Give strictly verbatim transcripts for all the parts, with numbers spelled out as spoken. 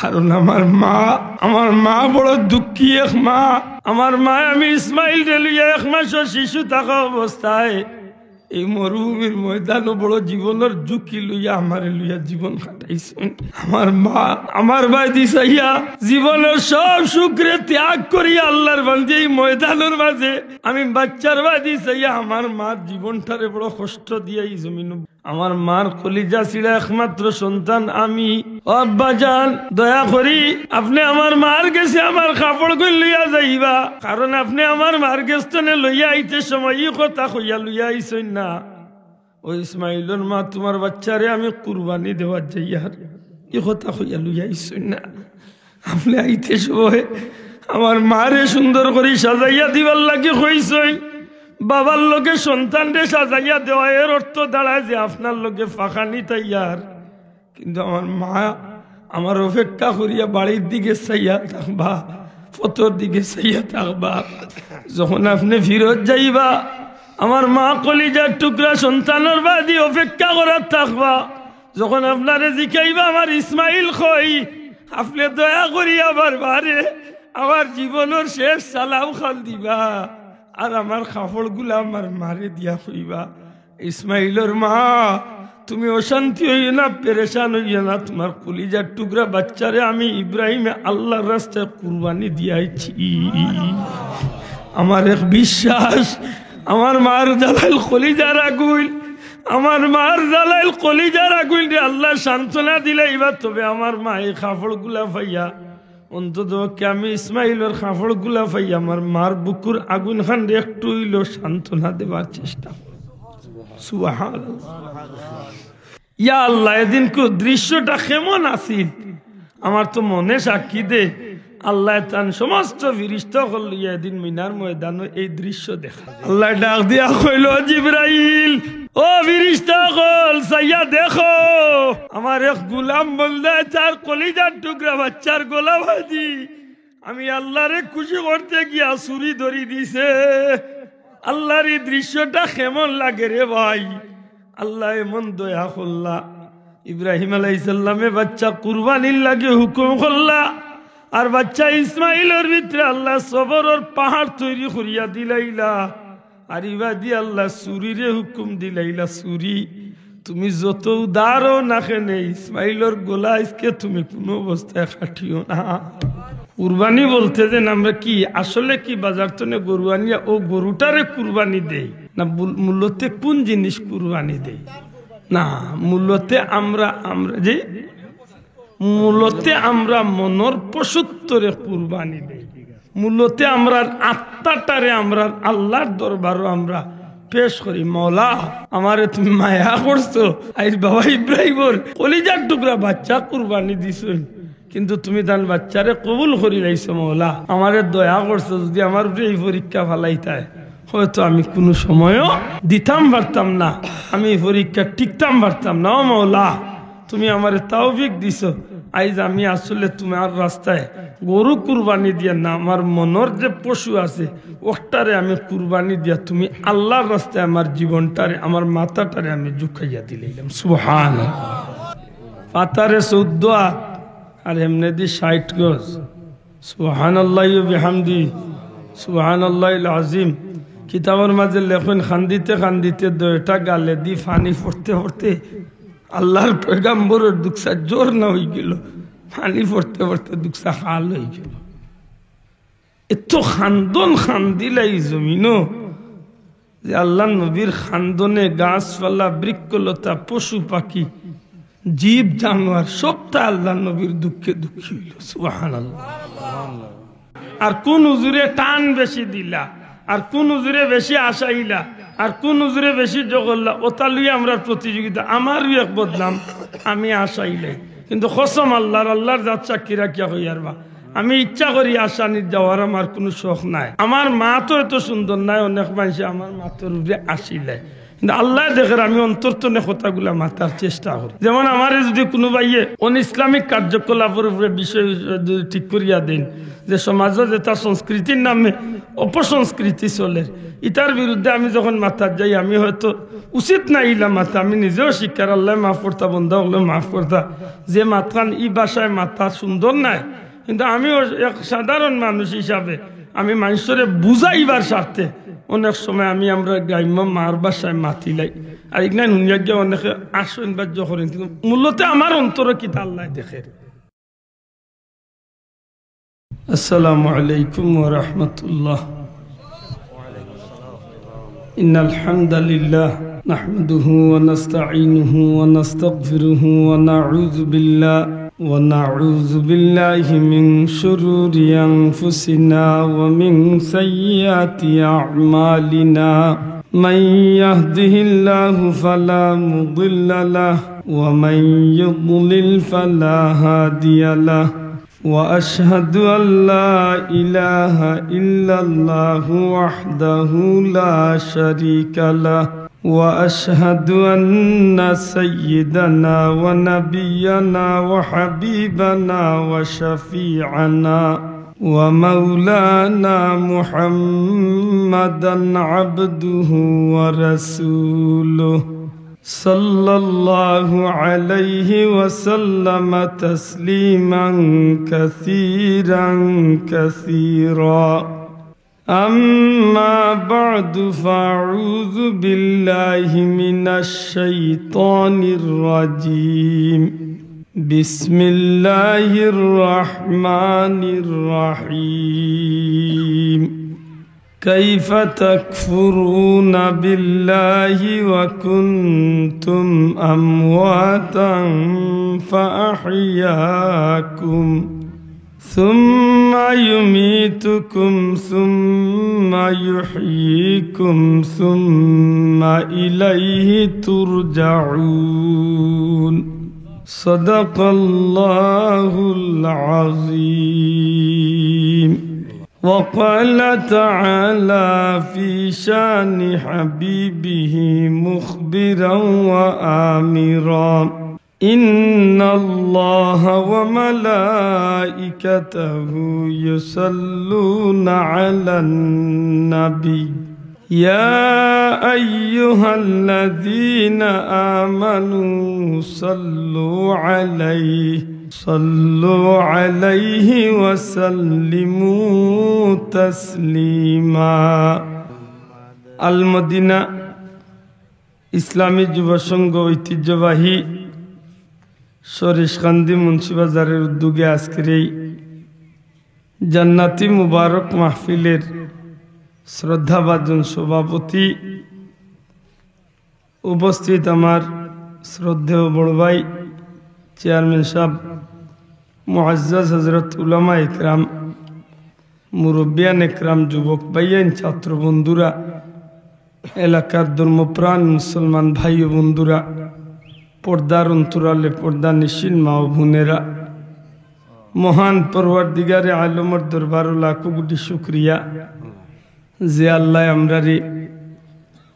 কারণ আমার মা, আমার মা বড় দুঃখী এক মা। আমার মা, আমি ইসমাইলরে লইয়া এক মাসর শিশু থাকা অবস্থায় এই মরুভূমির ময়দানো বড় জীবনর ঝুঁকি লইয়া আমারে লইয়া জীবন কাটাইছইন। আমার মা আমার বায়দি চাইয়া জীবনর সব সুখরে ত্যাগ করিয়া আল্লার বান্দি এই ময়দানর মাঝে আমি বাচ্চার বায়দি চাইয়া আমার মার জীবনটারে বড় কষ্ট দিয়া এই জমিনো। আমার মার কলিজা ছিড়া একমাত্র সন্তান আমি। ও আব্বা জান, দয়া করি আপনে আমার মার গেছে আমার কাপড়গুইন লইয়া যাইবা, কারণ আপনে আমার মার গেছ তনে লইয়া আইতে সময় ই কথা কইয়া লইয়া আইছইন না, "ও ইসমাইলর মা, তুমার বাচ্চারে আমি কুরবানি দেওয়াত যাইয়ার।" ই কথা কইয়া লইয়া আইছইন না। আপনে আইতে সময় আমার মারে সুন্দর করি সাজাইয়া দিবার লাগি কইছইন। বাবার লগে সন্তানরে সাজাইয়া দেওয়া, এর অর্থ দাঁড়ায় যে আপনার লগে ফাঁকানি তাইয়ার। কিন্তু আমার মা আমার অপেক্ষা করিয়া বাড়ির দিকে চাইয়া থাকবা, পথর দিকে চাইয়া থাকবা। যখন আপনে ফিরত যাইবা, আমার মা কলিজার টুকরা সন্তানর বায়দি অপেক্ষা করাত থাকবা। যখন আপনারে জিকাইবা, "আমার ইসমাইল কই?" আপনে দয়া করি আমার মারে আমার জীবনর শেষ সালাম খান দিবা, আর আমার কাপড়গুলা আমার মারে দিয়া কইবা, "ইসমাইলর মা, তুমি অশান্তি অইও না, পেরেশান অইও না, তুমার কলিজার টুকরা বাচ্চারে আমি ইব্রাহিমে আল্লার রাস্তায় কুরবানি দিয়াইছি।" আমার এক বিশ্বাস, আমার মার জ্বালাইল কলিজার আগুইন, আমার মার জ্বালাইল কলিজার আগুইনরে আল্লায় সান্ত্বনা দিলাইবা। তবে আমার মা এই কাপড়গুলা পাইয়া, অন্তত পক্ষে আমি ইসমাইলর কাপড়গুলা পাইয়া আমার মার বুকুর আগুইন খানরে একটু অইলেও সান্ত্বনা দেবার চেষ্টা করব। সুবহানাল্লাহ। ইয়া আল্লাহ, এদিনকুর দৃশ্যটা কেমন আছিল? আমার তো মনে সাক্ষী দে, আল্লায় তান সমস্ত ফিরিস্তা অকল লইয়া এদিন মিনার ময়দানো এই দৃশ্য দেখা। আল্লায় ডাক দিয়া কইল, "জিব্রাইল, ও ফিরিস্তা অকল, চাইয়া দেখো, আমার এক গুলাম বন্দায় তার কলিজার টুকরা বাচ্চার গলা বাঁধি আমি আল্লারে খুশি করতে গিয়া ছুরি ধরি দিছে।" আল্লার এই দৃশ্যটা কেমন লাগে রে ভাই? আল্লায় এমন দয়া করলা, ইব্রাহিম আলাইহিস সালামে বাচ্চা কুরবানির লাগি হুকুম করলা, আর বাচ্চা ইসমাইলর ভিতরে আল্লায় সবরর পাহাড় তৈরি করিয়া দিলাইলা, আর ইবাদি আল্লায় ছুরিরে হুকুম দিলাইলা, "ছুরি, তুমি যত উদার অও না কেনে, ইসমাইলর গলা আইজকে তুমি কুনু অবস্থায় কাটিও না।" কুরবানি বলতে যেন আমরা কি, আসলে কি বাজার তনে গরু আনিয়া ও গরুটারে কুরবানি দেই না? মূল-, মূলতে কোন জিনিস কুরবানি দেই? না, মূলতে আমরা, আমরা যে, মূলতে আমরা মনর পশুত্বরে কুরবানি দেই। মূলতে আমরার আত্মাটারে আমরার আল্লার দরবারো আমরা পেশ করি, "মওলা, আমারে তুমি মায়া করছো, আইজ বাবা ইব্রাহিমর কলিজার টুকরা বাচ্চা কুরবানি দিছইন, কিন্তু তুমি তান বাচ্চারে কবুল করি লাইছো, মওলা, আমারে দয়া করছো, যদি আমার উপরে এই পরীক্ষা ফালাইতায়, হয়তো আমি কুনু সময়ও দিতাম পারতাম না, আমি এই পরীক্ষা টিকতাম পারতাম না। ও মওলা, তুমি আমারে তৌফিক দিছো, আইজ আমি আসলে তুমার রাস্তায় গরু কুরবানি দিয়া না, আমার মনর যে পশু আছে, ওটারে আমি কুরবানি দিয়া তুমি আল্লার রাস্তায় আমার জীবনটারে, আমার মাথাটারে আমি ঝুঁকাইয়া দিলাইলাম।" সুবহানাল্লাহ। পাতারে চৌদ্দ আত, আর এমনেদি ষাইট গজ। সুবহানাল্লাহি ওয়া বিহামদি, সুবহানাল্লাহিল আজিম। কিতাবর মাঝে লেখইন, কান্দিতে কান্দিতে দুইটা গালেদি পানি পড়তে পড়তে আল্লার পয়গাম্বরর দুকসা জোর না অইগেলো, পানি পড়তে পড়তে দুকসা খাল অইগেলো। এত কান্দন কান্দিলা ই জমিনো যে আল্লার নবীর কান্দনে গাছপালা, বৃক্ষলতা, পশু পাখি, জীব জানোয়ার সবতা আল্লার নবীর দুঃখে দুঃখী অইলো। সুবহানাল্লাহ। আর কুন হুজুরে টান বেশি দিলা, আর কুন হুজুরে বেশি আশাইলা, আর কুন হুজুরে বেশি জগল্লা, ওটা লইয়া আমরার প্রতিযোগিতা। আমারও এক বদনাম, আমি আশাইলাই, কিন্তু কসম আল্লার, আল্লার জাত সাক্ষী রাখিয়া কইয়ার বা, আমি ইচ্ছা করি আশানিত যাওয়ার আমার কুনু শখ নাই। আমার মাত তো এত সুন্দর নায়, অনেক মানষে আমার মাতর উপরে আশাইলায়, কিন্তু আল্লায় দেখের আমি অন্তর তনে কথাগুলা মাতার চেষ্টা করি। যেমন আমারে যুদি কুনু ভাইয়ে অন ইসলামিক কার্যকলাপর উপরে বিষয় যুদি ঠিক করিয়া দেইন, যে সমাজো যেটা সংস্কৃতির নামে অপসংস্কৃতি চলের, ইতার বিরুদ্ধে আমি যখন মাতার যাই, আমি হয়তো উচিত না ইলা মাতা, আমি নিজেও শিকার, আল্লায় মাফ করতা, বন্দা অকলেও মাফ করতা, যে মাতখান ই ভাষায় মাতা সুন্দর নায়। কিন্তু আমিও এক সাধারণ মানুষ হিসাবে আমি মানষরে বুঝাইবার স্বার্থে অনেক সময় আমি আমরার গ্রাম্য মার ভাষায় মাতিলাই। আর ইগনাইন হুনিয়া গিয়া অনেকে আশ্চর্য করেন, কিন্তু মূলত আমার অন্তরো কিতা আল্লায় দেখের। السلام عليكم ورحمة الله. إن الحمد لله نحمده ونستعينه ونستغفره ونعوذ بالله، ونعوذ بالله من شرور أنفسنا ومن سيئات أعمالنا. من يهده الله فلا مضل له، ومن يضلل فلا هادي له. وأشهد أن لا إله إلا الله وحده لا شريك له، وأشهد أن سيدنا ونبينا وحبيبنا وشفيعنا ومولانا محمدا عبده ورسوله، صلى الله عليه وسلم تسليما كثيرا كثيرا. أما بعد، فأعوذ بالله من الشيطان الرجيم. بسم الله الرحمن الرحيم. كيف تكفرون بالله وكنتم أمواتا فأحياكم، ثم يميتكم ثم يحييكم ثم إليه ترجعون. صدق الله العظيم. وقال تعالى في شان حبيبه مخبرا وآمرا: إن الله وملائكته يصلون على النبي، يا أيها الذين آمنوا صلوا عليه، صلوا عليه وسلموا تسليما. আল মদিনা ইসলামী যুব সংঘ ঐতিহ্যবাহী সরিষকান্দি মুন্সিবাজারের উদ্যোগে আজকের এই জান্নাতি মুবারক মাহফিলের শ্রদ্ধাভাজন সভাপতি, উপস্থিত আমার শ্রদ্ধেয় বড় ভাই চেয়ারম্যান সাহেব, মুআজ্জাজ হযরত উলামা একরাম, মুরব্বিয়ান একরাম, যুবক ভাইয়াইন, ছাত্র বন্ধুরা, এলাকার ধর্মপ্রাণ মুসলমান ভাই ও বন্ধুরা, পর্দার অন্তরালে পর্দানিশীন মা ও বোনেরা, মহান পরওয়ারদিগারে আলমর দরবারো লাখো কোটি শুকরিয়া যে আল্লায় আমরারে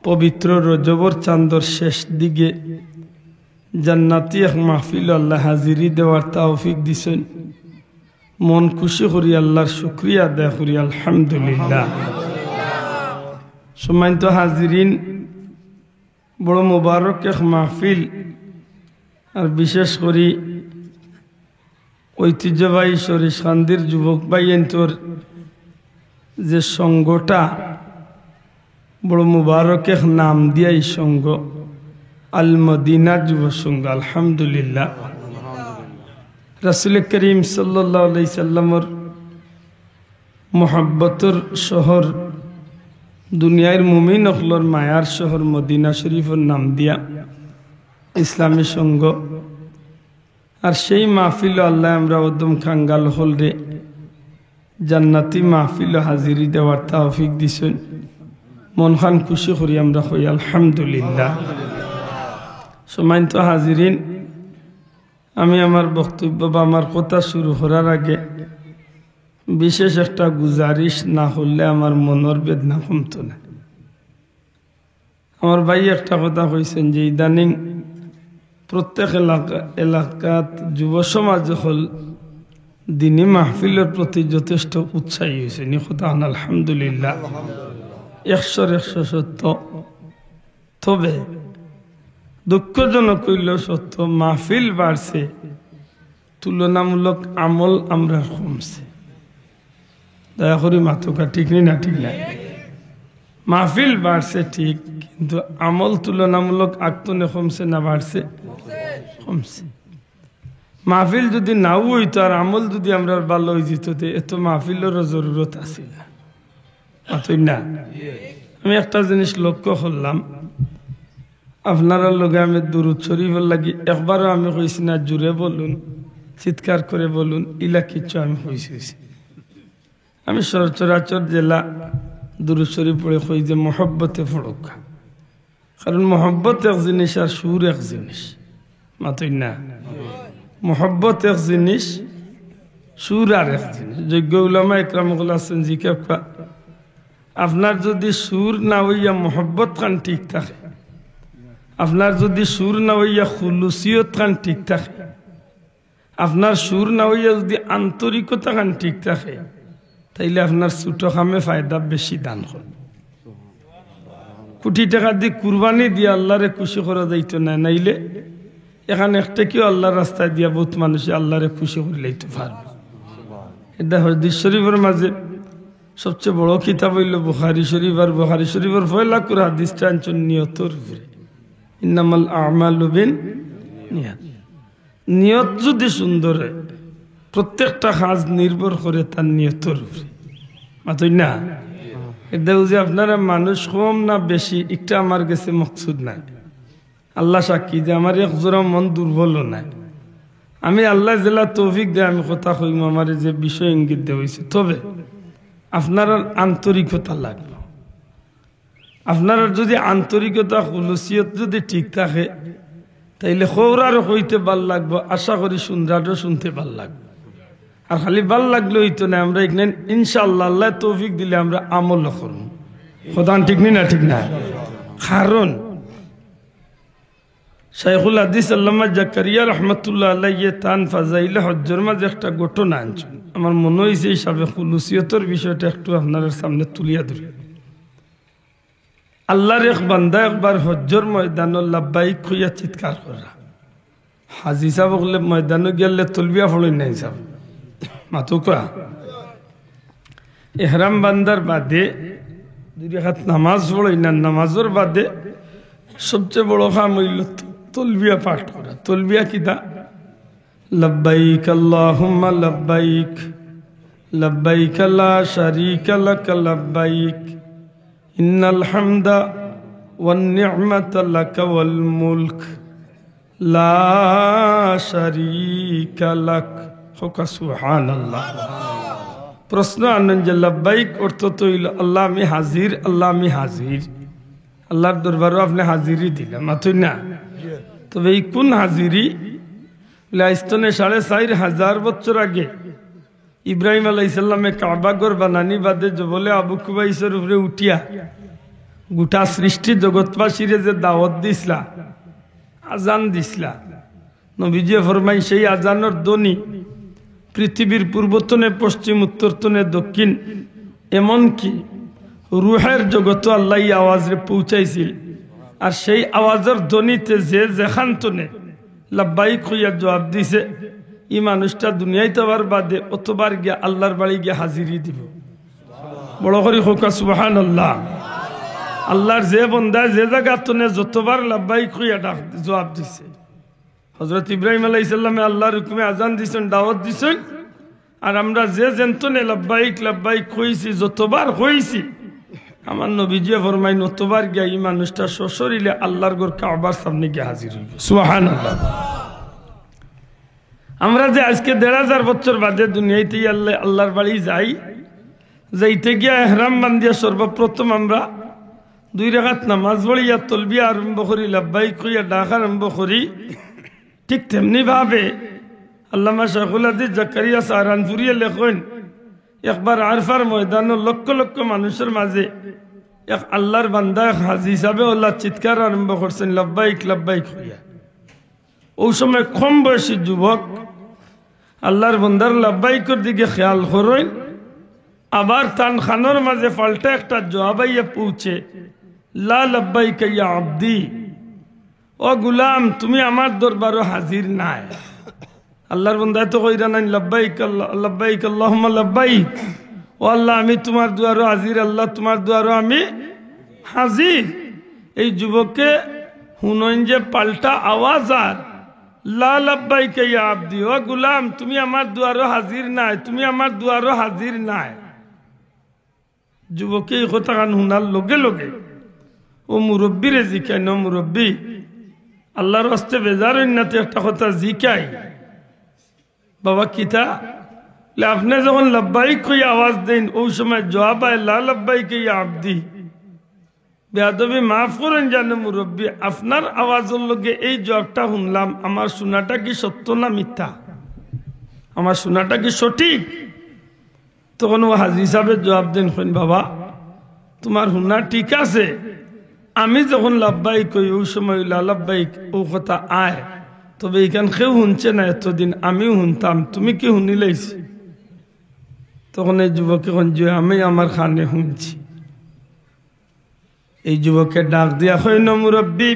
পবিত্র রজবর চান্দর শেষ দিকে জান্নাতি এক মাহফিলো আল্লায় হাজিরি দেওয়ার তৌফিক দিছইন। মন খুশি করি আল্লার শুকরিয়া আদায় করি, আলহামদুলিল্লাহ। সম্মানিত হাজিরিন, বড় মোবারক এক মাহফিল, আর বিশেষ করি ঐতিহ্যবাহী সরিষকান্দির যুবক ভাইয়াইন্তর যে সংঘটা, বড় মুবারক এক নাম দিয়া ই সংঘ, আল মদিনা যুব সংঘ, আলহামদুলিল্লাহ। রাসূল করিম সাল্লাল্লাহু আলাইহি সাল্লামর মহব্বতর শহর, দুনিয়ার মুমিন অকলর মায়ার শহর মদিনা শরীফর নাম দিয়া ইসলামী সংঘ। আর সেই মাহফিলো আল্লায় আমরা অদম কাঙ্গাল অকলরে জান্নাতি মাহফিলো হাজিরি দেওয়ার তৌফিক দিছইন। মনখান খুশি করি আমরা কই আলহামদুলিল্লাহ। সম্মানিত হাজিরিন, আমি আমার বক্তব্য বা আমার কথা শুরু করার আগে বিশেষ একটা গুজারিশ না করলে আমার মনর বেদনা কমতো না। আমার ভাই একটা কথা কইছইন যে ইদানিং প্রত্যেক এলাকা, এলাকাত যুব সমাজ অকল দিনী মাহফিলর প্রতি যথেষ্ট উৎসাহী অইছইন। ই কথা অখন আলহামদুলিল্লাহ, একশোর একশো সত্য। তবে দুঃখজনক অইলো সত্য, মাহফিল বাড়ছে, তুলনামূলক আমল আমরার কমছে। দয়া করি মাতউক্কা, ঠিক নি না? ঠিক না? মাহফিল বাড়ছে ঠিক, কিন্তু আমল তুলনামূলক আগ থনে কমছে না বাড়ছে? কমছে। মাহফিল যুদি নাও অইতো আর আমল যুদি আমরার ভালা অইযিতো, তে এত মাহফিলরও জরুরত আছিল না। মাতইন না? আমি একটা জিনিস লক্ষ্য করলাম, আপনারার লগে আমি দুরুদ শরিফর লাগি একবারও আমি কইছি না, জুরে বলুন, চিৎকার করে বলুন, ইলা কিচ্ছু আমি কইছি, কইছি। আমি সচরাচর যেলা দুরুদ শরিফ পড়ে কই যে মহব্বতে পড়উক্কা, কারণ মহব্বত এক জিনিস আর সুর এক জিনিস। মাতইন না? মহব্বত এক জিনিস, সুর আর এক জিনিস। যোগ্য উলামা একরাম অকল আছইন, জিকাউক্কা, আপনার যুদি সুর না অইয়া মহব্বত খান ঠিক থাকে, আপনার যুদি সুর না অইয়া খুলুসিয়ত খান ঠিক থাকে, আপনার সুর না অইয়া যুদি আন্তরিকতা খান ঠিক থাকে, তাইলে আপনার ছুটো কামে ফায়দা বেশি দান করবো। কুটি টেকা দি কুরবানি দিয়া আল্লারে খুশি করা যাইতো না, নাইলে এখান এক টেকাও আল্লার রাস্তায় দিয়া বউত মানুষে আল্লারে খুশি করিলাইতো পারবো। এটা হাদিস শরিফর মাঝে সবচে বড় কিতাব অইলো বুখারী শরিফ, আর বুখারী শরিফর পয়লা কুরা হাদিসটা আনছইন নিয়তর উপরে, ইন্নামাল আমালু বিন নিয়াত। নিয়ত যুদি সুন্দর অয়, প্রত্যেকটা কাজ নির্ভর করে তার নিয়তর উপরে। মাতইন না? এটা বুঝি আপনারা মানুষ কম না বেশি, ইটা আমার গেছে মকসুদ নায়। আল্লা সাক্ষী যে আমার এক জোড়া মন দুর্বলও নায়। আমি আল্লায় যেলা তৌফিক দেয় আমি কথা কইমু, আমারে যে বিষয় ইঙ্গিত দেওয়া অইছে। তবে আপনারার আন্তরিকতা লাগবো। আপনারার যুদি আন্তরিকতা, খুলুসিয়ত যুদি ঠিক থাকে, তাইলে কওরারও কইতে ভালা লাগবো, আশা করি শুনরারও শুনতে ভালা লাগবো। আর খালি ভালা লাগলে অইতো নায়, আমরা ইখান ইনশাআল্লাহ আল্লায় তৌফিক দিলে আমরা আমলও করমু। কথা ঠিক নি না? ঠিক না? কারণ শাইখুল হাদিস আল্লামা জাকারিয়া রহমতুল্লাহ আলাইহি তান ফাজাইলে হজ্জর মাঝে একটা ঘটনা আনছইন। আমার মনো অইছে হিসাবে খুলুসিয়তর বিষয়টা একটু আপনারার সামনে তুলিয়া ধরি। আল্লার এক বান্দা একবার হজ্জর ময়দানো লাব্বাইক কইয়া চিৎকার কররা। হাজি সাব অকলে ময়দানো গেলে তলবিয়া পড়ইন না হিসাব। মাতউক্কা। এহরাম বান্দার বাদে দুই রাকাত নামাজ পড়ইন না, নামাজর বাদে সবচে বড় কাম অইলো ত-, তলবিয়া পাঠ করা। তলবিয়া কিতা? لبيك اللهم لبيك، لبيك لا شريك لك لبيك، إن الحمد والنعمة لك والملك، لا شريك لك। কউক্কা সুবহানাল্লাহ। প্রশ্ন আনইন যে লাব্বাইক অর্থ তো অইলো, আল্লাহ আমি হাজির, আল্লাহ আমি হাজির, আল্লার দরবারো আপনে হাজিরি দিলা, মাতইন না? তবে ই কুন হাজিরি? বলে, আইজ থনে সাড়ে চাইর হাজার বছর আগে ইব্রাহিম আলাইহিস সালামে কাবা ঘর বানানি বাদে জবলে আবু কুবাইসর উপরে উঠিয়া গুটা সৃষ্টি জগৎবাসীরে যে দাওয়াত দিছলা, আজান দিছলা, নবীজিয়ে ফরমাইন, সেই আজানর ধ্বনি পৃথিবীর পূর্ব থনে পশ্চিম, উত্তর থনে দক্ষিণ, এমনকি রুহের জগতো আল্লায় ই আওয়াজরে পৌঁছাইছিল। আর সেই আওয়াজর ধ্বনিতে যে যেখান থনে লাব্বাইক কইয়া জুয়াব দিছে, ই মানুষটা দুনিয়াইত আওয়ার বাদে অতবার গিয়া আল্লার বাড়ি গিয়া হাজিরি দিবো। বড় করি কউক্কা সুবহানাল্লাহ। আল্লার যে বন্দায় যে জাগা থনে যতবার লাব্বাইক কইয়া ডাক, জুয়াব দিছে। হজরত ইব্রাহিম আলাইহিস সালামে আল্লার হুকুমে আজান দিছইন, দাওয়াত দিছইন, আর আমরা যে যেন থনে লাব্বাইক লাব্বাইক কইছি, যতবার কইছি, আমার নবীজিয়ে ফরমাইন, অতবার গিয়া ই মানুষটা সশরীরে আল্লার ঘর কাবার সামনে গিয়া হাজির অইবো। সুবহানাল্লাহ। আমরা যে আইজকে দেড় হাজার বছর বাদে দুনিয়াইত আল্লাহ, আল্লার বাড়ি যাই, যাইতে গিয়া এহরাম বান্ধিয়া সর্বপ্রথম আমরা দুই রাকাত নামাজ পড়িয়া তলবিয়া আরম্ভ করি, লাব্বাইক কইয়া ডাক আরম্ভ করি। ঠিক তেমনি ভাবে আল্লামা শাইখুল হাদিস জাকারিয়া সাহারানপুরিয়ে লেখইন, একবার আরফার ময়দানো লক্ষ লক্ষ মানুষর মাঝে এক আল্লাহর বান্দা, এক হাজি সাবে অলা চিৎকার আরম্ভ করছইন, "লাব্বাইক, লাব্বাইক" কইয়া। অউ সময় কম বয়সী যুবক আল্লাহর বান্দার লাব্বাইকর দিকে খেয়াল করইন, আবার তান কানর মাঝে পাল্টা একটা জবাব আইয়া পৌঁছে, "লা লাব্বাইকা ইয়া আবদি।" "ও গুলাম, তুমি আমার দরবারো হাজির নায়।" আল্লাহর বান্দায় তো কইরা নাইন, "লাব্বাইক আল্লাহ, লাব্বাইক আল্লাহুম্মা লাব্বাইক।" "ও আল্লাহ, আমি তুমার দুয়ারো হাজির, আল্লাহ, তুমার দুয়ারো আমি হাজির।" এই যুবকে হুনইন যে পাল্টা আওয়াজ আর, "লা লাব্বাইকা ইয়া আবদি, ও গুলাম, তুমি আমার দুয়ারো হাজির নায়, তুমি আমার দুয়ারো হাজির নায়।" যুবকে এই কথাখান হুনার লগে লগে অউ মুরব্বিরে জিকাইন, "ও মুরব্বি, আল্লাহর ওয়াস্তে বেজার অইন না, তে একটা কথা জিকাই।" "বাবা, কিতা?" "লে, আপনে যখন লাব্বাইক কইয়া আওয়াজ দেইন, অউ সময় জবাব আয়, 'লা লাব্বাইকা ইয়া আবদি।'" "বেয়াদবি মাফ করইন জানে মুরব্বি, আপনার আওয়াজর লগে এই জবাবটা হুনলাম, আমার হুনাটা কি সত্য না মিথ্যা? আমার হুনাটা কি সঠিক?" তখন অউ হাজি সাবে জবাব দেইন, কইন, "বাবা, তুমার হুনা ঠিক আছে, আমি যখন লাব্বাইক কই, অউ সময় অউ লা লাব্বাইক অউ কথা আয়, তবে ইখান কেউ হুনছে না এতদিন, আমিউ হুনতাম, তুমি কি হুনিলাইছো?" তখন এই যুবকে কইন যে, "আমি আমার কানে হুনছি।" এই যুবকে ডাক দিয়া কইন, "ও মুরব্বি,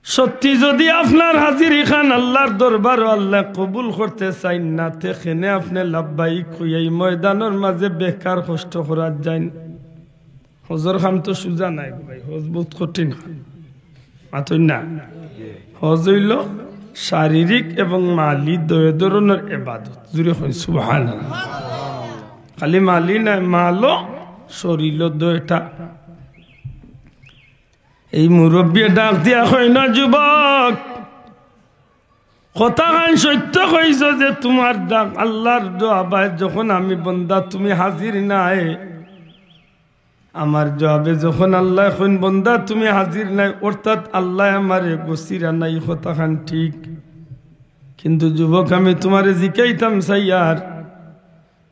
সত্যি যুদি আপনার হাজিরিখান আল্লাহর দরবারো আল্লায় কবুল করতে চাইন না, তে কেনে আপনে লাব্বাইক কইয়া ই ময়দানর মাঝে বেকার কষ্ট করাত যাইন?" হজর কাম তো সুজা নায় গো ভাই, হজ বউত কঠিন কাম। মাতইন না? হজ অইলো শারীরিক এবং মালি দুই ধরনর ইবাদত। জুরে কইন সুবহানাল্লাহ। খালি মালি নায়, মালও, শরীরও দুইটা। এই মুরব্বিয়ে ডাক দিয়া কইন, "যুবক, কথাখান সত্য কইছো যে তুমার ডাক আল্লাহর জবাব আয়, যখন আমি বন্দা তুমি হাজির নায়, আমার জবাবে যখন আল্লায় কইন, 'বন্দা তুমি হাজির নায়,' অর্থাৎ আল্লায় আমারে গছিরা না, ই কথাখান ঠিক। কিন্তু যুবক, আমি তুমারে জিকাইতাম চাইয়ার,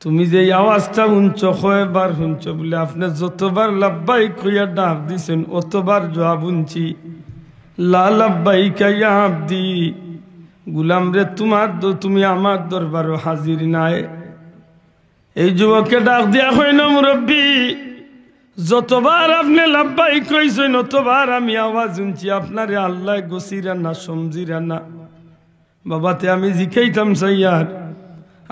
তুমি যে ই আওয়াজটা হুনছো, কয়বার হুনছো?" বলে, "আপনে যতবার লাব্বাইক কইয়া ডাক দিছইন, অতবার জবাব হুনছি, 'লা লাব্বাইকা ইয়া আবদি, গুলাম রে, তুমার দ-, তুমি আমার দরবারো হাজির নায়।'" এই যুবকে ডাক দিয়া কইন, "মুরব্বি, যতবার আপনে লাব্বাইক কইছইন, অতবার আমি আওয়াজ হুনছি, আপনারে আল্লায় গছিরা না, সমঝিরা না। বাবা, তে আমি জিকাইতাম চাইয়ার,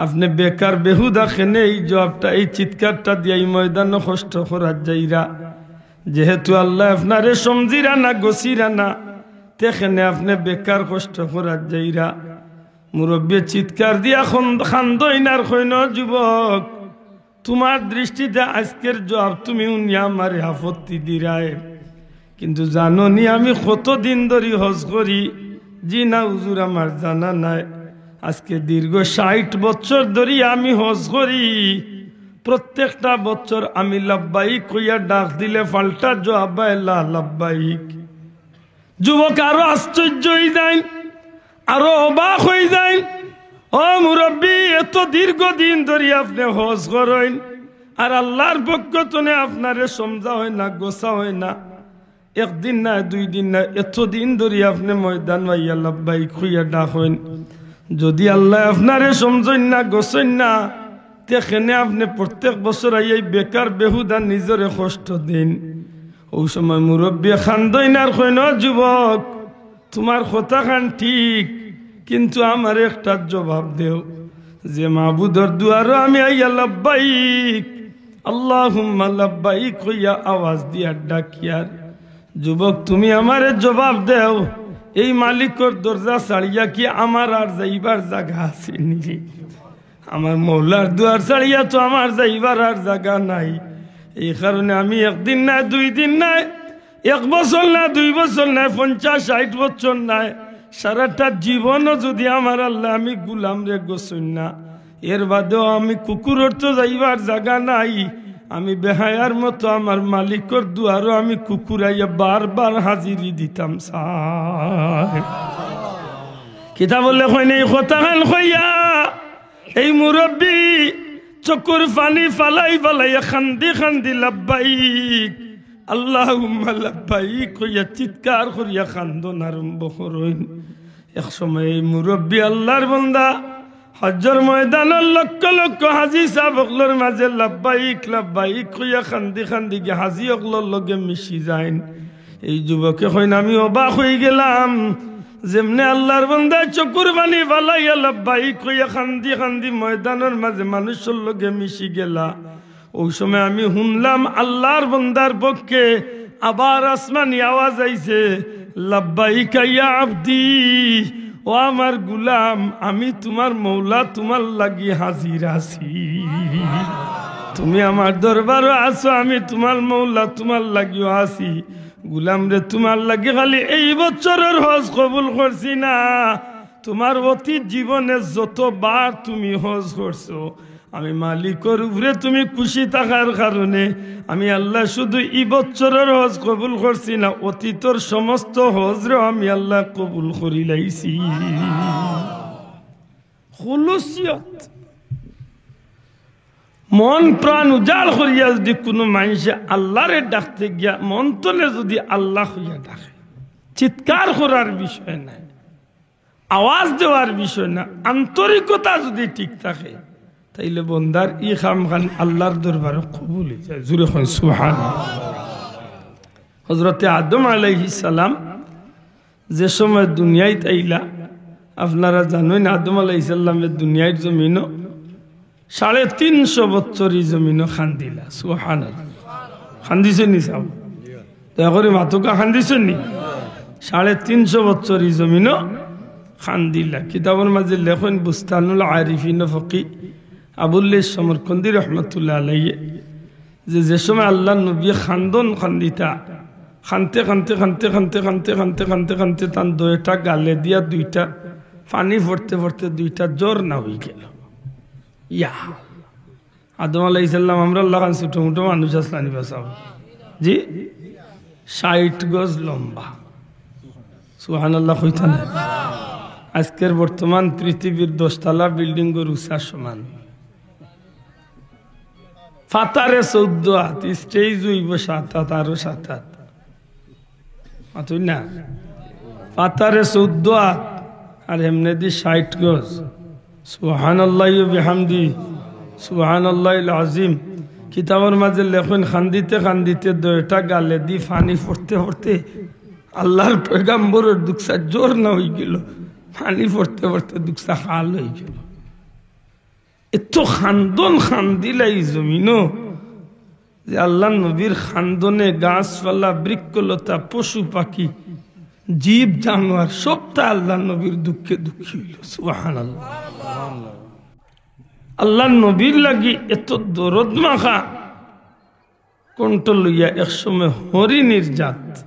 আপনে বেকার বেহুদা কেনে এই জবাবটা, এই চিৎকারটা দিয়া ই ময়দানো কষ্ট করাত যাইরা? যেহেতু আল্লায় আপনারে সমঝিরা না, গছিরা না, তে কেনে আপনে বেকার কষ্ট করাত যাইরা?" মুরব্বিয়ে চিৎকার দিয়া খন্দ-, কান্দইন আর কইন, "যুবক, তুমার দৃষ্টিতে আইজকের জবাব তুমি হুনিয়া আমারে আপত্তি দিরায়, কিন্তু জানো নি আমি কতদিন ধরি হজ করি?" "জি না হুজুর, আমার জানা নাই।" "আইজকে দীর্ঘ ষাইট বছর ধরি আমি হজ করি, প্রত্যেকটা বছর আমি লাব্বাইক কইয়া ডাক দিলে পাল্টা জবাব আয় লা লাব্বাইক।" যুবক আরো আশ্চর্য অইযাইন, আরো অবাক অইযাইন। "ও মুরব্বি, এত দীর্ঘদিন ধরি আপনে হজ করইন, আর আল্লাহর পক্ষ তনে আপনারে সমঝা অয় না, গছা অয় না, একদিন নায়, দুই দিন নায়, এতদিন ধরি আপনে ময়দানো আইয়া লাব্বাইক কইয়া ডাকইন। যুদি আল্লায় আপনারে সমঝইন না, গছইন না, তে কেনে আপনে প্রত্যেক বছর আইয়া ই বেকার বেহুদা নিজরে কষ্ট দেইন?" অউ সময় মুরব্বিয়ে কান্দইন আর কইন, "ও যুবক, তুমার কথাখান ঠিক, কিন্তু আমারে একটা জবাব দেও, যে মাবুদর দুয়ারো আমি আইয়া লাব্বাইক, আল্লাহুম্মা লাব্বাইক কইয়া আওয়াজ দিয়া ডাকিয়ার, যুবক, তুমি আমারে জবাব দেও, এই মালিকর দরজা ছাড়িয়া কি আমার আর যাইবার জাগা আছে নি? আমার মওলার দুয়ার ছাড়িয়া তো আমার যাইবার আর জাগা নাই। এই কারণে আমি একদিন নায়, দুই দিন নায়, এক বছর নায়, দুই বছর নায়, পঞ্চাশ ষাইট বছর নায়, সারাটা জীবনও যুদি আমার আল্লায় আমি গুলামরে গছইন না, এর বাদেও আমি কুকুরর তো যাইবার জাগা নাই, আমি বেহায়ার মতো আমার মালিকর দুয়ারো আমি কুকুর আইয়া বারবার হাজিরি দিতাম চাই।" কিতা বলে কইন, এই কথাখান কইয়া এই মুরব্বি চকুর পানি ফালাই ফালাইয়া কান্দি কান্দি "লাব্বাইক আল্লাহুম্মা লাব্বাইক" কইয়া চিৎকার করিয়া কান্দন আরম্ভ করইন। এক সময় এই মুরব্বি আল্লাহর বান্দা হজ্জর ময়দানর লক্ষ লক্ষ হাজি সাব অকলর মাঝে "লাব্বাইক লাব্বাইক" কইয়া কান্দি কান্দি গিয়া হাজি অকলর লগে মিশি যাইন। এই যুবকে কইন, "আমি অবাক অইগেলাম, যেমনে আল্লাহর বান্দায় চকুর পানি ফালাইয়া লাব্বাইক কইয়া কান্দি কান্দি ময়দানর মাঝে মানুষর লগে মিশি গেলা, অউ সময় আমি হুনলাম আল্লাহর বান্দার পক্ষে আবার আসমানি আওয়াজ আইছে, 'লাব্বাইকা ইয়া আবদি, ও আমার গুলাম, আমি তুমার মৌলা, তুমার লাগি হাজির আছি। তুমি আমার দরবারো আছো, আমি তুমার মৌলা, তুমার লাগিও আছি। গুলাম রে, তুমার লাগি খালি এই বছরর হজ কবুল করছি না, তুমার অতীত জীবনে যতবার তুমি হজ করছো, আমি মালিকর উপরে তুমি খুশি থাকার কারণে আমি আল্লাহ শুধু ই বছরর হজ কবুল করছি না, অতীতর সমস্ত হজরেও আমি আল্লাহ কবুল করিলাইছি।'" খুলুসিয়ত, মন প্রাণ উজাড় করিয়া যদি কুনু মানষে আল্লাহরে ডাকতে গিয়া মন তনে যদি আল্লাহ কইয়া ডাকে, চিৎকার করার বিষয় নায়, আওয়াজ দেওয়ার বিষয় না, আন্তরিকতা যদি ঠিক থাকে, তাইলে বন্দার ই কামখান আল্লাহর দরবারো কবুল অইযায়। জোরে কইন সুবহানাল্লাহ। হযরতে আদম আলাইহিস সালাম যে সময় দুনিয়াত আইলা, আপনারা জানইন আদম আলাইহিস সালামে দুনিয়ার জমিনো সাড়ে তিনশো বছর ই জমিনো কান্দিলা। সুবহানাল্লাহ। কান্দিছইন নি সাব? দয়া করি মাতউক্কা, কান্দিছইন নি? সাড়ে তিনশো বছর ই জমিনো কান্দিলা। কিতাবর মাঝে লেখইন বুস্তানুল আরিফিন ফকি আবুল লেইস সমরকন্দি রহমতুল্লাহ আলাইহি যে, যে সময় আল্লাহর নবী কান্দন কান্দিতা, কানতে কানতে কানতে কানতে কানতে কানতে কানতে কানতে তান দুইটা গালে দিয়া দুইটা পানি পড়তে পড়তে দুইটা ঝর্ণা অইগেল। ইয়া আল্লাহ। আদম আলাইহিস সালাম আমরার লাখান ছোট মোটো মানুষ আছলা নি বা সাব? জি, ষাইট গজ লম্বা। সুবহানাল্লাহ কইতা না? আজকের বর্তমান পৃথিবীর দশতলা বিল্ডিংর উচ্চতার সমান। পাতারে চৌদ্দ আত, stage অইবো সাত আত, আরো সাত আত। মাতইন না? পাতারে চৌদ্দ আত, আর এমনেদি ষাইট গজ। সুবহানাল্লাহি ওয়া বিহামদি, সুবহানাল্লাহিল আজিম। কিতাবর মাঝে লেখইন, কান্দিতে কান্দিতে দুইটা গালেদি পানি পড়তে পড়তে আল্লাহর পয়গাম্বরর দুকসা ঝর্ণা অইগেল, পানি পড়তে পড়তে দুকসা খাল অইগেল। এত কান্দন কান্দিলা ই জমিনো যে আল্লাহর নবীর কান্দনে গাছপালা, বৃক্ষলতা, পশু পাখি, জীব জানোয়ার সবতা আল্লাহর নবীর দুঃখে দুঃখী অইল। সুবহানাল্লাহ। আল্লাহর নবীর লাগি এত দরদ মাখা কণ্ঠ লইয়া একসময় হরিণীর জাত,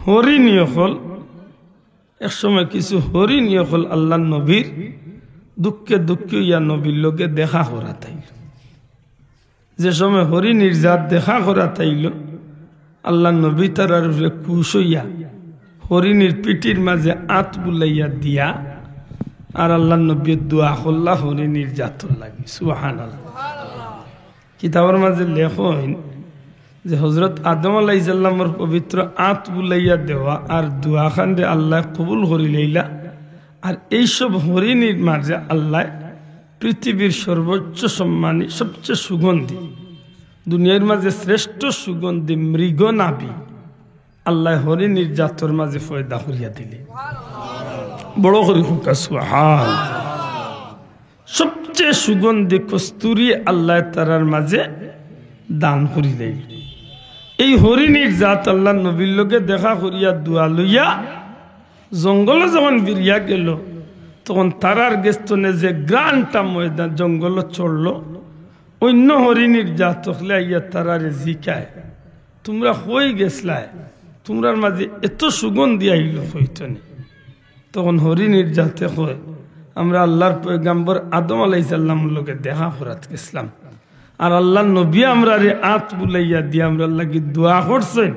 হরিণী অকল, একসময় কিছু হরিণী অকল আল্লাহর নবীর দুঃখে দুঃখী অইয়া নবীর লগে দেখা করাত আইল। যে সময় হরিণীর জাত দেখা করাত আইল, আল্লাহর নবী তারার উপরে খুশ অইয়া হরিণীর পিঠির মাঝে আত বুলাইয়া দিয়া আর আল্লাহর নবীয়ে দোয়া করলা হরিণীর জাতর লাগি। সুবহানাল্লাহ। কিতাবর মাঝে লেখইন যে হযরত আদম আলাইহিস সালামর পবিত্র আত বুলাইয়া দেওয়া আর দোয়াখানরে আল্লায় কবুল করিলাইলা। আর এইসব হরিণীর মাঝে আল্লায় পৃথিবীর সর্বোচ্চ সম্মানী, সবচেয়ে সুগন্ধি, দুনিয়ার মাঝে শ্রেষ্ঠ সুগন্ধি মৃগ নাভি আল্লায় হরিণীর জাতর মাঝে পয়দা করিয়া দিলে। বড় করি কউক্কা সুবহান। সবচেয়ে সুগন্ধি কস্তুরি আল্লায় তারার মাঝে দান করিলাইল। এই হরিণীর জাত আল্লাহর নবীর লগে দেখা করিয়া দোয়া লইয়া জঙ্গলো যখন ফিরিয়া গেল, তখন তারার গেছ থনে যে ঘ্রাণটা ময়দান জঙ্গলো ছড়ল, অইন্য হরিণীর জাত অকলে আইয়া তারারে জিকায়, "তুমরা কই গেছলায়? তুমরার মাঝে এত সুগন্ধি আইল কই থনে?" তখন হরিণীর জাতে কয়, "আমরা আল্লাহর পয়গাম্বর আদম আলাইহিস সালামর লগে দেখা করাত গেছলাম, আর আল্লাহর নবী আমরারে আত বুলাইয়া দিয়া আমরার লাগি দোয়া করছইন,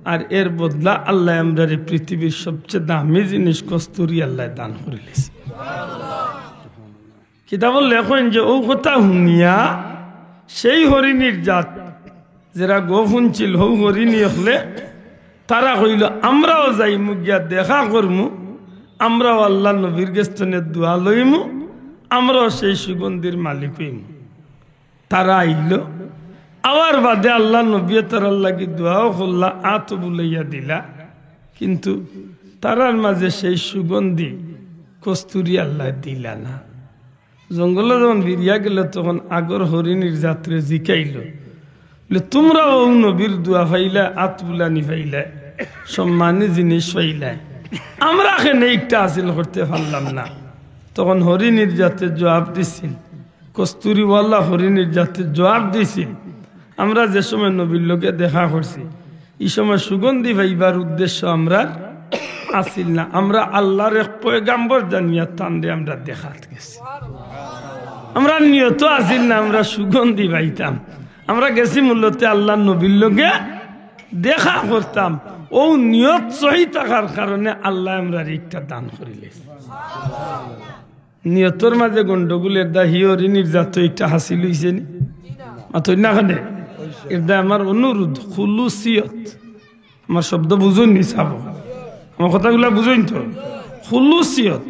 আর এর বদলা আল্লায় আমরারে পৃথিবীর সবচেয়ে দামি জিনিস কস্তুরি আল্লায় দান করিলাইছে।" কিতাবো লেখইন যে অউ কথা হুনিয়া সেই হরিণীর জাত যেরা গফ হুনছিল, হউ হরিণী অকলে তারা কইল, "আমরাও যাইমু গিয়া দেখা করমু, আমরাও আল্লার নবীর গেছ থনে দোয়া লইমু, আমরাও সেই সুগন্ধির মালিক অইমু।" তারা আইল, আওয়ার বাদে আল্লার নবীয়ে তারার লাগি দোয়াও করলা, আতও বুলাইয়া দিলা, কিন্তু তারার মাঝে সেই সুগন্ধি কস্তুরি আল্লায় দিলা না। জঙ্গলো যখন ফিরিয়া গেল, তখন আগর হরিণীর জাতরে জিকাইল, বলে, "তুমরাও অউ নবীর দোয়া পাইলায়, আত বুলানি পাইলায়, সম্মানী জিনিস পাইলায়, আমরা কেনে ইকটা হাসিল করতে পারলাম না?" তখন হরিণীর জাতে জবাব দিছিল, কস্তুরিওয়ালা হরিণীর জাতে জবাব দিছিল, "আমরা যে সময় নবীর লগে দেখা করছি, ই সময় সুগন্ধি পাইবার উদ্দেশ্য আমরার আছিল না, আমরা আল্লার এক পয়গাম্বর জানিয়া তানরে আমরা দেখাত গেছি। আমরার নিয়ত আছিল না আমরা সুগন্ধি পাইতাম, আমরা গেছি মূলত আল্লার নবীর লগে দেখা করতাম।" অউ নিয়ত সহি থাকার কারণে আল্লায় আমরারে ইকটা দান করিলে। নিয়তর মাঝে গন্ডগোল, এরদায় হি হরিণীর জাত ইকটা হাসিল অইছে নি? মাতইন না কেনে? এরদায় আমার অনুরোধ, খুলুসিয়ত। আমার শব্দ বুঝইন নি সাব? আমার কথাগুলা বুঝইন তো? খুলুসিয়ত,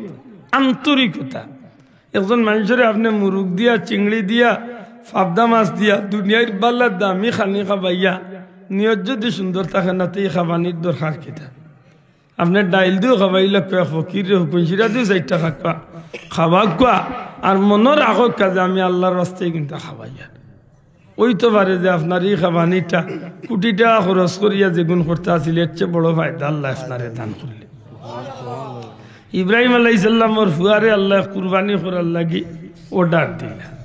আন্তরিকতা। একজন মানষরে আপনে মুরুগ দিয়া, চিংড়ি দিয়া, পাবদা মাছ দিয়া, দুনিয়ার বালা দামি খানি খাবাইয়া, নিয়ত যদি সুন্দর থাকে না, তে ই খাবানির দরকার কিতা? আপনে ডাইল দিও খাবাইলা কয়া, ফকিররে হুকুন শিরা দিও চাইরটা খাক্কা, খাবাক্কা, আর মনো রাখক্কা যে আমি আল্লার ওয়াস্তে কিন্তু খাবাইয়ার। অইতো পারে যে আপনার ই খাবানিটা কুটি টেকা খরচ করিয়া যেগুন করতা আছিল, এর চেয়ে বড় ফায়দা আল্লায় আপনারে দান করলে। ইব্রাহিম আলাইহিস সালামর ফুয়ারে আল্লায় কুরবানি করার লাগি অর্ডার দিলা।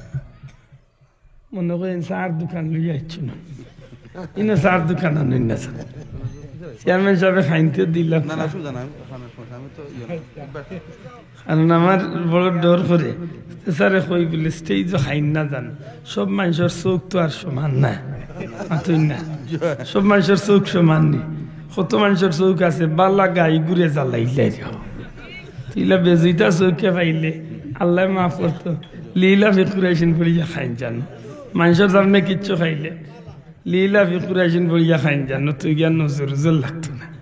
মনো করেন চার দোকান লইয়া আইছো না, ইনো চার দোকান আনইন না স্যার। চেয়ারম্যান সাবে খাইনতে দিলা না, না, অসুবিধা নাই, আমি ওখানে, আমি তো ইয়ে না। কারণ আমার বড় ডর করে। স্যারে কই বলে, "স্টেজও খাইন না যান, সব মানষর চউখ তো আর সমান না।" মাতইন না, সব মানষর চউখ সমান নি। কত মানষর চউখ আছে, বালা গাই ঘুরে জ্বালাইলাই। ইলা বেজুইতা চউখে পাইলে আল্লায় মাফ করতো। লিলা ফি কুরাইশিন পড়িয়া খাইন যান, মানষর সামনে কিচ্ছু খাইলে লিলা ফি কুরাইশিন পড়িয়া খাইন যান, তুই গিয়া নজর উজর লাগতো না।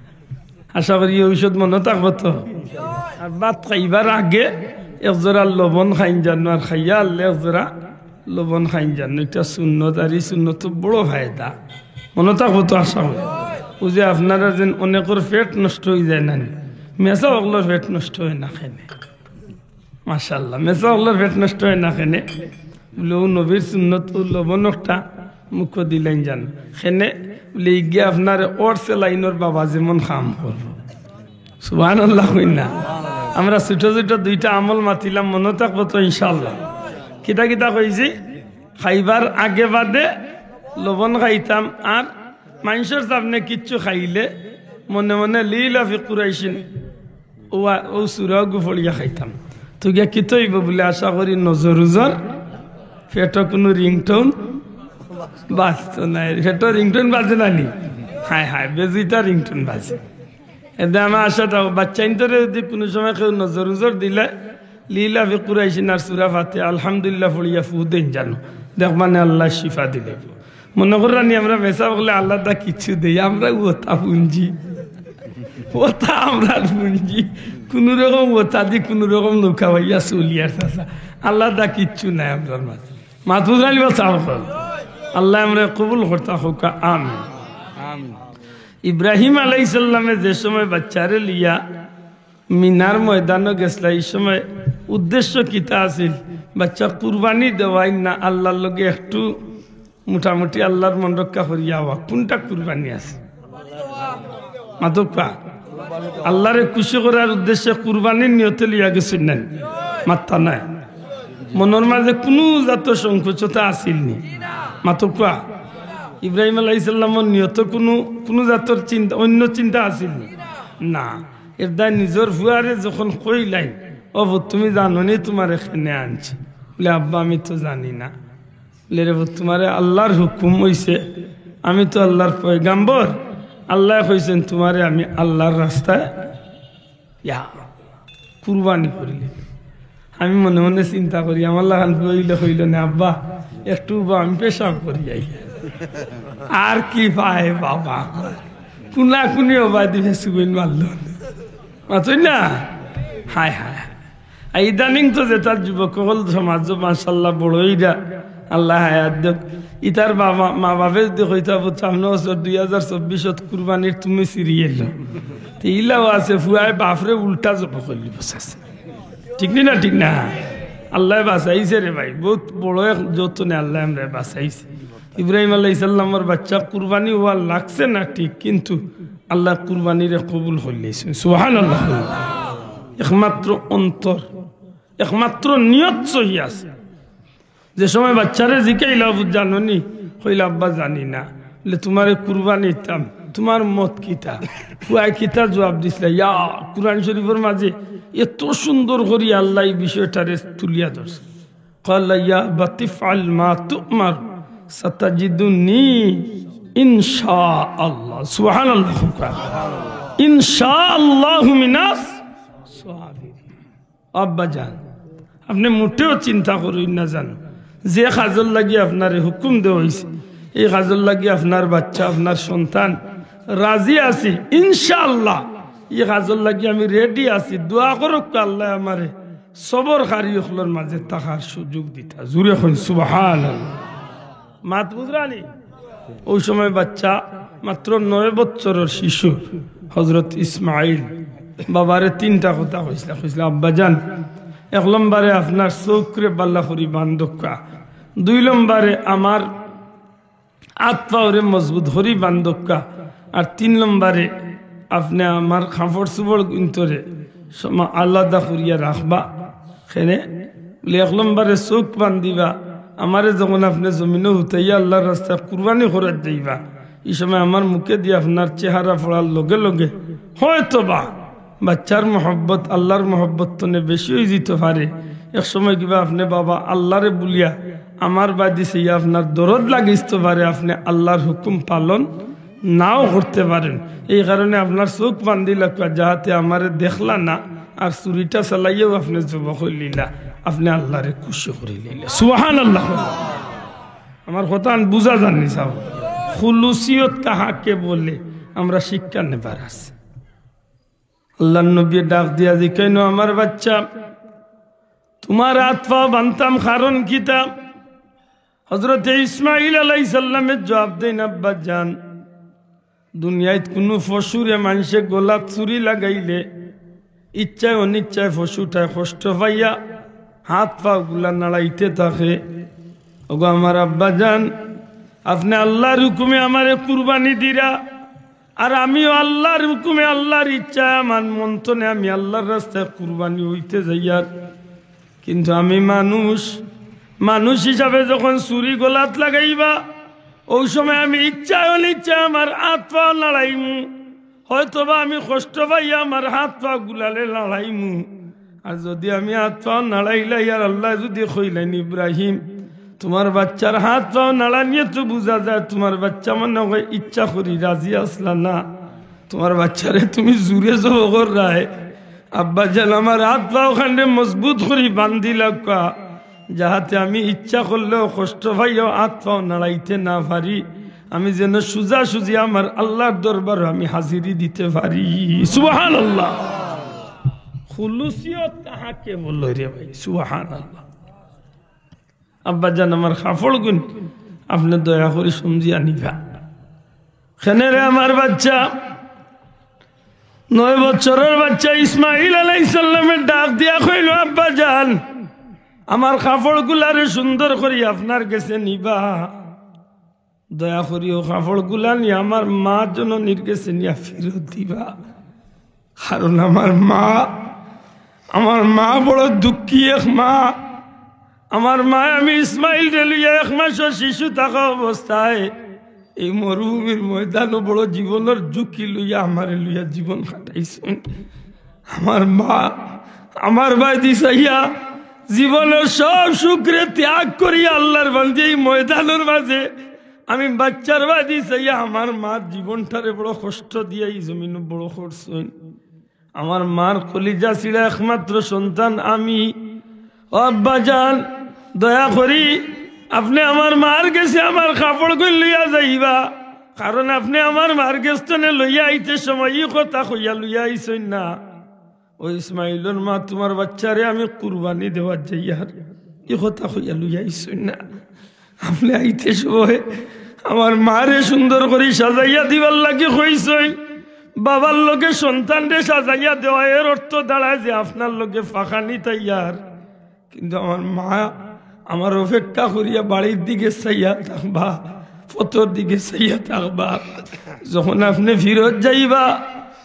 আশা করি ই ঔষধ মনো থাকবো তো। আর ভাত খাইবার আগে এক জোড়া লবণ খাইন যান, আর খাইয়া আরলে এক জোড়া লবণ খাইন যান, ইটা সুন্নত। আর ই সুন্নত তো বড় ফায়দা, মনো থাকবো তো আশা করি। অউ যে আপনারা যেন অনেকর পেট নষ্ট অইযায় না নি, মেসাব অকলর পেট নষ্ট অয় না কেনে। মাশাআল্লাহ, মেসাব অকলর পেট নষ্ট অয় না কেনে? বলে, অউ নবীর সুন্নত, অউ লবণ একটা মুখো দিলাইন যান। কেনে? বলে, ইগিয়ে আপনারে অর সেলাইনর বাবা যেমন কাম করবো। সুবহানাল্লাহ কইন না? আমরা ছুটো ছুটো দুইটা আমল মাতিলাম, মনো থাকবো তো ইনশাআল্লাহ? কিতা কিতা কইছি? খাইবার আগে বাদে লবণ খাইতাম, আর মানষর সামনে কিচ্ছু খাইলে মনে মনে লিলা ফি কুরাইশিন অউ, অউ সুরাগু পড়িয়া খাইতাম। তো গিয়া কিতা অইবো বলে আশা করি নজর উজর, পেটো কুনু ringtone বাজতো নায়। পেটো ringtone বাজে না নি? হায় হায়, বেজুইতা ringtone বাজে। এতে আমার আশা থাকো, বাচ্চাইন্তরে যদি কুনু সময় কেউ নজর উজর দিলে, লিলা ফি কুরাইশিন আর সুরা ফাতে আলহামদুলিল্লাহ পড়িয়া ফু দেইন যানো, দেখবানে আল্লায় শিফা দিলে। মনো কররা নি আমরা মেসাব অকলে আলাদা কিচ্ছু দেই, আমরা অতা পুঞ্জি, অতা আমরার পুঞ্জি, কুনু রকম অতা দি কুনু রকম নৌকা বাইয়া চলিয়ার চাচা, আলাদা কিচ্ছু নাই আমরার মাঝে। মাতবুজানি বা চাও কর, আল্লায় আমরারে কবুল করতা কউক্কা, আমিন। আমিন। ইব্রাহিম আলাইহিস সালামে যে সময় বাচ্চারে লইয়া মিনার ময়দানো গেছলা, ই সময় উদ্দেশ্য কিতা আছিল? বাচ্চা কুরবানি দেওয়াইন না আল্লার লগে একটু মোটামুটি আল্লার মন রক্ষা করিয়া আওয়া, কুনটা কুরবানি আছে? মাতউক্কা। আল্লারে খুশি করার উদ্দেশ্যে কুরবানির নিয়তে লইয়া গেছইন না নি? মাতরা নায়। মনর মাঝে কুনু জাতর সংকোচতা আছিল নি? মাতউক্কা। ইব্রাহিম আলাইহিস সালামর নিয়তে কুনু, কুনু জাতর চিন্তা, অইন্য চিন্তা আছিল নি? না। এরদায় নিজর ফুয়ারে যখন কইলাইন, "ও ফুত, তুমি জানো নি তুমারে কেনে আনছি?" বলে, "আব্বা, আমি তো জানি না।" বলে, "রে ফুত, তুমারে আল্লার হুকুম অইছে, আমি তো আল্লার পয়গাম্বর, আল্লায় কইছইন তুমারে আমি আল্লার রাস্তায় ইয়া কুরবানি করিলে।" আমি মনে মনে চিন্তা করি, আমার লাখান ফুয়া অইলে কইলো নে, "আব্বা, একটু বা আমি পেশাব করি আই।" আর কি পায় বাবা, কুনাকুনি ওবায়দি ফেসুবিন মারলো। মাতই না? হায় হায়। আর ইদানিং তো যেটা যুবক অকল সমাজ মাশাআল্লাহ বড় অইরা, আল্লাহ হায়াত দেউক। ইতার বাবা, মা বাপে যদি কইতা, "পুত, সামনে বছর দুই হাজার চব্বিশত কুরবানির তুমি সিরিয়াল।" তে ইলাও আছে, ফুয়ায় বাপরে উল্টা জব করলি বসে আছে। ঠিক নি না? ঠিক না? আল্লায় বাঁচাইছে রে ভাই, বউত বড় এক যতনে আল্লায় আমরারে বাঁচাইছে। ইব্রাহিম আলাইহিস সালামর বাচ্চা কুরবানি অওয়ার লাগছে না ঠিক, কিন্তু আল্লায় কুরবানিরে কবুল করলাইছইন। সুবহানাল্লাহ। একমাত্র অন্তর, একমাত্র নিয়ত সহি আছে। যে সময় বাচ্চারে জিকাইলা, "পুত, জানো নি?" কইলা, "আব্বা, জানি না।" বলে, "তুমারে কুরবানি দিতাম, তুমার মত কিতা?" ফুয়ায় কিতা জুয়াব দিছলা, ইয়া, কুরআন শরিফর মাজে এত সুন্দর করি আল্লায় ই বিষয়টারে তুলিয়া ধরছে। قال يا أبت افعل ما تؤمر ستجدني إن شاء الله। সুবহানাল্লাহ। إن شاء الله من الصابرين। আব্বা জান, আপনে মোটেও চিন্তা করইন না জানো, যে কাজর লাগি আপনারে হুকুম দেওয়া অইছে, এই কাজর লাগি আপনার বাচ্চা, আপনার সন্তান রাজি আছি, ইনশাআল্লাহ। এই কাজর লাগি আমি রেডি আছি। দোয়া করউক্কা আল্লায় আমারে সবরকারী অকলর মাজে থাকার সুযোগ দিতা। জুরে কইন সুবহানাল্লাহ। মাত বুঝরা নি? ওই সময় বাচ্চা মাত্র নয় বছরর শিশু হযরত ইসমাইল বাবারে তিনটা কথা কইছলা। কইছলা, "আব্বা জান, এক নম্বরে আপনার চউখরে বালা করি বান্ধউক্কা, দুই নম্বরে আমার আত পাওরে মজবুত করি বান্ধউক্কা, আর তিন নম্বরে আপনে আমার কাপড় চোপড় গুইন্তরে সমা-, আলাদা করিয়া রাখবা।" কেনে? বলে, "এক নম্বরে চউখ বান্ধিবা, আমারে যখন আপনে জমিনো হুতাইয়া আল্লার রাস্তায় কুরবানি করাত যাইবা, ই সময় আমার মুখেদি আপনার চেহারা পড়ার লগে লগে হয়তো বা বাচ্চার মহব্বত আল্লার মহব্বত তনে বেশি অইযিতো পারে। এক সময় কিবা আপনে বাবা আল্লারে ভুলিয়া আমার বায়দি চাইয়া আপনার দরদ লাগিতো পারে, আপনে আল্লার হুকুম পালন নাও করতে পারেন। এই কারণে আপনার চউখ বান্ধিলাউক্কা, যাহাতে আমারে দেখলা না, আর ছুরিটা চালাইয়াও আপনে জব করিলিলা, আপনে আল্লারে খুশি করিলিলা।" সুবহানাল্লাহ। আমার কথাখান বুঝা যার নি সাব? খুলুসিয়ত কাহাকে বলে, আমরা শিক্ষা নেবার আছে। আল্লার নবীয়ে ডাক দিয়া জিকাইন, "ও আমার বাচ্চা, তুমার আত পাও বান্ধতাম কারণ কিতা?" হযরতে ইসমাইল আলাইহিস সালামে জুয়াব দেইন, "আব্বা জান, দুনিয়াত কুনু পশুরে মানষে গলাত ছুরি লাগাইলে ইচ্ছায় অনিচ্ছায় পশুটায় কষ্ট পাইয়া আত পাওগুলা নাড়াইতে থাকে। ওগো আমার আব্বা জান, আপনে আল্লার হুকুমে আমারে কুরবানি দিরা, আর আমিও আল্লার হুকুমে, আল্লার ইচ্ছায়, আমার মন তনে আমি আল্লার রাস্তায় কুরবানি অইতে যাইয়ার। কিন্তু আমি মানুষ, মানুষ হিসাবে যখন ছুরি গলাত লাগাইবা, ওই সময় আমি ইচ্ছায় অনিচ্ছায় আমার আত পাও নাড়াইমু, হয়তোবা আমি কষ্ট পাইয়া আমার আত পাও গুলালে নাড়াইমু। আর যুদি আমি আত পাও নাড়াইলাই, আর আল্লায় যুদি কইলাইন, 'ইব্রাহিম, তুমার বাচ্চার আত পাও নাড়ানিয়ে তো বুঝা যায় তুমার বাচ্চা মনে অয় ইচ্ছা করি রাজি আছলা না, তুমার বাচ্চারে তুমি জুরে জব কররায়, আব্বা জান আমার আত পাও খানরে মজবুত করি বান্ধিলাউক্কা, যাহাতে আমি ইচ্ছা করলেও কষ্ট পাইয়াও আত পাও নাড়াইতে না পারি, আমি যেন সুজাসুজি আমার আল্লার দরবারো আমি হাজিরি দিতে পারি।'" সুবহানাল্লাহ। খুলুসিয়ত কাহাকে বলে রে ভাই? সুবহানাল্লাহ। আব্বা জান আমার কাপড়গুইন আপনে দয়া করি সমঝিয়া নিবা। কেনে রে আমার বাচ্চা, নয় বছরর বাচ্চা ইসমাইল আলাইহিস সালামে ডাক দিয়া কইল, "আব্বা জান, আমার কাপড়গুলারে সুন্দর করি আপনার গেছে নিবা। দয়া করি অউ কাপড়গুলা নিয়া আমার মা জননীর গেছে নিয়া ফিরত দিবা। কারণ আমার মা, আমার মা বড় দুঃখী এক মা। আমার মায় আমি ইসমাইলরে লইয়া এক মাসর শিশু থাকা অবস্থায় এই মরুভূমির ময়দানো বড় জীবনর ঝুঁকি লইয়া আমারে লইয়া জীবন কাটাইছইন। আমার মা, আমার বায়দি চাইয়া জীবনর সব সুখরে ত্যাগ করিয়া আল্লার বান্দি এই ময়দানর মাজে আমি বাচ্চার বায়দি চাইয়া আমার মার জীবনটারে বড় কষ্ট দিয়া ই জমিনো বড় করছইন।" আমার মার কলিজা ছিড়া একমাত্র সন্তান আমি। ও আব্বাজান, দয়া করি আপনে আমার মার গেছে আমার কাপড়গুইন লইয়া যাইবা, কারণ আপনে আমার মার গেছ তনে লইয়া আইতে সময় ই কথা কইয়া লইয়া আইছইন না, "ও ইসমাইলর মা, তুমার বাচ্চারে আমি কুরবানি দেওয়াত যাইয়ার," ই কথা কইয়া লইয়া আইছইন না। আপনে আইতে সময় আমার মারে সুন্দর করি সাজাইয়া দিবার লাগি কইছইন। বাবার লগে সন্তানরে সাজাইয়া দেওয়া, এর অর্থ দাঁড়ায় যে আপনার লগে ফাঁকানি তাইয়ার। কিন্তু আমার মা আমার অপেক্ষা করিয়া বাড়ির দিকে চাইয়া থাকবা, পথর দিকে চাইয়া থাকবা। যখন আপনে ফিরত যাইবা,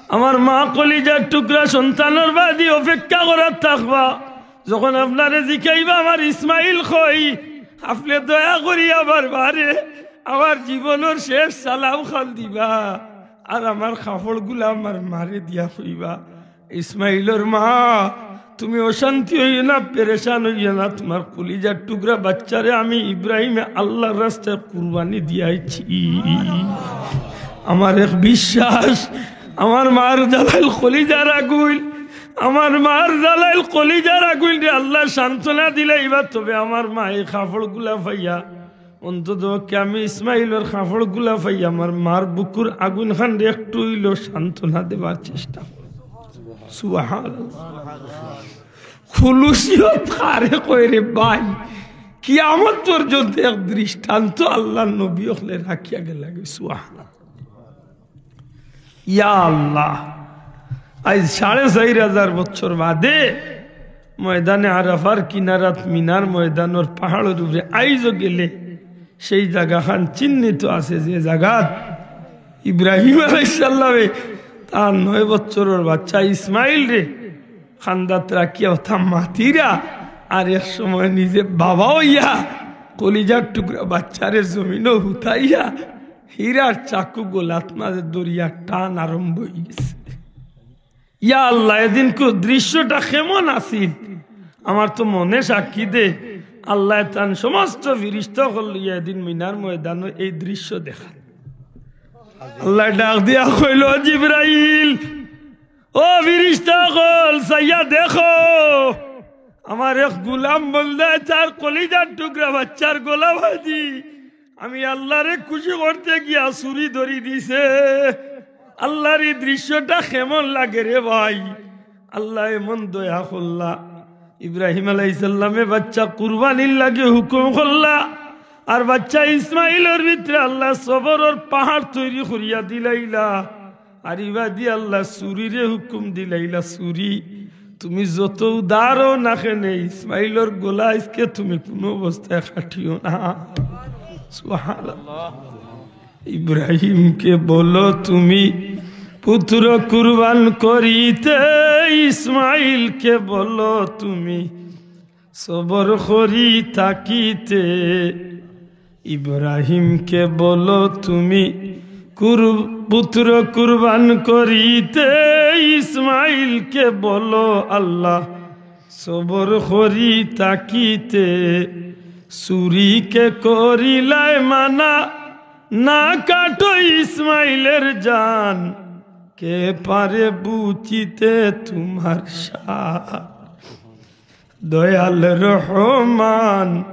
আমার মা কলিজার টুকরা সন্তানর বাদি অপেক্ষা করার থাকবা। যখন আপনারে জিকাইবা, "আমার ইসমাইল কই?" আপনে দয়া করি আমার মারে আমার জীবনর শেষ সালাম খান দিবা, আর আমার কাপড়গুলা আমার মারে দিয়া কইবা, "ইসমাইলর মা, তুমি অশান্তি অইও না, পেরেশান অইও না, তুমার কলিজার টুকরা বাচ্চারে আমি ইব্রাহিমে আল্লাহর রাস্তায় কুরবানি দিয়াইছি।" আমার এক বিশ্বাস, আমার মার জ্বালাইল কলিজার আগুইন, আমার মার জ্বালাইল কলিজার আগুইন রে। আল্লাহ সান্ত্বনা দিলাইবা, তবে আমার মা এই কাপড়গুলা পাইয়া, অন্তত পক্ষে আমি ইসমাইলর কাপড়গুলা পাইয়া আমার মার বুকুর আগুইন খান রে একটু অইলেও সান্ত্বনা দেবার চেষ্টা করব। সুবহানাল্লাহ। খুলুসিয়ত কারে কয় রে ভাই? কিয়ামত পর্যন্ত এক দৃষ্টান্ত আল্লাহর নবী অকলে রাখিয়া গেলা গি। সুবহানাল্লাহ। ইয়া আল্লাহ, আইজ সাড়ে চাইর হাজার বছর বাদে ময়দানে আরাফার কিনারাত মিনার ময়দানর পাহাড়র উপরে আইজও গেলে সেই জাগাখান চিহ্নিত আছে, যে জাগাত ইব্রাহিম আলাইহিস সালামে তার নয় বছরর বাচ্চা ইসমাইলরে কান্দাত রাখিয়া অতা মাতিরা, আর এক সময় নিজে বাবা অইয়া কলিজার টুকরা বাচ্চারে জমিনো হুতাইয়া হীরার চাকু গলাত মাঝে ধরিয়া টান আরম্ভ অইগেছে। ইয়া আল্লাহ, এদিনকুর দৃশ্যটা কেমন আছিল? আমার তো মনে সাক্ষী দে, আল্লায় তান সমস্ত ফিরিস্তা অকল লইয়া এদিন মিনার ময়দানো এই দৃশ্য দেখান। আল্লায় ডাক দিয়া কইল, "জিব্রাইল, ও ফিরিস্তা অকল, চাইয়া দেখো, আমার এক গুলাম বন্দায় তার কলিজার টুকরা বাচ্চার গলা বাঁধি আমি আল্লাহরে খুশি করতে গিয়া ছুরি ধরি দিছে।" আল্লাহর এই দৃশ্যটা কেমন লাগে রে ভাই? আল্লায় এমন দয়া করলা, ইব্রাহিম আলাইহিস সালামে বাচ্চা কুরবানির লাগি হুকুম করলা, আর বাচ্চা ইসমাইলর ভিতরে আল্লায় সবরর পাহাড় তৈরি করিয়া দিলাইলা। আর ইবাদি আল্লায় ছুরিরে হুকুম দিলাইলা, "ছুরি, তুমি যত উদারও না কেনে, ইসমাইলর গলা আইজকে তুমি কুনু অবস্থায় কাটিও না।" সুবহানাল্লাহ। ইব্রাহিমকে বলো তুমি পুত্র কুরবান করিতে, ইসমাইলকে বলো তুমি সবর করি থাকিতে। ইব্রাহিমকে বলো তুমি কুর-, পুত্র কুরবান করিতে, ইসমাইলকে বলো আল্লাহ সবর করি থাকিতে। ছুরিকে করিলায় মানা, না কাটো ইসমাইলের জান, কে পারে বুঝিতে তোমার সার। দয়াল রহমান,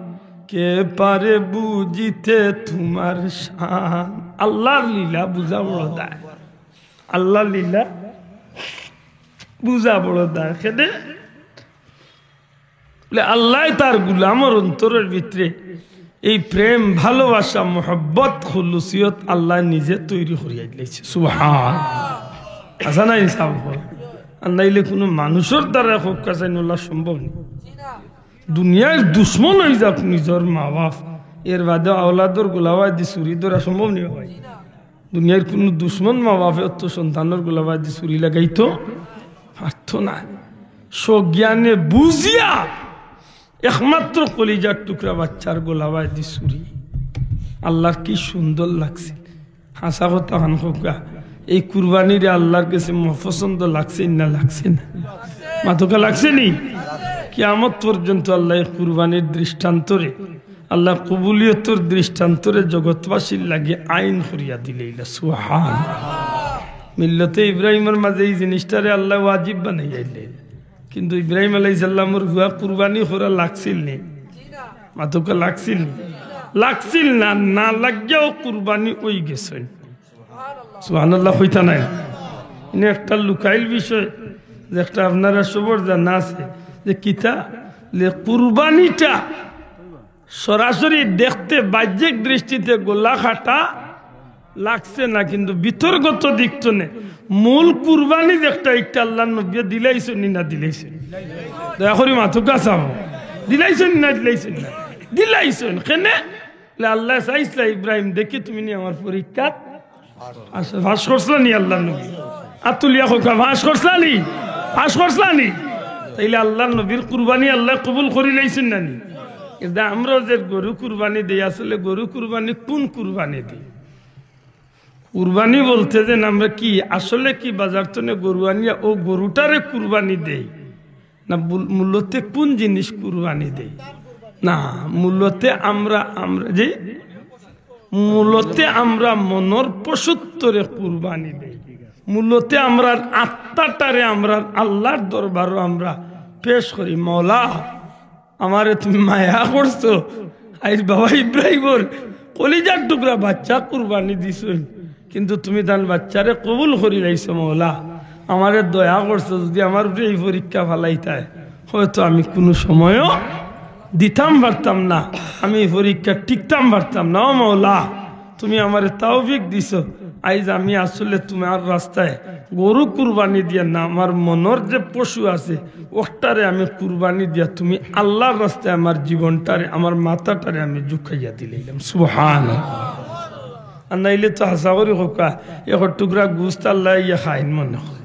কে পারে বুঝিতে তোমার শান। আল্লাহর লীলা বুঝা বড় দায়, আল্লাহর লীলা বুঝা বড় দায়। কেনে বলে, আল্লায় তার গুলামর অন্তরর ভিতরে এই প্রেম, ভালোবাসা, মহব্বত, খুলুসিয়ত আল্লায় নিজে তৈরি করিয়া দিলাইছে। সুবহান। আছে না ইনসাফ? আর নাইলে কুনু মানুষর দ্বারা হক কাছে নোলা সম্ভব নায়। দুনিয়ার দুশমন অইযাউক নিজর মা বাপ, এর বাদে আওলাদর গলাবায়দি ছুরি ধরা সম্ভব নি ভাই? দুনিয়ার কুনু দুশমন মা বাপে অত সন্তানর গলাবায়দি ছুরি লাগাইতো পারতো না। সজ্ঞানে বুঝিয়া একমাত্র কলিজার টুকরা বাচ্চার গলাবায়দি ছুরি। আল্লাহর কি সুন্দর লাগছে। হাছা কথা খান কউক্কা, এই কুরবানিরে আল্লাহর গেছে মহপছন্দ লাগছে না, লাগছে না? মাতকা লাগছে নি? কিয়ামত পর্যন্ত আল্লায় এই কুরবানির দৃষ্টান্তরে, আল্লাহর কবুলিয়তর দৃষ্টান্তরে জগৎবাসীর লাগি আইন করিয়া দিলাইলা। সুবহান। মিল্লতে ইব্রাহিমর মাঝে এই জিনিসটারে আল্লায় ওয়াজিব বানাইয়া দিলাইলা। কিন্তু ইব্রাহিম আলাইহিস সালামর পুয়া কুরবানি করা লাগছিল নি? মাতউক্কা, লাগছিল নি? লাগছিল না, না লাগিয়াও কুরবানি অই গেছইন। সুবহানাল্লাহ কইতা নায়? ইনো একটা লুকাইল বিষয়, যে একটা আপনারা সবর জানা আছে, যে কিতা, যে কুরবানিটা সরাসরি দেখতে বাহ্যিক দৃষ্টিতে গলা কাটা লাগছে না, কিন্তু ভিতরগত দিক থনে মূল কুরবানি যে একটা, একটা আল্লাহর নবী দিলাইছইন নি না দিলাইছইন? দয়া করি মাতউক্কা চাও, দিলাইছইন নি না দিলাইছইন না? দিলাইছইন। কেনে? বলে, আল্লায় চাইছলা, ইব্রাহিম, দেখি তুমি নি আমার পরীক্ষাত পাস, পাস করছলা নি আল্লাহর নবী? আত তুলিয়া কউক্কা, পাস করছলা নি? পাস করছলা নি? তাইলে আল্লাহর নবীর কুরবানি আল্লায় কবুল করিলাইছইন না নি? কিন্তু আমরাও যে গরু কুরবানি দেই, আসলে গরু কুরবানি কুন কুরবানি দেই? কুরবানি বলতে যে আমরা কি, আসলে কি বাজার থনে গরু আনিয়া অউ গরুটারে কুরবানি দেই? না, মূল-, মূলতে কুন জিনিস কুরবানি দেই? না, মূলতে আমরা, আমরা যে, মূলতে আমরা মনর পশুত্বরে কুরবানি দেই। মূলতে আমরার আত্মাটারে আমরার আল্লাহর দরবারো আমরা পেশ করি, মওলা, আমারে তুমি মায়া করছো, আইজ বাবা ইব্রাহিমর কলিজার টুকরা বাচ্চা কুরবানি দিছইন, কিন্তু তুমি তান বাচ্চারে কবুল করিলাইছো মওলা, আমারে দয়া করছো, যুদি আমার উপরে ই পরীক্ষা ফালাইতায়, হয়তো আমি কুনু সময়ও দিতাম পারতাম না, আমি ই পরীক্ষা টিকতাম পারতাম না। ও মওলা, তুমি আমারে তৌফিক দিছো, আইজ আমি আসলে তুমার রাস্তায় গরু কুরবানি দিয়া না, আমার মনর যে পশু আছে, অটারে আমি কুরবানি দিয়া তুমি আল্লাহর রাস্তায় আমার জীবনটারে, আমার মাথাটারে আমি জুখাইয়া দিলাইলাম। সুবহানাল্লাহ। আর নাইলে তো হাছা করি কউক্কা, এক টুকরা গোস্ত আল্লায় ইয়া খাইন মনে কয়।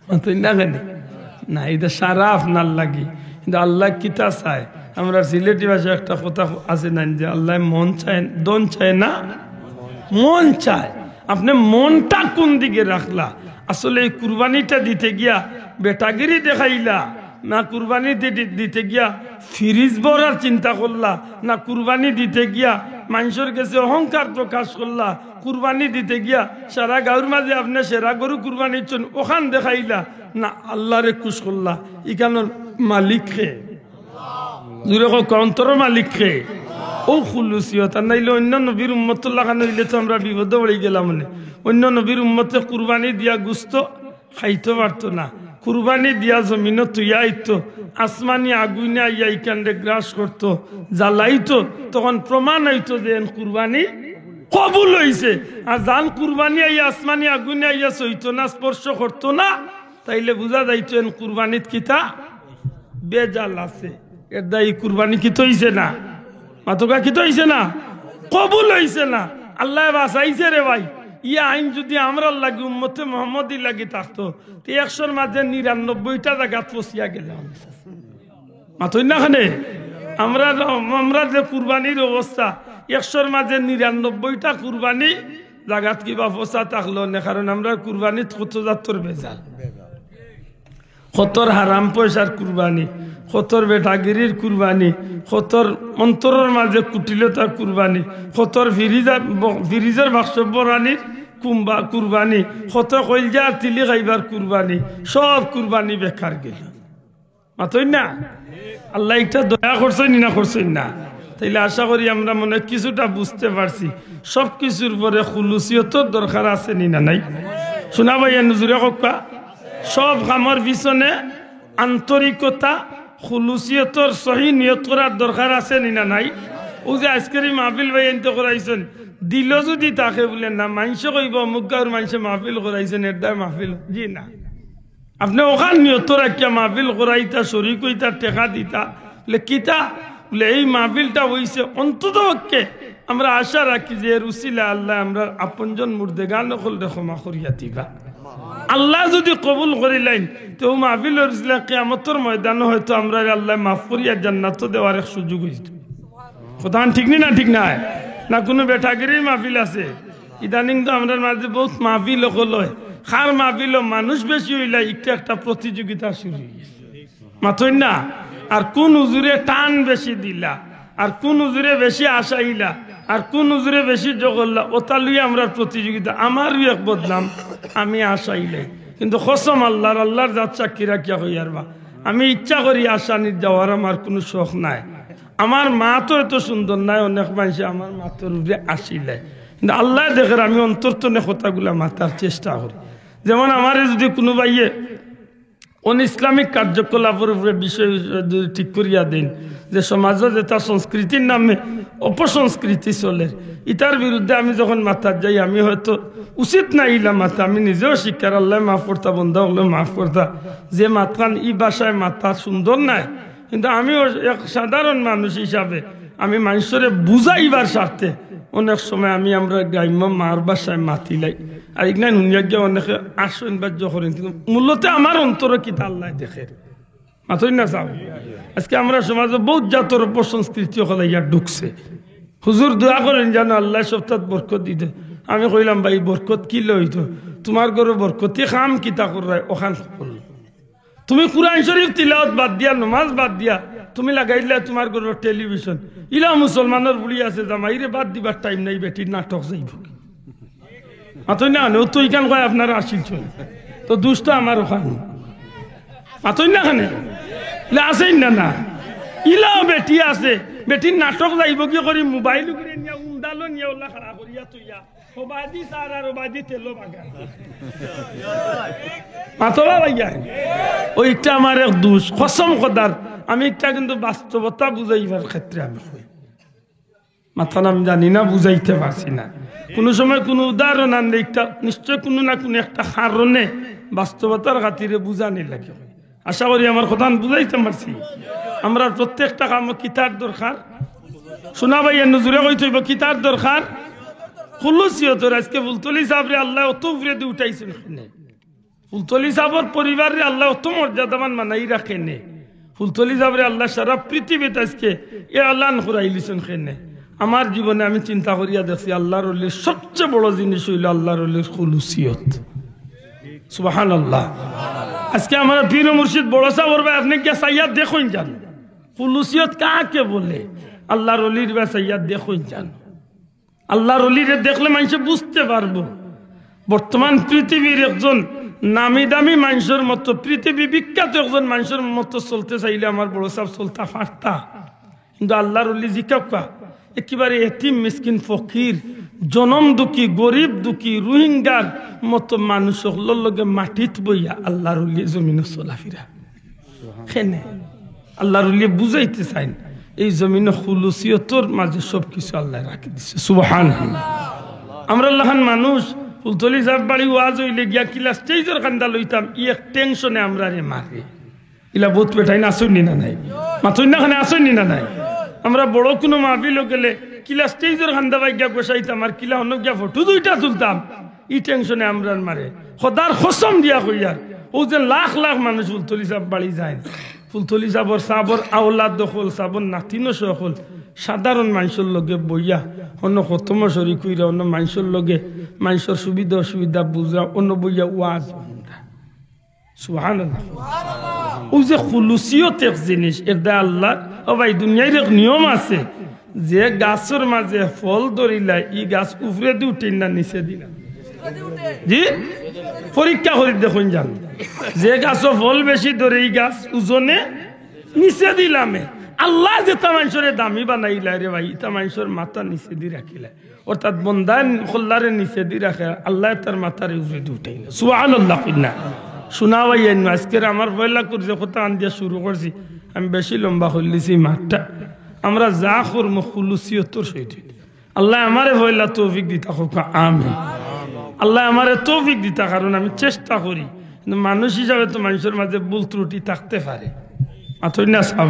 মাতইন না কেনে? না, ইটা সারা আপনার লাগি। কিন্তু আল্লায় কিতা চায়? আমরার সিলেটি ভাষায় একটা কথা আছে না, যে আল্লায় মন চায়, ধন চায় না, মন চায়। আপনে মনটা কুন দিকে রাখলা? আসলে ই কুরবানিটা দিতে গিয়া বেটাগিরি দেখাইলা, না কুরবানি দি-, দি-, দিতে গিয়া ফ্রিজ ভরার চিন্তা করলা, না কুরবানি দিতে গিয়া মানষর গেছে অহংকার প্রকাশ করলা, কুরবানি দিতে গিয়া সারা গাউর মাঝে আপনে সেরা গরু কুরবানি দিছইন, অখান দেখাইলা, না আল্লারে খুশ করলা? ইখানর মালিক কে? জুরে কউক্কা, অন্তরর মালিক কে? অউ খুলুসিয়ত। আর নাইলে অইন্য নবীর উম্মতর লাখান অইলে তো আমরা বিপদো পড়ি গেলাম। মানে অইন্য নবীর উম্মতে কুরবানি দিয়া গোস্ত খাইতো পারতো না, কুরবানি দিয়া জমিনো থুইয়া আইতো, আসমানি আগুইনে আইয়া ইখানরে গ্রাস করতো, জ্বালাইতো, তখন প্রমাণ অইতো যে এন কুরবানি কবুল অইছে। আর যান কুরবানি আইয়া আসমানি আগুইনে আইয়া ছইতো না, স্পর্শ করতো না, তাইলে বুঝা যাইতো এন কুরবানিত কিতা ভেজাল আছে। এর দায় ই কুরবানি কিতা অইছে না? মাতউক্কা, কিতা অইছে না? কবুল অইছে না। আল্লায় বাঁচাইছে রে ভাই। ই আইন যুদি আমরার লাগি, উম্মতে মুহাম্মদীর লাগি থাকতো, তে একশোর মাঝে নিরানব্বইটা জাগাত ফসিয়া গেলাম। মাতইন না কেনে? আমরা, আমরা যে কুরবানির অবস্থা, একশোর মাঝে নিরানব্বইটা কুরবানি জাগাত কিবা ফসা থাকলো না, কারণ আমরার কুরবানিত কত জাতর ভেজাল। কতর হারাম পয়সার কুরবানি, কতর বেটাগিরির কুরবানি, কতর অন্তরর মাঝে কুটিলতার কুরবানি, কতর ফ্রিজা-, ব-, ফ্রিজর বাক্স বরানির কুম্বা-, কুরবানি, কত কইলজা তিলি খাইবার কুরবানি, সব কুরবানি বেকার গেল। মাতইন না? আল্লায় ইটা দয়া করছইন নি না করছইন না? তাইলে আশা করি আমরা মনে হয় কিছুটা বুঝতে পারছি। সব কিছুর পরে খুলুসিয়তর দরকার আছে নি না নাই? শুনা ভাই, এ নজুরে কউক্কা, সব কামর পিছনে আন্তরিকতা, খুলুসিয়তর সহি নিয়ত করার দরকার আছে নি না নাই? অউ যে আইজকের ই মাহফিল ভাইয়াইন্তে করাইছইন, দিলো যুদি থাকে বুলে না, মানষে কইবো অমুক গাউর মানষে মাহফিল করাইছইন, এর দায় মাহফিল। জি না। আপনে অখান নিয়ত রাখিয়া মাহফিল করাইতা, শরিক অইতা, টেকা দিতা, বুলে কিতা? বুলে এই মাহফিলটা অইছে অন্তত পক্ষে আমরা আশা রাখি যে এর উছিলায় আল্লায় আমরার আপনজন মুর্দেগান অকলরে ক্ষমা করিয়া দিবা। আল্লায় যুদি কবুল করিলাইন, তে অউ মাহফিলর উছিলায় কিয়ামতর ময়দানো হয়তো আমরারে আল্লায় মাফ করিয়া জান্নাতো দেওয়ার এক সুযোগ অইতো। কথাখান ঠিক নি না ঠিক নায়? না কুনু বেটাগিরির মাহফিল আছে? ইদানিং তো আমরার মাঝে বউত মাহফিল অকল অয়। কার মাহফিলো মানুষ বেশি অইলা, ইটা একটা প্রতিযোগিতা শুরু অইগেছে। মাতইন না? আর কুন হুজুরে টান বেশি দিলা, আর কুন হুজুরে বেশি আশাইলা, আর কুন হুজুরে বেশি জগল্লা, অতা লইয়া আমরার প্রতিযোগিতা। আমারও এক বদনাম, আমি আশাইলাই। কিন্তু কসম আল্লাহর, আল্লাহর জাত সাক্ষী রাখিয়া কইয়ার বা, আমি ইচ্ছা করি আশানিত যাওয়ার আমার কুনু শখ নাই। আমার মাত অত সুন্দর নায়, অনেক মানষে আমার মাতর উপরে হাসিলায়, কিন্তু আল্লায় দেখের আমি অন্তর তনে কথাগুলা মাতার চেষ্টা করি। যেমন আমারে যুদি কুনু ভাইয়ে অন ইসলামিক কার্যকলাপর উপরে বিষয় যুদি ঠিক করিয়া দেইন, যে সমাজো যেটা সংস্কৃতির নামে অপসংস্কৃতি চলের, ইতার বিরুদ্ধে আমি যখন মাতাত যাই, আমি হয়তো উচিত না ইলা মাতা, আমি নিজেও স্বীকার, আল্লায় মাফ করতা, বন্দা অকলে মাফ করতা, যে মাতখান ই ভাষায় মাতা সুন্দর নায়, কিন্তু আমিও এক সাধারণ মানুষ হিসাবে আমি মানষরে বুঝাইবার স্বার্থে অনেক সময় আমি আমরার গ্রাম্য মার ভাষায় মাতিলাই। আর ইগনাইন হুনিয়া গিয়া অনেকে আশ্চর্য করেন, কিন্তু মূলত আমার অন্তরো কিতা আল্লায় দেখের। মাতইন না সাব। আজকে আমরার সমাজো বউত জাতর অপসংস্কৃতি অকল আইয়া ঢুকছে। হুজুর দোয়া করইন যেন আল্লায় সবটাত বরকত দিতে। আমি কইলাম, "ভাই, বরকত কিলা অইতো? তুমার ঘরো বরকতি কাম কিতা কররায়, অখান কও।" তুমি কুরআন শরীফ তিলাওয়াত বাদ দিয়া, নমাজ বাদ দিয়া, তুমি লাগাইলায় তুমার ঘরো টেলিভিশন। ইলা মুসলমানর বুড়ি আছে, জামাইরে ভাত দিবার টাইম নাই, বেটির নাটক যাইবো। মাতইন না কেনে? ও তো ইখান কয় আপনারা আসিল চলে। তো দুষ তো আমার অখান। মাতইন না কেনে? ইলা আছইন না, না। ইলাও বেটি আছে, বেটির নাটক যাইবোগি করি মোবাইল উগরে নিয়া, উন্দালো নিয়া, ওলা খাড়া করিয়া থইয়া। ওবায়দি সার আর ওবায়দি তেলো বাগার। মাতো বা ভাইয়া। অউ একটা আমার এক দুষ, কসম খোদার, আমি একটা কিন্তু বাস্তবতা বুঝাইবার ক্ষেত্রে আমি কই। মাতইন না, আমি জানি না, বুঝাইতে পারছি না। কুনু সময় কুনু উদাহরণ আনলে একটা নিশ্চয় কুনু না কুনু একটা কারণে বাস্তবতার খাতিরে বুঝানি লাগে। আশা করি আমার কথাখান বুঝাইতে পারছি। আমরার প্রত্যেকটা কামো কিতার দরকার? সোনা ভাই, এ নজুরে কইতে অইবো, কিতার দরকার? খুলুসিয়তর। আজকে ফুলতলি সাবরে আল্লায় অত উপরেদি উঠাইছইন কেনে? ফুলতলি সাবর পরিবাররে আল্লায় অত মর্যাদাবান বানাইরা কেনে? ফুলতলি সাবরে আল্লায় সারা পৃথিবীত আজকে এলান করাইলিছইন কেনে? আমার জীবনে আমি চিন্তা করিয়া দেখছি, আল্লার অলির সবচেয়ে বড় জিনিস অইলো আল্লার অলির খুলুসিয়ত। সুবহানাল্লাহ। আজকে আমরার পীর মুর্শিদ বড় সাবর বায় আপনে গিয়া চাইয়া দেখইন যান, খুলুসিয়ত কাকে বলে? আল্লার অলির বায় চাইয়া দেখইন যান। আল্লার অলিরে দেখলে মানষে বুঝতে পারবো। বর্তমান পৃথিবীর একজন নামি দামি মানষর মতো, পৃথিবী বিখ্যাত একজন মানষর মতো চলতে চাইলে আমার বড় সাব চলতা পারতা। কিন্তু আল্লার অলি জিকাউক্কা, একেবারে এতিম, মিসকিন, ফকির, জনম দুঃখী, গরিব দুঃখী, রোহিঙ্গার মতো মানুষ অকলর লগে মাটিত বইয়া আল্লার অলি জমিনো চলাফিরা। কেনে? আল্লার অলিয়ে বুঝাইতে চাইন, এই জমিনো খুলুসিয়তর মাঝে সব কিছু আল্লায় রাখি দিছে। সুবহানাল্লাহ। আমরার লাখান মানুষ ফুলতলি সাব বাড়ি ওয়াজ অইলে গিয়া কিলা স্টেজর কান্দা লইতাম, ই এক টেনশনে আমরারে মারে। ইলা বউত বেটাইন আছইন নি না নাই? মাতইন না কেনে, আছইন নি না নাই? আমরা বড় কুনু মাহফিলো গেলে কিলা স্টেজর কান্দা বায় গিয়া গোসাইতাম, আর কিলা অনো গিয়া ফটো দুইটা তুলতাম, ই টেনশনে আমরার মারে। খোদার কসম দিয়া কইয়ার, অউ যে লাখ লাখ মানুষ ফুলতলি সাব বাড়ি যাইন, ফুলতলি সাবর, সাবর আওলাদ অকল, সাবর নাতিন অকল, সাধারণ মানষর লগে বইয়া, অনো খতমো শরিক অইরা, অনো মানষর লগে, মানষর সুবিধা অসুবিধা বুঝরা, অনো বইয়া ওয়াজ হুনরা। সুবহানাল্লাহ। অউ যে খুলুসিয়ত এক জিনিস, এর দ্বারা আল্লাহ, ও ভাই, দুনিয়ার এক নিয়ম আছে, যে গাছর মাঝে ফল ধরিলায়, ই গাছ উপরেদি উঠে না নিচেদি নামে? জি, পরীক্ষা করি দেখইন যান, যে গাছো ফল বেশি ধরে, ই গাছ ওজনে নিচেদি লামে। আল্লায় যেতা মানষরে দামি বানাইলায় রে ভাই, ইতা মানষর মাথা নিচেদি রাখিলায়। অর্থাৎ বন্দায় কল্লারে নিচেদি রাখে, আল্লায় তার মাথারে উপরেদি উঠাইন। সুবহানাল্লাহ কইন না। সোনা ভাইয়াইন, আজকের আমার পয়লা করি যে কথাখান দিয়া শুরু করছি, আমি বেশি লম্বা করিলিছি মাতটা। আমরা যা করমু খুলুসিয়তর সহিত। আল্লায় আমারে পয়লা তৌফিক দিতা, কউক্কা আমিন। আল্লায় আমারে তৌফিক দিতা, কারণ আমি চেষ্টা করি, কিন্তু মানুষ হিসাবে তো মানষর মাঝে ভুল ত্রুটি থাকতে পারে। মাতইন না সাব।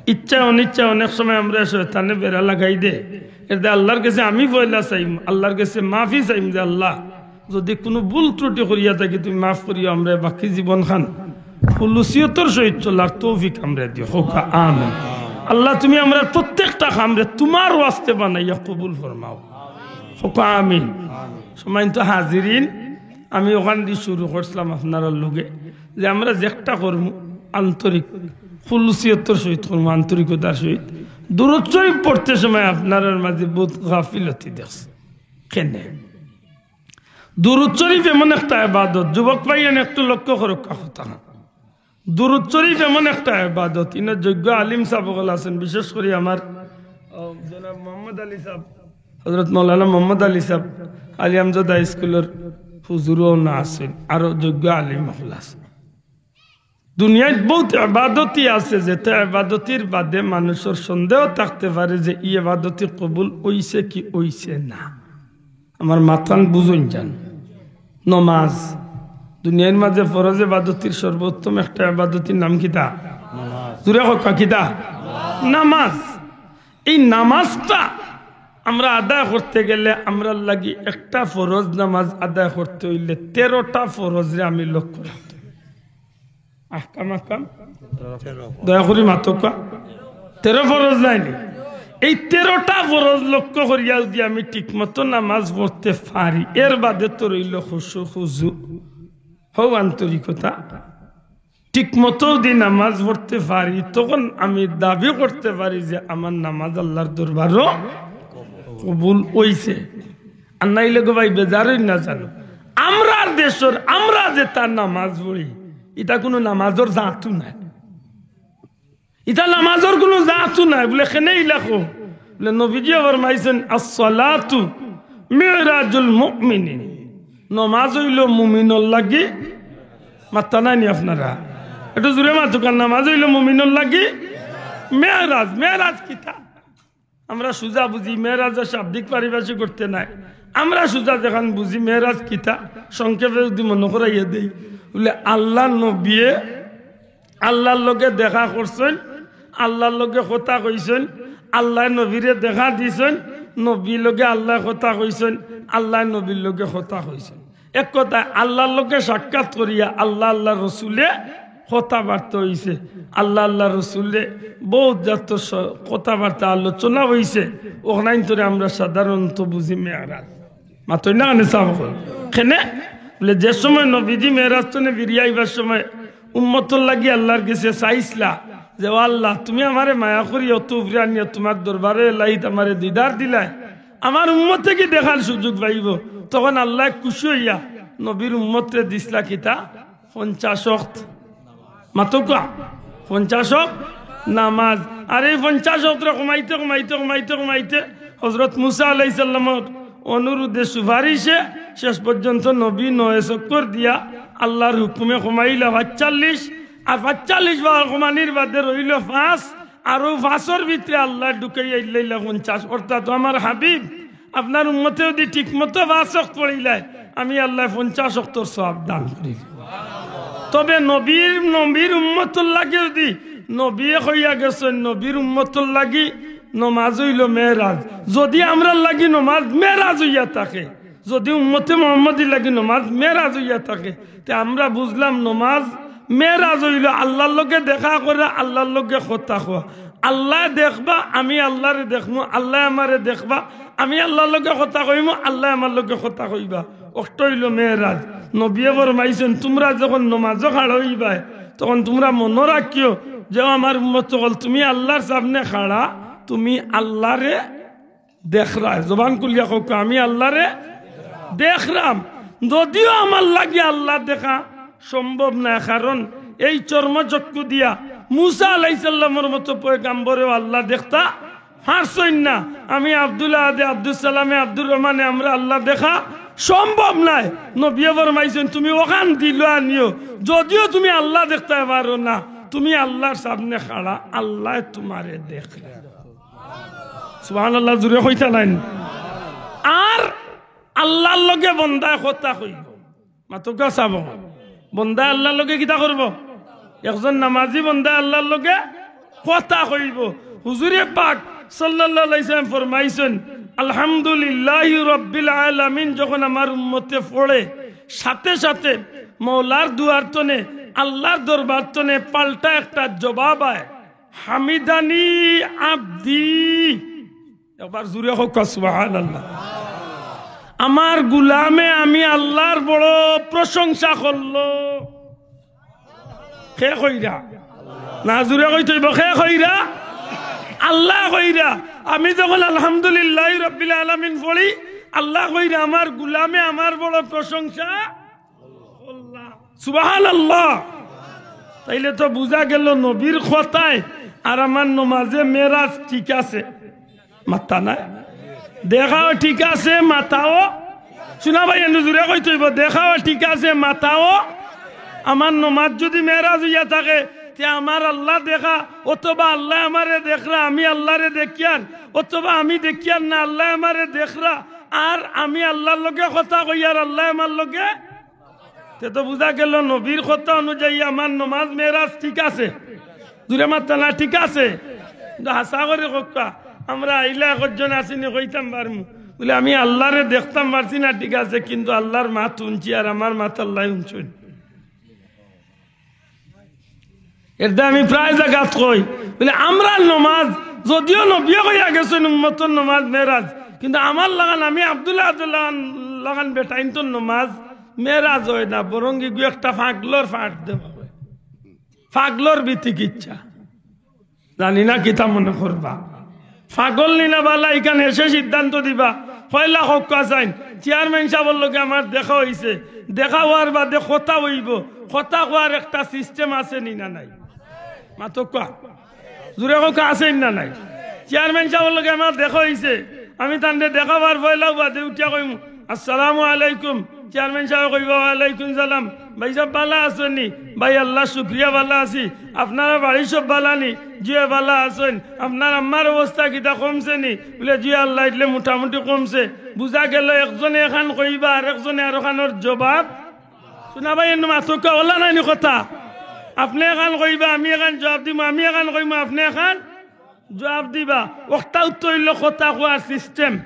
ইচ্ছা অনিচ্ছা অনেক সময় আমরারে শয়তানে বেড়া লাগাই দে। এর দ্বারা আল্লার গেছে আমি পয়লা চাইমু, আল্লার গেছে মাফি চাইমু যে, "আল্লাহ, যুদি কুনু ভুল ত্রুটি করিয়া থাকি তুমি মাফ করিও, আমরারে বাকি জীবনখান খুলুসিয়তর সহিত চলার তৌফিক আমরারে দিও।" কউক্কা আমিন। আল্লাহ, তুমি আমরার প্রত্যেকটা কামরে তুমার ওয়াস্তে বানাইয়া কবুল ফরমাও। কউক্কা আমিন। সম্মানিত হাজিরিন, আমি অখানদি শুরু করছিলাম আপনারার লগে, যে আমরা যেকটা করমু আন্তরিক খুলুসিয়তর সহিত করমু, আন্তরিকতার সহিত। দুরূদ শরিফ পড়তে সময় আপনারার মাঝে বউত গাফিলতি দেখছি। কেনে? দুরুদ শরীফ এমন একটা ইবাদত, যুবক ভাইয়াইন একটু লক্ষ্য করউক্কা কথা। দুরুদ শরীফ এমন একটা ইবাদত, ইনো যোগ্য আলিম সাব অকল আছইন, বিশেষ করি আমার, আহ, জনাব মোহাম্মদ আলী সাব, হযরত মাওলানা মোহাম্মদ আলী সাব, আলী আমজাদ হাই স্কুলর হুজুরও না আছইন, আরো যোগ্য আলিম অকল আছইন। দুনিয়াত বউত ইবাদতি আছে, যেতা ইবাদতির বাদে মানুষর সন্দেহ থাকতে পারে যে ই ইবাদতি কবুল অইছে কি অইছে না। আমার মাতখান বুঝইন যান। নমাজ, দুনিয়ার মাঝে ফরজ ইবাদতির সর্বোত্তম একটা ইবাদতির নাম কিতা? জুরে কউক্কা, কিতা? নামাজ। এই নামাজটা আমরা আদায় করতে গেলে আমরার লাগি একটা ফরজ নামাজ আদায় করতে অইলে তেরোটা ফরজরে আমি লক্ষ্য রাখতে অইবো। আহকাম, আহকাম। দয়া করি মাতউক্কা। তেরো ফরজ নায়নি? এই তেরোটা ফরজ লক্ষ্য করিয়া যুদি আমি ঠিকমতো নামাজ পড়তে পারি, এর বাদে তো রইলো খুশু, খুজু, হউ আন্তরিকতা। ঠিকমতো যুদি নামাজ পড়তে পারি, তখন আমি দাবি করতে পারি যে আমার নামাজ আল্লার দরবারো কবুল অইছে। আর নাইলে গো ভাই, বেজার অইন না জানো, আমরার দেশর আমরা যেতা নামাজ পড়ি, ইতা কুনু নামাজর জাতউ নায়। ইতা নামাজর কুনু জাতউ নায়। বুলে, কেনে ইলা কও? বুলে, নবীজিয়ে ফরমাইছইন, "আস-সালাতু মিরাজুল মুমিনিন।" নমাজ অইলো মুমিনর লাগি, মাত্তা নায়নি আপনারা? একটু জুরে মাতউক্কা, নমাজ অইলো মুমিনর লাগি মেরাজ। মেরাজ কিতা? আমরা সুজা বুঝি, মেরাজর শাব্দিক পারিভাষিক করতে নায়। আমরা সুজা যেখান বুঝি, মেরাজ কিতা, সংক্ষেপে যুদি মনো করাইয়া দেই, বুলে আল্লার নবিয়ে আল্লার লগে দেখা করছইন, আল্লার লগে কথা কইছইন, আল্লায় নবীরে দেখা দিছইন, নবীর লগে আল্লায় কথা কইছইন, আল্লায় নবীর লগে কথা কইছইন। এক কথায় আল্লার লগে সাক্ষাৎ করিয়া আল্লা, আল্লার রসুলে কথাবার্তা অইছে, আল্লা, আল্লার রসুলে বউত জাতর স-, কথাবার্তা আলোচনা অইছে। অখানইন্তরে আমরা সাধারণত বুঝি মেরাজ। মাতইন না কেনে সাব অকল? কেনে? বুলে, যে সময় নবীজি মেরাজ তনে ফিরিয়া আইবার সময় উম্মতর লাগি আল্লার গেছে চাইছলা যে, "ও আল্লা, তুমি আমারে মায়া করি অত উপরে আনিয়া তুমার দরবারো এলাইত আমারে দিদার দিলায়, আমার উম্মতে কি দেখার সুযোগ পাইবো?" তখন আল্লায় খুশি অইয়া নবীর উম্মতরে দিছলা কিতা? পঞ্চাশ ওয়াক্ত। মাতউক্কা, পঞ্চাশ ওয়াক্ত নামাজ। আর এই পঞ্চাশ ওয়াক্তরে কমাইতে, কমাইতে, কমাইতে, কমাইতে হজরত মুসা আলাইহিস সালামর অনুরোধে, সুপারিশে শেষ পর্যন্ত নবী নয় চক্কর দিয়া আল্লার হুকুমে কমাইলা পাঁচচল্লিশ। আর পাঁচচল্লিশ বার কমানির বাদে রইলো পাঁচ, আর অউ পাঁচর ভিতরে আল্লায় ঢুকাইয়া দিলাইলা পঞ্চাশ। অর্থাৎ আমার হাবিব আপনার উম্মতে যুদি ঠিকমতো পাঁচ ওয়াক্ত পড়িলায়, আমি আল্লায় পঞ্চাশ ওয়াক্তর সওয়াব দান করি। তবে নবীর, নবীর উম্মতর লাগি যুদি, নবীয়ে কইয়া গেছইন, নবীর উম্মতর লাগি নমাজ অইলো মেরাজ। যুদি আমরার লাগি নমাজ মেরাজ অইয়া থাকে, যুদি উম্মতে মুহাম্মদীর লাগি নমাজ মেরাজ অইয়া থাকে, তে আমরা বুঝলাম নমাজ মেরাজ অইলো আল্লার লগে দেখা করা, আল্লার লগে কথা কওয়া। আল্লায় দেখবা, আমি আল্লারে দেখমু, আল্লায় আমারে দেখবা, আমি আল্লার লগে কথা কইমু, আল্লায় আমার লগে কথা কইবা। অটা অইলো মেরাজ। নবীয়ে ফরমাইছইন, তুমরা যখন নমাজো খাড়া অইবায়, তখন তুমরা মনো রাখিও যে, ও আমার উম্মত অকল, তুমি আল্লার সামনে খাড়া, তুমি আল্লারে দেখরায়। জবান খুলিয়া কউক্কা, আমি আল্লারে দেখরাম। যদিও আমার লাগি আল্লা দেখা সম্ভব নায়, কারণ এই চর্মচক্ষু দিয়া মুসা আলাইহিস সালামর মতো পয়গাম্বরেও আল্লা দেখতা পারছইন না। আমি আব্দুল আহাদে, আব্দুস সালামে, আব্দুর রহমানে আমরা আল্লা দেখা সম্ভব নায়। নবীয়ে ফরমাইছইন, তুমি অখান দিলো আনিও, যদিও তুমি আল্লা দেখতায় পারো না, তুমি আল্লার সামনে খাড়া, আল্লায় তুমারে দেখরা। সুবহানাল্লাহ, জুরে কইতা নাইন? আর আল্লার লগে বন্দায় কথা কইবো। মাতউক্কা সাব, বন্দায় আল্লার লগে কিতা করবো? একজন নামাজি বন্দায় আল্লার লগে কথা কইবো। হুজুরে পাক সাল্লাল্লাহু আলাইহি ওয়াসাল্লাম ফরমাইছইন, আলহামদুলিল্লাহি রাব্বিল আলামিন যখন আমার উম্মতে পড়ে, সাথে সাথে মওলার দুয়ার তনে, আল্লার দরবার তনে পাল্টা একটা জবাব আয়, হামিদানি আব্দি। একবার জুরে কউক্কা সুবহানাল্লাহ। আমার গুলামে আমি আল্লার বড় প্রশংসা করলো। কে কইরা? না, জুরে কইতে অইবো, কে কইরা? আল্লায় কইরা। আমি যখন আলহামদুলিল্লাহি রাব্বিল আলামিন পড়ি, আল্লায় কইরা, "আমার গুলামে আমার বড় প্রশংসা।" সুবহানাল্লাহ। তাইলে তো বুঝা গেল নবীর কথায় আর আমার নমাজে মেরাজ ঠিক আছে। মাত্তা নাই। দেখাও ঠিক আছে, মাতাও। শুনা ভাই, এনু জুরে কইতে অইবো, দেখাও ঠিক আছে, মাতাও। আমার নমাজ যুদি মেরাজ অইয়া থাকে, তে আমার আল্লাহ দেখা, অথবা আল্লায় আমারে দেখরা, আমি আল্লারে দেখিয়ার, অথবা আমি দেখিয়ার না, আল্লায় আমারে দেখরা, আর আমি আল্লার লগে কথা কইয়ার, আল্লায় আমার লগে। তে তো বুঝা গেল নবীর কথা অনুযায়ী আমার নমাজ মেরাজ ঠিক আছে। জুরে মাত্তা না, ঠিক আছে। কিন্তু হাছা করি কউক্কা, আমরা আইলা একজন আছিনি কইতাম পারমু। বুলে, "আমি আল্লারে দেখতাম পারছি না, ঠিক আছে, কিন্তু আল্লার মাত হুনছি, আর আমার মাত আল্লায় হুনছইন।" এরদায় আমি প্রায় জাগাত কই, বুলে, "আমরার নমাজ, যদিও নবীয়ে কইয়া গেছইন উম্মতর নমাজ মেরাজ, কিন্তু আমার লাখান, আমি আব্দুল্লাহ আব্দুল্লাহ লাখান বেটাইন্তর নমাজ মেরাজ অয় না, বরং ইগু একটা ফাগলর ফাট দেওয়া অয়, ফাগলর বিতিকিচ্ছা।" জানি না কিতা মনে করবা। ফাগল নি না বালা, ইখান হেষে সিদ্ধান্ত দিবা। পয়লা কউক্কা চাইন, চেয়ারম্যান সাবর লগে আমার দেখা অইছে, দেখা অওয়ার বাদে কথা অইবো, কথা কওয়ার একটা সিস্টেম আছে নি না নাই? মাতউক্কা, জুরে কউক্কা, আছে নি না নাই? চেয়ারম্যান সাবর লগে আমার দেখা অইছে, আমি তানরে দেখা অওয়ার পয়লাউ বাদে উঠিয়া কইমু, "আসসালামু আলাইকুম।" চেয়ারম্যান সাবে কইবা, "ওয়ালাইকুম সালাম।" "ভাইসাব, বালা আছইন নি?" "ভাই, আল্লার শুকরিয়া, বালা আছি।" "আপনারার বাড়ির সব বালা নি?" "জি অয়, বালা আছইন।" "আপনার আম্মার অবস্থা কিতা, কমছে নি?" বুলে, "জি অয়, আল্লায় দিলে মোটামুটি কমছে।" বুঝা গেল একজনে এখান কইবা, আরেকজনে আরোখানর জবাব। শুনা ভাই, এনু মাতউক্কা, অলা নায় নি কথা? আপনে এখান কইবা, আমি এখান জবাব দিমু, আমি এখান কইমু, আপনে এখান জবাব দিবা। অখটাউ তো অইলো কথা কওয়ার সিস্টেম।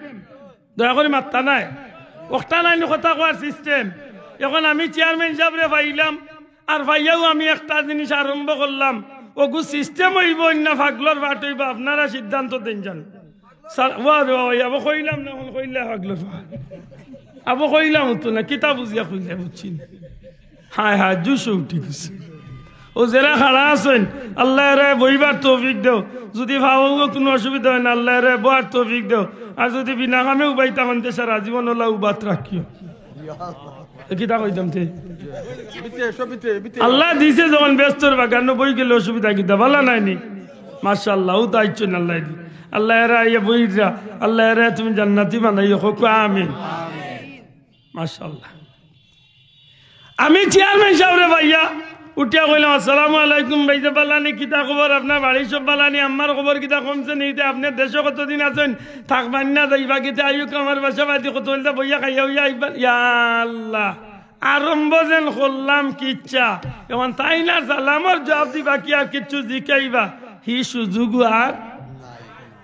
দয়া করি মাত্তা নায়। অখটা নায় নি কথা কওয়ার সিস্টেম। এখন আমি চেয়ারম্যান সাবরে পাইলাম, আর পাইয়াউ আমি একটা জিনিস আরম্ভ করলাম। অগু সিস্টেম অইবো না ফাগলর ফাট অইবো, আপনারা সিদ্ধান্ত দেইন যান। স্যার, ওয়া রে ওয়া, আবো কইলাম না, এখন কইলা ফাগলর ফাট। আবো কইলাম তো না, কিতা বুঝিয়া কইলা, বুঝছি না। হায় হায়, জুশ উঠি গেছে। অউ যেরা খাড়া আছইন, আল্লায় এরারে বইবার তৌফিক দেও। যুদি পাওগো কুনু অসুবিধা অয় না, আল্লায় এরারে বওয়ার তৌফিক দেও। আর যুদি বিনা কামে উবাইতা অইন তে সারা জীবন অলা উবাত রাখিও। এ কিতা কইতাম তে? আল্লায় দিছে যখন বেহেস্তর বাগানো বই গেলে অসুবিধা কিতা? বালা নায় নি? মাশাআল্লাহ, অউ তো আইছইন আল্লায় দি। আল্লায় এরা আইয়া বইরা, আল্লায় এরা তুমি জান্নাতি বানাইও, কউক্কা আমিন। মাশাআল্লাহ। আমি চেয়ারম্যান সাবরে পাইয়া উঠিয়া কইলাম, "আসসালামু আলাইকুম, ভাইসাব বালা নি, কিতা খবর? আপনার বাড়ির সব বালা নি? আম্মার খবর কিতা, কমছে নি? ইতে আপনে দেশো কতদিন আছইন? থাকবা নি না যাইবা কিতা? আইউক্কা আমার বাসা বাড়ি কত অইলতা, বইয়া খাইয়া অইয়া আইবা।" ইয়া আল্লাহ, আরম্ভ যেন করলাম কিচ্ছা, এখন তাইন আর সালামর জবাব দিবা কি আর কিচ্ছু জিকাইবা, হি সুযোগ আর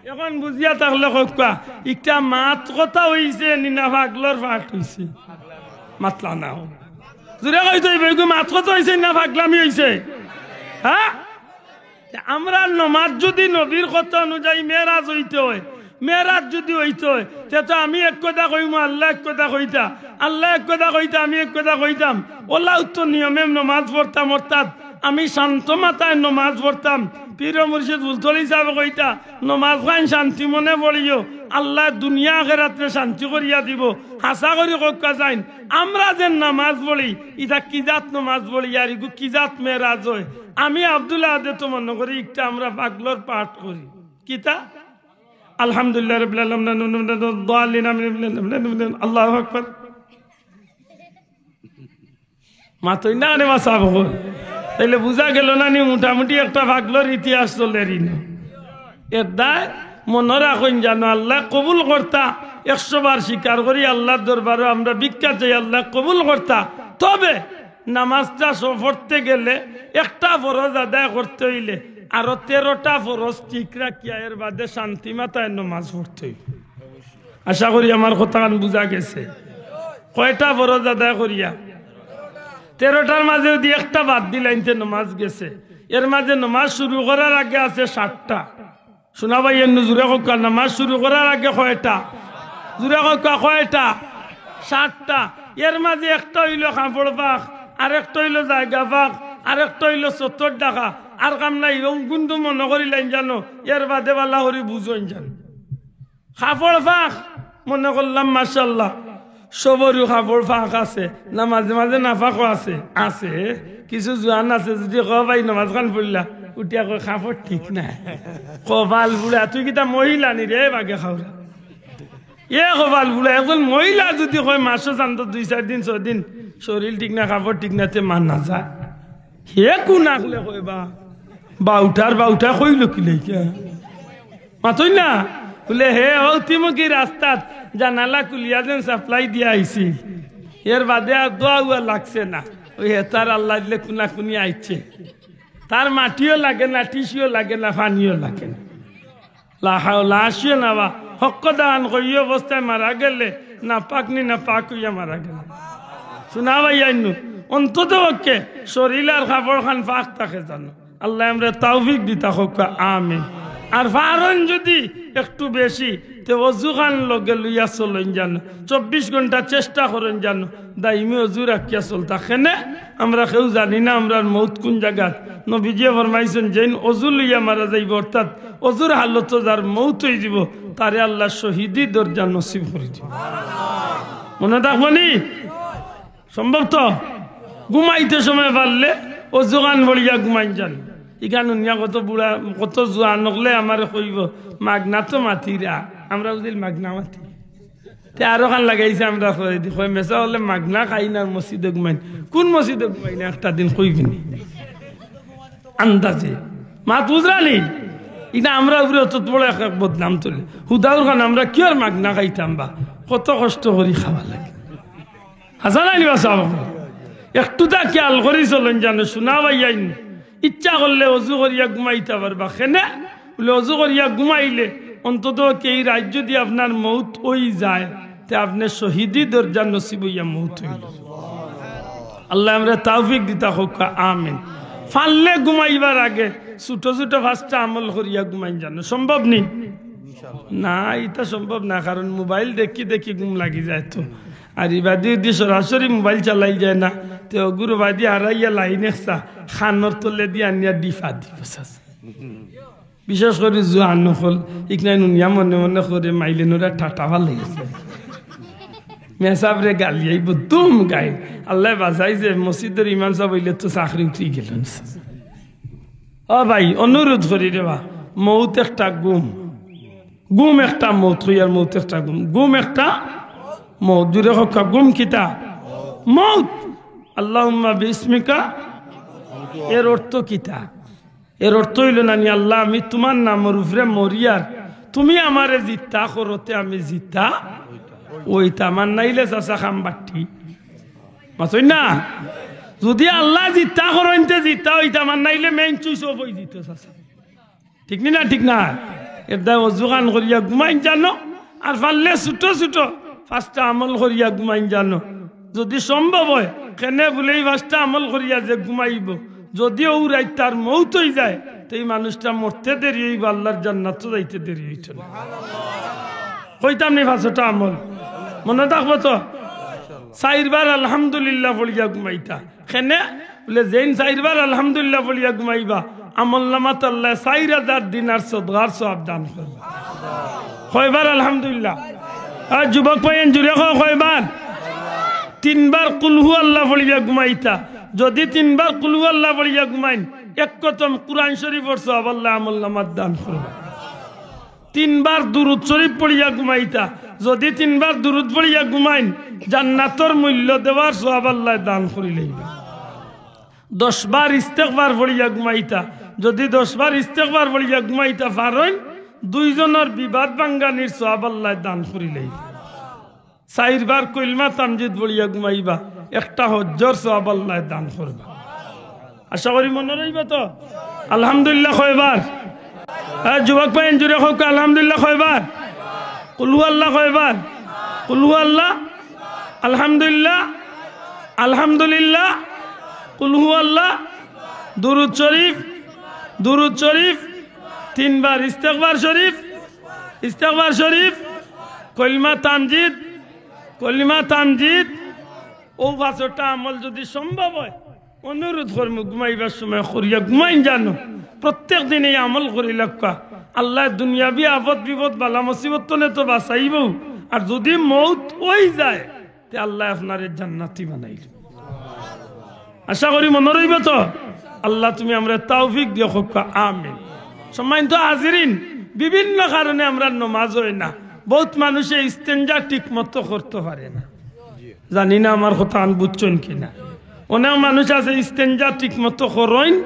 এখন বুঝিয়া থাকলে কউক্কা, ইটা মাত কথা অইছে নি না ফাগলর ফাট অইছে? মাতলা না। জুরে কইতে অইবো, ইগু মাত কথা অইছে না ফাগলামি অইছে? হ্যাঁ? আমরার নমাজ যুদি নবীর কথা অনুযায়ী মেরাজ অইতে অয়, মেরাজ যুদি অইতে অয়, তে তো আমি এক কথা কইমু, আল্লায় এক কথা কইতা, আল্লায় এক কথা কইতা, আমি এক কথা কইতাম। অলাউ তো নিয়মে নমাজ পড়তাম, অর্থাৎ আমি শান্ত মাথায় নমাজ পড়তাম। পীর ও মুর্শিদ ফুলতলি সাবে কইতা, "নমাজ খান শান্তি মনে পড়িও, আল্লায় দুনিয়া আখেরাতরে শান্তি করিয়া দিবো।" হাছা করি কউক্কা চাইন, আমরা যে নমাজ পড়ি, ইটা কি জাত নমাজ পড়ি, আর ইগু কি জাত মেরাজ অয়? আমি আব্দুল আহাদে তো মনো করি ইটা আমরা ফাগলর ফাট করি। কিতা? আলহামদুলিল্লাহ রাব্বিল আলামিন, দাল্লিন, আমিন, আল্লাহু আকবার। মাতইন না রে বা সাব অকল। তাইলে বুঝা গেল না নি, মোটামুটি একটা ফাগলর ইতিহাস চলের ইনো। এরদায় মনো রাখইন জানো, আল্লায় কবুল করতা, একশো বার স্বীকার করি আল্লার দরবারো আমরা ভিক্ষা চাই, আল্লায় কবুল করতা। তবে নমাজটা স-, পড়তে গেলে একটা ফরজ আদায় করতে অইলে আরো তেরোটা ফরজ ঠিক রাখিয়া এর বাদে শান্তি মাথায় নমাজ পড়তে অইবো। আশা করি আমার কথাখান বুঝা গেছে। কয়টা ফরজ আদায় করিয়া? তেরোটার মাঝে যুদি একটা বাদ দিলাইন তে নমাজ গেছে। এর মাঝে নমাজ শুরু করার আগে আছে সাতটা। শুনা ভাই, এনু জুরে কউক্কা, নমাজ শুরু করার আগে কয়টা? জুরে কউক্কা, কয়টা? সাতটা। এর মাঝে একটা অইলো কাপড় ফাক, আরেকটা অইলো জাগা ফাক, আরেকটা অইলো সত্তর টাকা। আর কাম নাই, অগুইন তো মনো করিলাইন জানো, এর বাদে বালা করি বুঝইন জানো। কাপড় ফাক, মনে করলাম, মাশাআল্লাহ, সবরও কাপড় ফাঁক আছে, না মাঝে মাঝে নাফাকও আছে? আছে। কিছু জোয়ান আছে, যদি কও, "ভাই, নামাজ খান পড়লা?" উঠিয়া কয়, "কাপড় ঠিক না।" কপাল বুড়া, তুই কিতা মহিলা নি রে, বাগে খাওরা? এ কপাল বুড়া, একজন মহিলা যদি কয়, "মাসো জানতো দুই চার দিন, ছয় দিন, শরীর ঠিক না, কাপড় ঠিক না", তে মানা যায়? হে কোন আকলে কয় বা? বাউটার বাউটা কইল কি লইকা? মাতই না? বলে, "হে, ও তিমুকি রাস্তাত জানালা খুলিয়া যেন সাপ্লাই দিয়া আইছি, এর বাদে আর দোয়া উয়া লাগছে না।" ওই হে তার আল্লাহ দিলে কুনা কুনি আইছে, তার মাটিও লাগে না, টিসিও লাগে না, পানিও লাগে না। লা হাওলা, আসিও না বা, হক্ক দান করি অবস্থায় মারা গেলে না পাক নি, না পাক হইয়া মারা গেলে। শোনা ভাই আইনু, অন্তত পক্ষে শরীর আর কাপড় খান পাক থাকে জানো। আল্লাহ আমরা তৌফিক দিতা কউক্কা, আমিন। আর পারইন যদি একটু বেশি, তে অজু খান লগে লইয়া চলইন জানো, চব্বিশ ঘন্টা চেষ্টা করইন জানো, দাইমি অজু রাখিয়া চলতা। কেনে? আমরা কেউ জানি না আমরার মউত কুন জাগাত। নবীজিয়ে ফরমাইছইন, "যেইন অজু লইয়া মারা যাইবো, অর্থাৎ অজুর হালতো যার মউত অইযিবো, তারে আল্লাহ শহীদি দরজা নসিব করি দিবো।" মনো থাকবো নি? সম্ভব তো? ঘুমাইতে সময় পারলে অজু খান পড়িয়া ঘুমাইন জানো। ইখান হুনিয়া কত বুড়া, কত জোয়ান অকলে আমারে কইবো, "মাগনা তো মাতিরা, আমরা বুঝিল মাগনা মাতি।" তে আরো খান লাগাইছে আমরা কই দি, কই, "মেসা অকলে মাগনা খাইন আর মসজিদো ঘুমাইন।" কুন মসজিদো ঘুমাইন একটা দিন কইবি নি? আন্দাজে। মাত বুঝরা নি? ইটা আমরা উপরে অত বড় এক, এক বদনাম তুলে। হুদাউর খান আমরা কিওর মাগনা খাইতাম বা? কত কষ্ট করি খাওয়া লাগে। হাছা নানি বা সাব? একটু তা খেয়াল করি চলইন জানো, শোনা ভাই আইন। ইচ্ছা করলে অজু করিয়া ঘুমাইতা পারবা। কেনে? বলে, অজু করিয়া ঘুমাইলে অন্তত কেই রাইত যদি আপনার মউত অই যায়, তে আপনে শহীদি দরজা নসিব অইয়া মউত অইল। আল্লাহ আমরা তৌফিক দিতা কউক্কা, আমিন। পারলে ঘুমাইবার আগে ছোট ছোট পাঁচটা আমল করিয়া ঘুমাইন জানো, সম্ভব নি? না, ইটা সম্ভব না, কারণ মোবাইল দেখি দেখি ঘুম লাগি যায় তো। আর ইবাদি যদি সরাসরি মোবাইল চালাই যায় না, তে অগুর বাদি হারাইয়া লাইন একসা খানোর তলে দি আনিয়া ডিফা দিব। বিশেষ করি জোয়ান অকল, ইকনাই নুনিয়া মনে মনে করে মাইলে নুরা টাটা ভালো গেছে। মেসাবরে গালি আইব, দুম গাই। আল্লাহ বাঁচাই যে মসজিদর ইমাম সাব অইলে তো চাকরি উঠি গেল। ও ভাই, অনুরোধ করি রে বা, মউত একটা ঘুম, ঘুম একটা মউত, কইয়ার মউত একটা ঘুম, ঘুম একটা মউত। জুরে কউক্কা, ঘুম কিতা? মউত। আল্লাহুম্মা বিসমিকা, এর অর্থ কিতা? এর অর্থ অইল নানি, "আল্লাহ, আমি তুমার নামর উপরে মরিয়ার, তুমি আমারে জিতা করতে আমি জিতা অইতাম, আর নাইলে চাচা খাম বাট্টি।" মাতইন না? যদি আল্লাহ জিতা করইন তে জিতা অইতাম, আর নাইলে মেইন সুইচ অফ অই যিত চাচা। ঠিক নি না? ঠিক না? এর দায় অজু খান করিয়া ঘুমাইন জানো, আর পারলে ছোট ছোট পাঁচটা আমল করিয়া ঘুমাইন জানো। যদি সম্ভব অয়, কেনে বলে এই পাঁচটা আমল করিয়া যে ঘুমাইব, যদি অউ রাইত তার মউত অই যায়, তে এই মানুষটা মরতে দেরি অইব, আল্লাহর জান্নাতো যাইতে দেরি অইত না। কইতাম নি পাঁচটা আমল? মনো থাকবো তো? চাইরবার আলহামদুলিল্লাহ পড়িয়া ঘুমাইতা। কেনে? বলে, "যেইন চাইরবার আলহামদুলিল্লাহ পড়িয়া ঘুমাইবা, আমল নামাত আল্লাহ চাইর হাজার দিনার সদগার সওয়াব দান করবা।" কয়বার আলহামদুলিল্লাহ? আর যুবক ভাইয়াইন জুরে কও, কয়বার? তিনবার কুলহু আল্লাহ পড়িয়া ঘুমাইতা। যদি তিনবার কুলহু আল্লাহ পড়িয়া ঘুমাইন, এক খতম কুরআন শরীফর সওয়াব আল্লাহ আমল নামাত দান করবা। তিনবার দুরুদ শরীফ পড়িয়া ঘুমাইতা। যদি তিনবার দুরুদ পড়িয়া ঘুমাইন, জান্নাতর মূল্য দেওয়ার সওয়াব আল্লাহ দান করি লইবা। দশবার ইস্তেগফার পড়িয়া ঘুমাইতা। যদি দশবার ইস্তেগফার পড়িয়া ঘুমাইতা পারইন, দুইজনর বিবাদ ভাঙ্গানির সওয়াব আল্লাহ দান করি লইবা। চাইরবার কলমা তামজিদ পড়িয়া ঘুমাইবা, একটা হজ্জর সওয়াব আল্লাহ দান করবা। আশা করি মনো রইবা তো। আলহামদুলিল্লাহ কয়বার? হ্যাঁ, যুবক ভাইয়াইন জুরে কউক্কা, আলহামদুলিল্লাহ কয়বার? কুলহু আল্লাহ কয়বার? কুলহু আল্লাহ, আলহামদুলিল্লাহ, আলহামদুলিল্লাহ, কুলহু আল্লাহ, দুরুদ শরীফ, দুরুদ শরীফ, তিনবার ইস্তেগফার শরীফ, ইস্তেগফার শরীফ, কলমা তামজিদ, কলমা তামজিদ। অউ পাঁচটা আমল যদি সম্ভব অয়, অনুরোধ করমু, ঘুমাইবার সময় করিয়া ঘুমাইন জানো। প্রত্যেক দিন এই আমল করি লাগবা। আল্লাহ দুনিয়াবি আফত বিপদ বালা মুসিবত তনে তো বাঁচাইবউ, আর যুদি মউত অই যায়, তে আল্লায় আপনারে জান্নাতি বানাইল। আশা করি মনো রইবো তো। আল্লাহ, তুমি আমরারে তৌফিক দিও, কউক্কা আমিন। সম্মানিত হাজিরিন, বিভিন্ন কারণে আমরার নমাজ অয় না। বউত মানুষে ইস্তেঞ্জা ঠিক মতো করতো পারে না। জানি না আমার কথাখান বুঝছইন কি না। অনেক মানুষ আছে ইস্তেঞ্জা ঠিক মতো করইন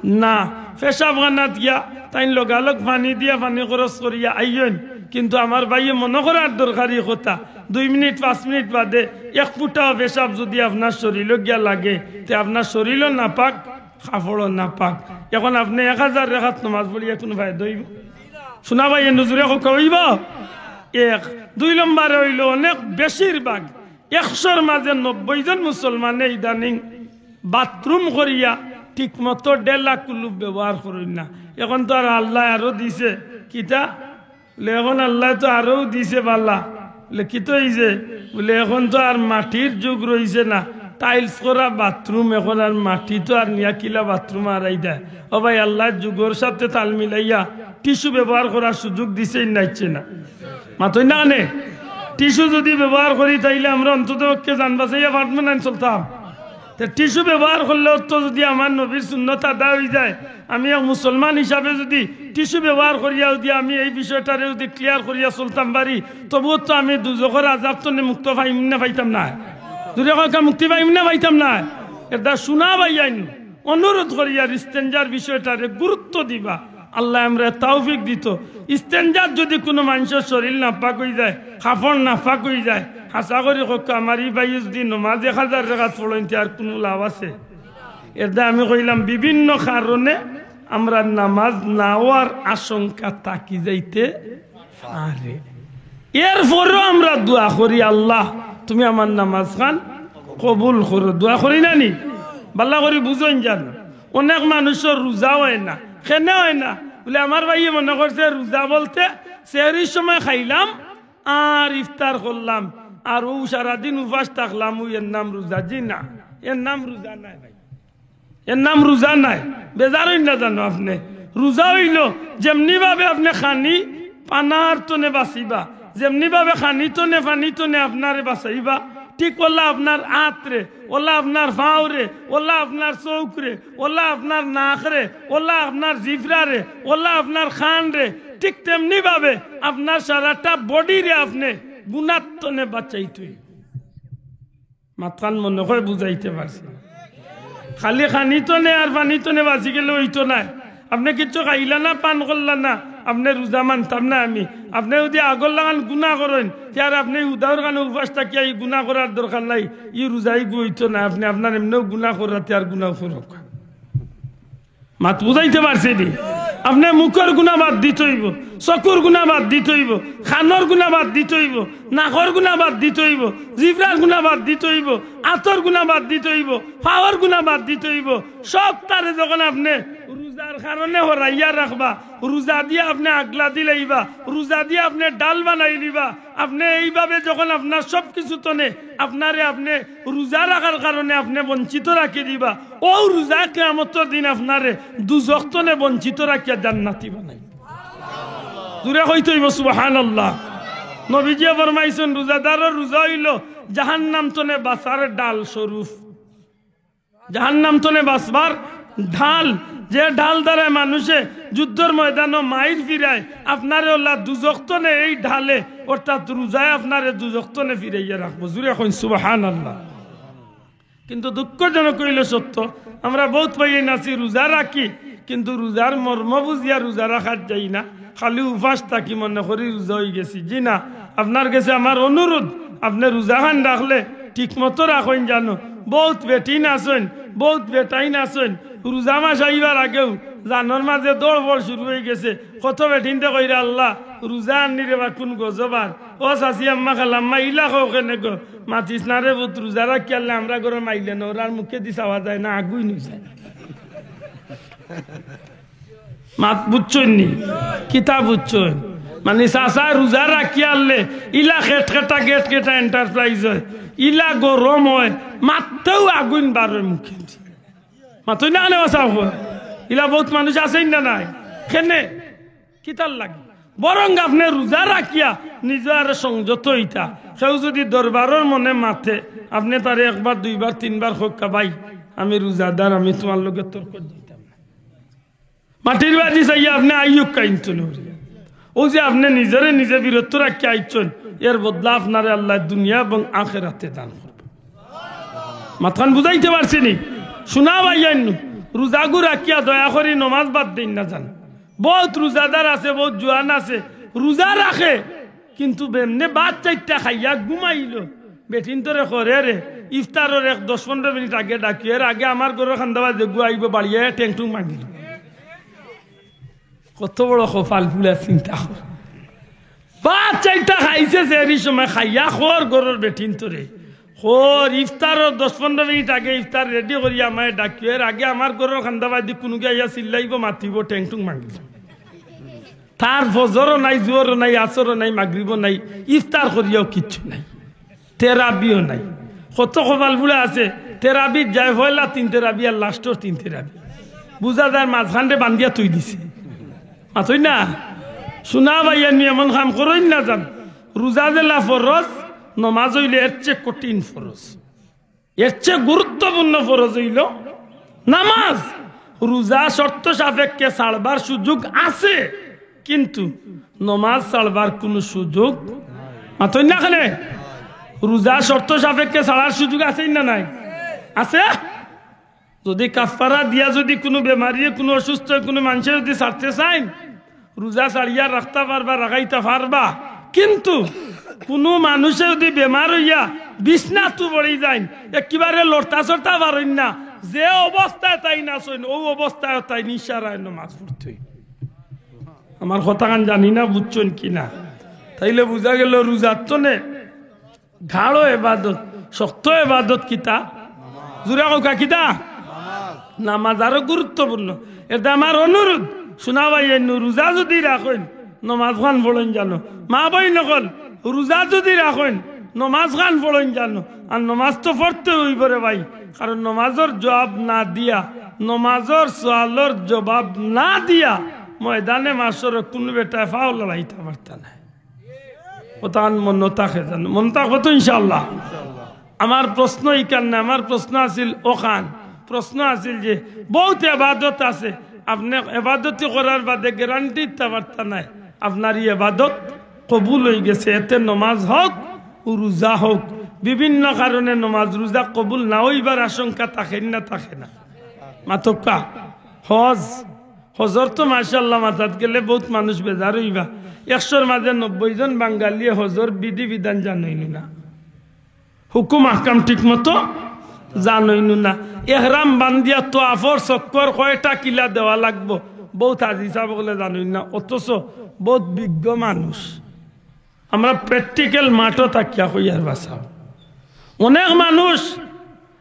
না, পেশাবখানাত গিয়া তাইন লগালগ পানি দিয়া পানি খরচ করিয়া আইয়ইন, কিন্তু আমার ভাইয়ে মনো করার দরকারি কথা, দুই মিনিট পাঁচ মিনিট বাদে এক ফুটাও পেশাব যুদি আপনার শরীলো গিয়া লাগে, তে আপনার শরীলও নাপাক, কাপড়ও নাপাক। এখন আপনে এক হাজার রেকাত নমাজ পড়িয়া কুনু ফায়দা অইবো? শুনা ভাইয়ে, নজরে কউক্কা অইবো? এক। দুই নম্বরে অইলো, অনেক বেশিরভাগ একশোর মাঝে নব্বই জন মুসলমানে ইদানিং বাথরুম করিয়া ঠিক মতো ডেলা কুলুপ ব্যবহার করইন না। এখন তো আর আল্লায় আরো দিছে, কিতা? বুলে, এখন আল্লায় তো আরো দিছে বালা। বুলে, কিতা অইছে? বুলে, এখন তো আর মাটির যুগ রইছে না, টাইলস করা বাথরুম, এখন আর মাটি তো আর নিয়া কিলা বাথরুম আরাই দেয়। ও ভাই, আল্লায় যুগর সাথে তাল মিলাইয়া টিস্যু ব্যবহার করার সুযোগ দিছে না, দিছে না? মাতইন না কেনে? টিস্যু যুদি ব্যবহার করি, তাইলে আমরা অন্তত পক্ষে জান বাঁচাইয়া পারমু না নি চলতাম? তে টিস্যু ব্যবহার করলেও তো যুদি আমার নবীর সুন্নত আদায় অই যায়, আমি এক মুসলমান হিসাবে যুদি টিস্যু ব্যবহার করিয়া যুদি আমি এই বিষয়টারে যুদি ক্লিয়ার করিয়া চলতাম পারি, তবুও তো আমি দুজখর আজাব তনে মুক্ত পাইমু না পাইতাম নায়? জুরে কউক্কা, মুক্তি পাইমু না পাইতাম নায়? এরদায় শুনা ভাইয়াইন, অনুরোধ করিয়ার ইস্তেঞ্জার বিষয়টারে গুরুত্ব দিবা। আল্লায় আমরারে তৌফিক দিতো। ইস্তেঞ্জাত যুদি কুনু মানষর শরীল নাপাক অই যায়, কাপড় নাপাক অই যায়, হাছা করি কউক্কা, আমার ই ভাইয়ে যুদি নমাজ এক হাজার রেকাত পড়ইন, তে আর কুনু লাভ আছে? এরদায় আমি কইলাম, বিভিন্ন কারণে আমরার নমাজ না অওয়ার আশঙ্কা থাকি যাইতে পারে। এরপরেও আমরা দোয়া করি, "আল্লাহ, তুমি আমার নমাজখান কবুল করো।" দোয়া করি না নি? বালা করি বুঝইন যেন। অনেক মানষর রোজা অয় না। কেনে অয় না? বুলে, আমার ভাইয়ে মনো করছে রোজা বলতে সেহরির সময় খাইলাম আর ইফতার করলাম, আর অউ সারাদিন উপাস থাকলাম, অউ এর নাম রোজা? জি না, এর নাম রোজা নায় ভাই। এর নাম রোজা নায়। বেজার অইন না জানো আপনে। রোজা অইলো যেমনি ভাবে আপনে খানি পানার তনে বাঁচিবা, যেমনি ভাবে খানি তনে পানি তনে আপনারে বাঁচাইবা, ঠিক অলা আপনার আতরে, অলা আপনার পাওরে, অলা আপনার চউখরে, অলা আপনার নাকরে, অলা আপনার জিফরারে, অলা আপনার কানরে, ঠিক তেমনি ভাবে আপনার সারাটা বডিরে আপনে গুনার তনে বাঁচাইতই। মাতখান মনো কয় বুঝাইতে পারছি না। খালি খানি তনে আর পানি তনে বাঁচি গেলে অইতো নায়। আপনে কিচ্ছু খাইলা না, পান করলা না, আপনে রোজা মানতাম না আমি। আপনে যুদি আগর লাখান গুনা করইন, তে আর আপনে উদাউর খানো উপাস থাকিয়া ই গুনা করার দরকার নাই। ই রোজাই গু অইতো না, আপনে আপনার এমনেও গুনা করাতে আর গুনা করউক। মাত বুঝাইতে পারছি নি? আপনে মুখর গুনা বাদ দিতে অইবো, চকুর গুনা বাদ দিতে অইবো, কানর গুনা বাদ দিতে অইবো, নাকর গুনা বাদ দিতে অইবো, জিফরার গুনা বাদ দিতে অইবো, আতর গুনা বাদ দিতে অইবো, পাওর গুনা বাদ দিতে অইবো। সবতারে যখন আপনে রোজার কারণে হরাইয়া রাখবা, রোজা দিয়া আপনে আগলা দিলাইবা, রোজা দিয়া আপনে ঢাল বানাই দিবা, আপনে এইভাবে যখন আপনার সব কিছু তনে আপনারে আপনে রোজা রাখার কারণে আপনে বঞ্চিত রাখি দিবা, অউ রোজা কিয়ামতর দিন আপনারে দুজখ তনে বঞ্চিত রাখিয়া জান্নাতি বানাই। জুরে কইতে অইবো সুবহানাল্লাহ। নবীজিয়ে ফরমাইছইন, রোজাদারর রোজা অইলো জাহান্নাম তনে বাঁচার ঢাল স্বরূপ। জাহান্নাম তনে বাঁচবার ঢাল, যে ঢাল দ্বারায় মানষে যুদ্ধর ময়দানো মাইর ফিরায়, আপনারে অলা দুজখ তনে এই ঢালে, অর্থাৎ রোজায় আপনারে দুজখ তনে ফিরাইয়া রাখবো। জুরে কইন সুবহানাল্লাহ। কিন্তু দুঃখজনক অইলো সত্য, আমরা বউত ভাইয়াইন আছি রোজা রাখি, কিন্তু রোজার মর্ম বুঝিয়া রোজা রাখাত যাই না, খালি উপাস থাকি মনো করি রোজা অইগেছি। জি না, আপনার গেছে আমার অনুরোধ, আপনে রোজাখান রাখলে ঠিক মতো রাখইন জানো। বউত বেটিন আছইন, বউত বেটাইন আছইন, রোজা মাস আইবার আগেউ জানর মাঝে দৌড়-ফড় শুরু অইগেছে। কত বেটিন্তে কইরা, "আল্লাহ, রোজা আননি রে বা, কুন গজব আর। ও চাচি আম্মা, খালাম্মা, ইলা কও কেনে গো? মাতিস না রে পুত, রোজা রাখিয়ারলে আমরার ঘরর মাইলে নর, আর মুখেদি চাওয়া যায় না, আগুইন অইযায়।" মাত বুঝছইন নি? কিতা বুঝছইন? মানে, চাচায় রোজা রাখিয়ারলে ইলা খেটখেটা, গেটগেটা এন্টারপ্রাইজ অয়, ইলা গরম অয়, মাততেউ আগুইন বারয় মুখেদি। মাতইন না কেনে বা চাও? ইলা বউত মানুষ আছইন না নাই? কেনে? কিতার লাগি? বরং আপনে রোজা রাখিয়া নিজে আরো সংযত অইতা। কেউ যুদি দরবারর মনে মাতে, আপনে তারে একবার, দুইবার, তিনবার কউক্কা, "ভাই, আমি রোজাদার, আমি তুমার লগে তর্কো যাইতাম না।" মাটির বাড়ি চাইয়া আপনে আইউক্কা ইনতু নরি। অউ যে আপনে নিজরে নিজে বিরত রাখিয়া আইছইন, এর বদলা আপনারে আল্লায় দুনিয়া এবং আখেরাতে দান করবো। মাতখান বুঝাইতে পারছি নি? শুনা ভাইয়াইন, রোজাগু রাখিয়া দয়া করি নমাজ বাদ দেইন না যান। বউত রোজাদার আছে, বউত জোয়ান আছে, রোজা রাখে, কিন্তু বেমনে ভাত চাইরটা খাইয়া ঘুমাইলো। বেটিন্তরে কয়, "রে, ইফতারর এক দশ পনরো মিনিট আগে ডাকিও, এর আগে আমার ঘরর কান্দাবায় যেগু আইবো, বাড়িয়ে ঠেংঠুং ভাঙিলো।" কত বড় কপাল পুড়া, চিন্তা কর। ভাত চাইরটা খাইছে, সেহরির সময় খাইয়া কয় ঘরর বেটিন্তরে, কয়, "ইফতারর দশ পনরো মিনিট আগে ইফতার রেডি করিয়া আমায় ডাকিও, এর আগে আমার ঘরর কান্দাবায়দি কুনুগু আইয়া চিল্লাইবো, মাতিবো, ঠেংঠুং ভাঙিলো।" তার ফজরও নাই, জোহরও নাই, আসরও নাই, মাগরিবও নাই, ইফতার করিয়াও কিচ্ছু নাই, তেরাবিও নাই। কত কপাল পুড়া আছে, তেরাবিত যায় পয়লা তিন তেরাবি আর লাস্টর তিন তেরাবি। বুঝা যায় মাঝখানরে বান্ধিয়া থুই দিছে। মাতইন না? শুনা ভাইয়াইন, এমন কাম করইন না যান। রোজা যেলা ফরজ, নমাজ অইলে এর চেয়ে কঠিন ফরজ। এর চেয়ে গুরুত্বপূর্ণ ফরজ অইলো নমাজ। রোজা শর্ত সাপেক্ষে ছাড়বার সুযোগ আছে, কিন্তু নমাজ ছাড়বার কুনু সুযোগ, মাতইন না কেনে? রোজা শর্ত সাপেক্ষে ছাড়ার সুযোগ আছে না নাই? আছে। যুদি কাফফারা দিয়া যুদি কুনু বেমারিয়ে, কুনু অসুস্থ, কুনু মানষে যুদি ছাড়তে চাইন, রোজা ছাড়িয়া রাখতা পারবা, রাখাইতা পারবা। কিন্তু কুনু মানুষে যুদি বেমার অইয়া বিছনাত পড়ি যাইন, একেবারে লড়তা চড়তা পারইন না, যে অবস্থায় তাইন আছইন, অউ অবস্থায় তাইন ইশারায় নমাজ পড়তে অইবো। আমার কথাখান জানি না বুঝছইন কি না, তাইলে বুঝা গেলো রোজার তনে গাঢ় এবাদত, শক্ত এবাদত কিতা? জুরে কউক্কা কিতা? নামাজ আরো গুরুত্বপূর্ণ। এরদায় আমার অনুরোধ, শুনা ভাইয়াইন, রোজা যুদি রাখইন, নমাজখান পড়ইন যানো। মা বইন অকল, রোজা যুদি রাখইন, নমাজখান পড়ইন যানো। আর নমাজ তো পড়তে অইবো রে ভাই, কারণ নমাজর জবাব না দিয়া, নমাজর সওয়ালর জবাব না দিয়া ময়দানে মাশরো কুনু বেটায় পাও লড়াইতা পারতা নায়। অতান মনো থাকে যানো, মনো থাকবো তো ইনশাআল্লাহ। আমার প্রশ্ন ইখান না, আমার প্রশ্ন আছিল অখান। প্রশ্ন আছিল যে বউত এবাদত আছে, আপনে এবাদতি করার বাদে গ্যারান্টি দিতা পারতা নায় আপনার ই এবাদত কবুল অইগেছে। এতে নমাজ হউক, রোজা হউক, বিভিন্ন কারণে নমাজ রোজা কবুল না অইবার আশঙ্কা থাকে না, থাকে না? মাতউক্কা, হজ, হজর তো মাশাআল্লাহ মাতাত গেলে বউত মানুষ বেজার অইবা। একশোর মাঝে নব্বই জন বাঙালিয়ে হজর বিধি বিধান জানইন না, হুকুম আহকাম ঠিক মতো জানইন না। এহরাম বান্ধিয়া তোয়াফর চক্কর কয়টা কিলা দেওয়া লাগবো, বউত হাজি সাব অকলে জানইন না, অথচ বউত বিজ্ঞ মানুষ। আমরা প্র্যাকটিক্যাল মাঠো থাকিয়া কইয়ার বাসাও। অনেক মানুষ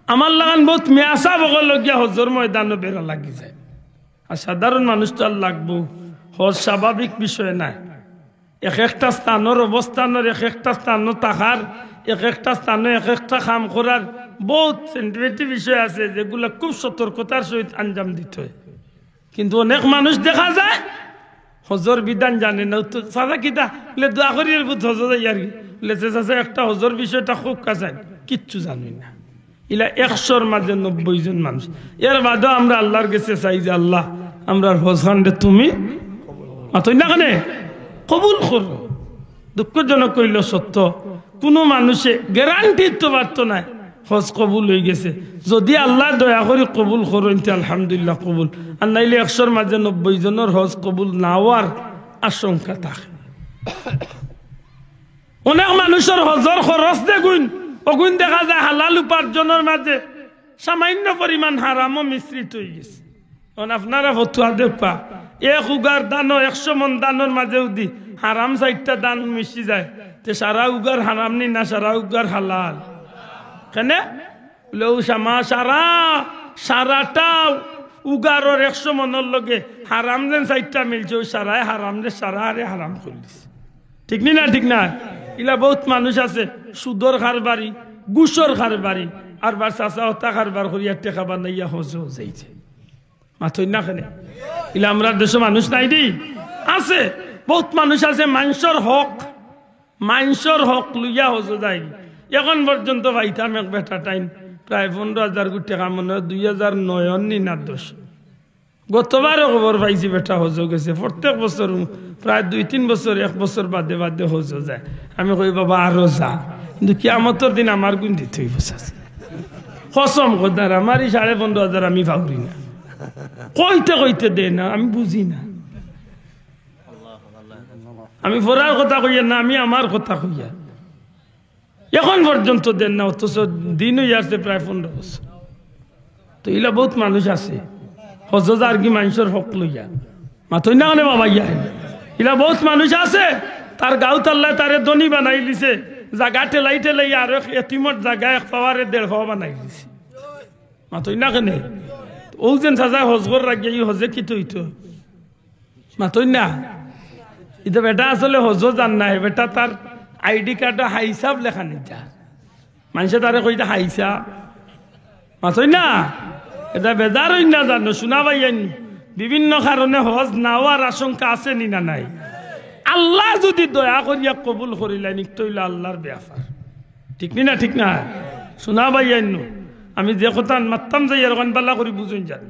আমার লাখান বউত মিয়া সাব অকল লগিয়া হজর ময়দানো বেড়া লাগি যায়। আর সাধারণ মানুষ তো আর লাগবো, হজ স্বাভাবিক বিষয় নায়। এক একটা স্থানর অবস্থানর, এক একটা স্থানো থাকার, এক একটা স্থানো এক একটা কাম করার বউত সেন্সিটিভ বিষয় আছে, যেগুলা খুব সতর্কতার সহিত আঞ্জাম দিতে হয়। কিন্তু অনেক মানুষ দেখা যায় হজর বিধান জানে না। তো চাচা কিতা বলে, "দোয়া করি এর পুত হজো যাই আর কি।" বলে, "যে চাচা একটা হজর বিষয়টা খুব কাছে কিচ্ছু জানি না।" ইলা একশোর মাঝে নব্বই জন মানুষ। এর বাদেও আমরা আল্লাহর গেছে চাই যে, "আল্লাহ, আমরার হজ খানরে তুমি মাতই না কেনে কবুল করো।" দুঃখজনক অইলো সত্য, কুনু মানুষে গ্যারান্টি দিতো পারতো নায় হজ কবুল অইগেছে। যুদি আল্লায় দয়া করি কবুল করইন, তে আলহামদুলিল্লাহ কবুল, আর নাইলে একশোর মাঝে নব্বই জনর হজ কবুল না অওয়ার আশঙ্কা থাকে। অনেক মানুষর হজর খরচ যেগুইন, অগুইন দেখা যায় হালাল উপার্জনর মাঝে সামান্য পরিমাণ হারামও মিশ্রিত অইগেছে। অখন আপনারা ফতুয়া দেউক্কা, এক উগার ধানো, একশো মণ ধানর মাঝে যুদি হারাম চাইরটা ধান মিশি যায়, তে সারা উগার হারাম নি না সারা উগার হালাল? কেনে? বলে, "ও সামা, সারা, সারাটা উগারর একশো মণর লগে হারাম যেন চাইরটা মিলছে, অউ সারায় হারাম রে, সারারে হারাম করি দিছে।" ঠিক নি না? ঠিক না? ইলা বউত মানুষ আছে, সুদর কারবারি, ঘুষর কারবারি, আর বার চাচা অতা কারবার করিয়া টেকা বানাইয়া হজো যাইছে। মাতই না কেনে? ইলা আমরার দেশো মানুষ নাই নি? আছে। বউত মানুষ আছে মানষর হক, মানষর হক লইয়া হজো যায়। এখন পর্যন্ত পাইতাম এক বেটা টাইন প্রায় পনেরো হাজার কোটি টেকা, মনে অয় দুই হাজার নয় নি না দশ। গতবারও খবর পাইছি বেটা হজো গেছে, প্রত্যেক বছর প্রায় দুই তিন বছর, এক বছর বাদে বাদে হজো যায়। আমি কই, "বাবা, আরো যা, কিন্তু কিয়ামতর দিন আমার গুণ দিতে অইবো।" কসম খোদার, আমার ই সাড়ে পনেরো হাজার আমি পাউরি না। কইতে কইতে দেয় না, আমি বুঝি না। আমি ফরার কথা কইয়ার না, আমি আমার কথা কইয়ার। এখন পর্যন্ত দেন না, অথচ দিন অইয়ারছে প্রায় পনেরো বছর। তো ইলা বউত মানুষ আছে, হজো যারগি মানষর হক লইয়া। মাতইন না কেনে বাবা ইয়া? ইলা বউত মানুষ আছে, তার গাউত আল্লায় তারে ধনী বানাইলিছে, জাগা ঠেলাই ঠেলাই আরো এক এতিমর জাগা এক পাওয়ারে দেড় পাওয়া বানাইলিছে। মাতইন না কেনে? অউ যেন চাচায় হজ করার আগে ই হজে কিতা অইতো? মাতইন না। ইতা বেটা আসলে হজো যার না, হে বেটা তার আইডি কার্ডো হাইসাব লেখা নিতা। মানষে তারে কইতা হাইসাব। মাতইন না। ইতা বেজার অইন না জানো, শুনা ভাইয়াইন। বিভিন্ন কারণে হজ না অওয়ার আশঙ্কা আছে নি না নাই? আল্লায় যুদি দয়া করিয়া কবুল করিলাইন, ইকটা অইলো আল্লার ব্যাপার। ঠিক নি না? ঠিক না? শুনা ভাইয়াইন, আমি যে কথা মাততাম যাইয়ার অখান ভালা করি বুঝইন যান।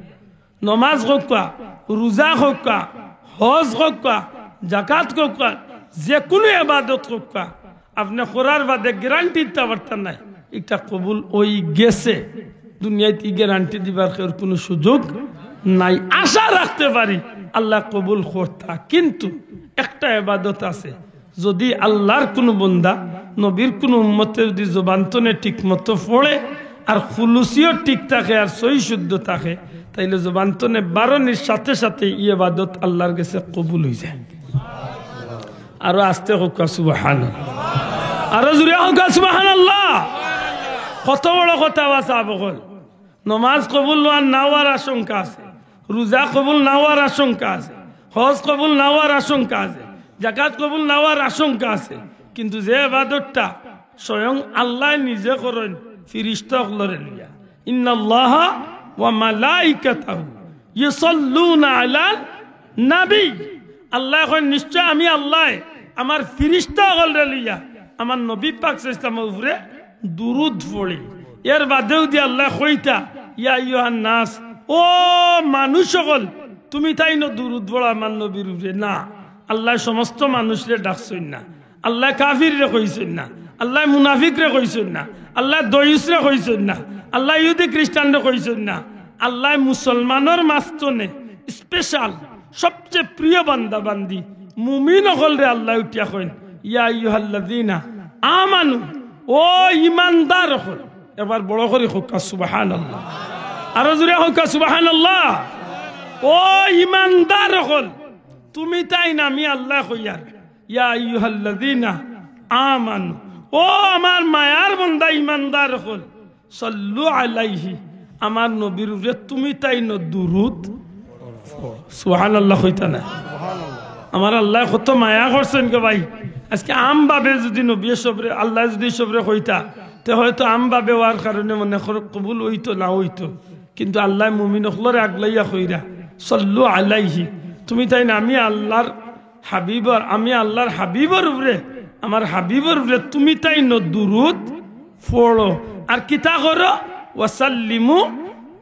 নমাজ কউক্কা, রুজা কউক্কা, হজ কউক্কা, জাকাত কউক্কা, যেকুনু এবাদত কউক্কা, আপনে করার বাদে গ্যারান্টি দিতা পারতা নায় ইকটা কবুল অইগেছে। দুনিয়াত ই গ্যারান্টি দিবার কেউর কুনু সুযোগ নাই। আশা রাখতে পারি আল্লায় কবুল করতা, কিন্তু একটা এবাদত আছে, যুদি আল্লার কুনু বন্দা, নবীর কুনু উম্মতে যুদি জবান তনে ঠিক মতো পড়ে, আর খুলুসিয়ত ঠিক থাকে, আর সহি শুদ্ধ থাকে, তাইলে জবান তনে বারনির সাথে সাথে ই এবাদত আল্লার গেছে কবুল অইযায়। আরো আস্তে কউক্কা সুবহানাল্লাহ, আরো জুরে কউক্কা সুবহানাল্লাহ। কত বড় কথা বা সাব অকল। নমাজ কবুল অওয়ার না অওয়ার আশঙ্কা আছে, রুজা কবুল না অওয়ার আশঙ্কা আছে, হজ কবুল না অওয়ার আশঙ্কা আছে, জাকাত কবুল না অওয়ার আশঙ্কা আছে, কিন্তু যে এবাদতটা স্বয়ং আল্লায় নিজে করইন ফিরিস্তা অকলরে লইয়া, ইন্নাল্লাহা ওয়া মালাইকাতাহু ইউসাল্লুনা আলান নবী। আল্লায় কইন, নিশ্চয় আমি আল্লায় আমার ফিরিস্তা অকলরে লইয়া আমার নবী পাক সাল্লাল্লাহু আলাইহি ওয়াসাল্লামর উপরে দুরুদ পড়ি। এর বাদেও দি আল্লায় কইতা, ইয়া আইয়ুহান নাস, ও মানুষ অকল, তুমি তাইন দুরুদ পড়ো আমার নবীর উপরে। না, আল্লায় সমস্ত মানুষরে ডাকছইন না। আল্লায় কাফিররে কইছইন না, আল্লায় মুনাফিকরে কইছইন না, আল্লায় দয়ুসরে কইছইন না, আল্লায় ইহুদি খ্রিস্টানরে কইছইন না, আল্লায় মুসলমানর মাঝখানে স্পেশাল সবচেয়ে প্রিয় বান্দা বান্দি মুমিন অকলরে আল্লায় উঠিয়া কইন, ইয়া আইয়ুহাল্লাযীনা আমানু, ও ইমানদার অকল। এবার বড় করি কউক্কা সুবহানাল্লাহ, আরো জুরে কউক্কা সুবহানাল্লাহ। ও ইমানদার অকল, তুমি তাইন আমি আল্লায় কইয়ার, ইয়া আইয়ুহাল্লাযীনা আমানু, ও আমার মায়ার বন্দা ইমানদার অকল, সাল্লু আলাইহি, আমার নবীর উপরে তুমি তাইন দুরুদ পড়ো। সুবহানাল্লাহ কইতা না? আমার আল্লায় কত মায়া করছইন গো ভাই। আজকে আমভাবে যুদি নবীয়ে সবরে, আল্লায় যুদি সবরে কইতা, তে হয়তো আমভাবে অওয়ার কারণে মনে করো কবুল অইতো না অইতো, কিন্তু আল্লায় মুমিন অকলরে আগলাইয়া কইরা, সাল্লু আলাইহি, তুমি তাইন আমি আল্লার হাবিবর, আমি আল্লার হাবিবর উপরে, আমার হাবিবর উপরে তুমি তাইন দুরুদ পড়ো। আর কিতা করো? ওয়াসাল্লিমু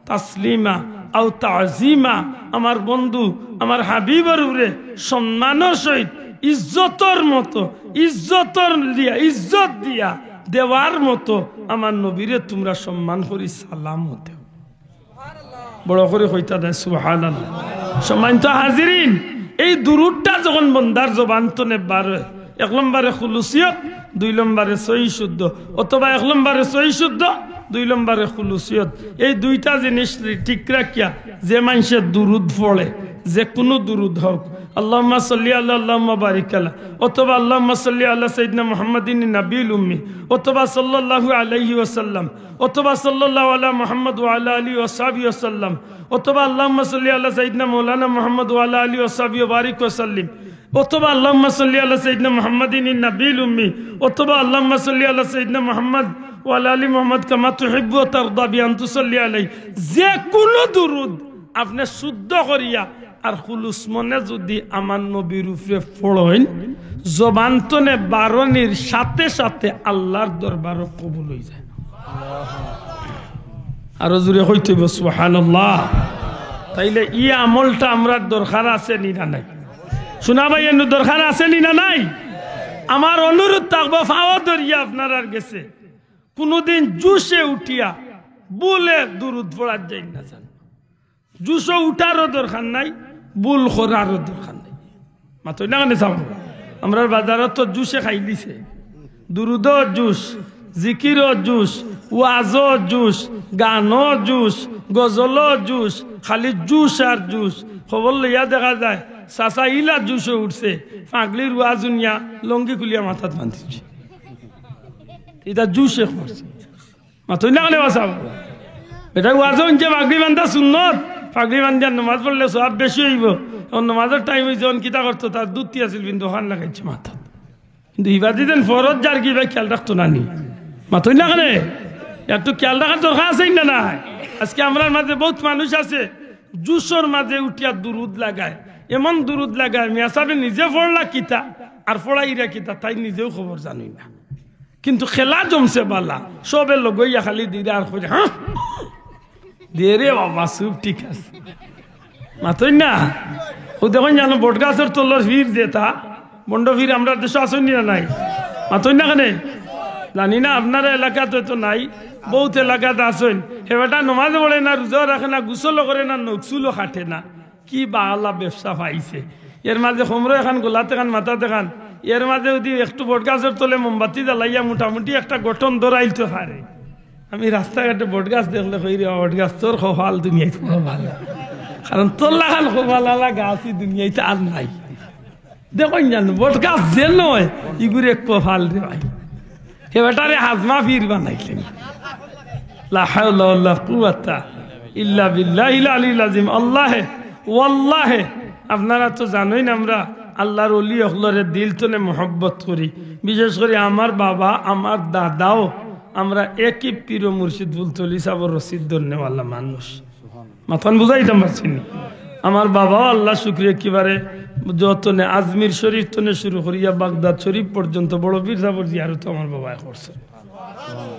তাসলিমা আও তাজিমা। আমার বন্ধু, আমার হাবিবর উপরে সম্মানর সহিত, ইজ্জতর মতো, ইজ্জতর দিয়া, ইজ্জত দিয়া দেওয়ার মতো আমার নবীরে তুমরা সম্মান করি সালাম দেও। বড় করি কইতা নায় সুবহানাল্লাহ। সম্মানিত হাজিরিন, এই দুরুদটা যখন বন্দার জবান তনে বার অয়, এক নম্বরে খুলুসিয়ত, দুই নম্বরে সহি শুদ্ধ, অথবা এক নম্বরে সহি শুদ্ধ, দুই নম্বরে খুলুসিয়ত, এই দুইটা জিনিস ঠিক রাখিয়া যে মানষে দুরুদ পড়ে, যে কুনু দুরুদ হউক, আল্লাহুম্মা সাল্লি আলা, আল্লাহুম্মা বারিক আলা, অথবা আল্লাহুম্মা সাল্লি আলা সাইয়্যিদিনা মুহাম্মাদিন নাবিয়্যিল উম্মি, অথবা সাল্লাল্লাহু আলাইহি ওয়াসাল্লাম, অথবা সাল্লাল্লাহু আলা মুহাম্মদ ওয়া আলা আলিহি ওয়া সাহবিহি ওয়াসাল্লাম, অথবা আল্লাহুম্মা সাল্লি আলা সাইয়্যিদিনা মাওলানা মুহাম্মদ ওয়া আলা আলিহি ওয়া সাহবিহি ওয়া বারিক ওয়া সাল্লিম, অথবা আল্লাহুম্মা সাল্লি আলা সাইয়্যিদিনা মুহাম্মাদিন নাবিয়্যিল উম্মি, অথবা আল্লাহুম্মা সাল্লি আলা সাইয়্যিদিনা মুহাম্মদ ওয়া আলা আলি মুহাম্মদ কামা তুহিব্বু ওয়া তারদা বি আন তুসাল্লি আলাইহি। যে কুনু দুরুদ আপনে শুদ্ধ করিয়া আর খুলুস মনে যুদি আমার নবীর উপরে পড়ইন, জবান তনে বারনির সাথে সাথে আল্লার দরবারো কবুল অইযায়। আরো জুরে কইতে অইবো, সুবহানাল্লাহ। তাইলে ই আমলটা আমরার দরকার আছে নি না নাই? শুনা ভাই, এনু দরকার আছে নি না নাই? আমার অনুরোধ থাকবো, পাও ধরিয়া আপনারার গেছে, কুনুদিন জুশে উঠিয়া ভুলে দুরুদ পড়ার যাইন না যান। জুশো উঠারও দরকার নাই, ভুল করারও দরকার নাই। মাতইন না কেনে চাও? আমরার বাজারো তো জুশে খাইলিছে। দুরুদও জুশ, জিকিরও জুশ, ওয়াজও জুশ, গানও জুশ, গজলও জুশ, খালি জুশ আর জুশ। খবর লইয়া দেখা যায়, চাচা ইলা জুশো উঠছে, পাগড়ির ওয়াজ হুনিয়া লুঙ্গি খুলিয়া মাথাত বান্ধিছে। ইটা জুশে করছে। মাতইন না কেনে বা চাও? বেটা ওয়াজো হুনছে পাগড়ি বান্ধা সুন্নত, পাগড়ি বান্ধিয়া নমাজ পড়লে সওয়াব বেশি অইবো। অখন নমাজর টাইম অইছে, অখন কিতা করতো, তার ধুতি আছিল কিন্তু অখান লাগাইছে মাথাত। কিন্তু ইবাদি যেন ফরজ যার কি ভাই খেয়াল রাখতো না নি? মাতইন না কেনে? একটু খেয়াল রাখার দরকার আছে না নাই? আজকে আমরার মাঝে বউত মানুষ আছে, জুশর মাঝে উঠিয়া দুরুদ লাগায়, এমন দুরুদ লাগায়, মিয়া সাবে নিজে পড়লা কিতা আর পড়াইরা কিতা, তাইন নিজেও খবর জানইন না। কিন্তু খেলা জমছে বালা, সবে লগইয়া খালি দিরা আর কইরা, "হ্যাঁ?" দে রে বাবা, চুপ, ঠিক আছে। মাতইন না। অউ দেখইন জানো, বটগাছর তলর পীর যেতা, ভন্ড পীর আমরার দেশো আছইন নি না নাই? মাতইন না কেনে? জানি না, আপনারার এলাকাত অয়তো নাই, বউত এলাকাত আছইন। হে বেটা নমাজ পড়ে না, রোজাও রাখে না, গোসলও করে না, নখ চুলও কাটে না। কি বালা ব্যবসা পাইছে। এর মাঝে কমরো এখান, গলাত এখান, মাথাত এখান, এর মাঝে যুদি একটু বটগাছর তলে মোমবাতি জ্বালাইয়া মোটামুটি একটা গঠন ধরাইলতো পারে। আমি রাস্তাঘাটে বটগাছ দেখলে কই, "রে বটগাছ, তোর কপাল দুনিয়াত কপাল।" কারণ তোর লাখান কপাল আলা গাছ ই দুনিয়াত আর নাই। দেখইন জানো, বটগাছ যে নয়, ইগুরে কপাল রে ভাই। হে বেটারে হাজমা পীর বানাইলেন। লা হাওলা ওয়ালা কুওয়াতা ইল্লা বিল্লাহিল আলিয়্যিল আযীম। আল্লাহে, ওয়াল্লাহে, আপনারা তো জানইন আমরা আল্লার ওলি অকলরে দিল তনে মহব্বত করি। বিশেষ করি আমার বাবা, আমার দাদাও, আমরা একই পীর ও মুর্শিদ ফুলতলি সাবর রশিদ ধরনেওয়ালা মানুষ। মাতখান বুঝাইতাম পারছি নি? আমার বাবাও আল্লার শুকরিয়া একেবারে যতনে আজমির শরীফ তনে শুরু করিয়া বাগদাদ শরীফ পর্যন্ত বড় পীর সাবর জিয়ারত আমার বাবায় করছে।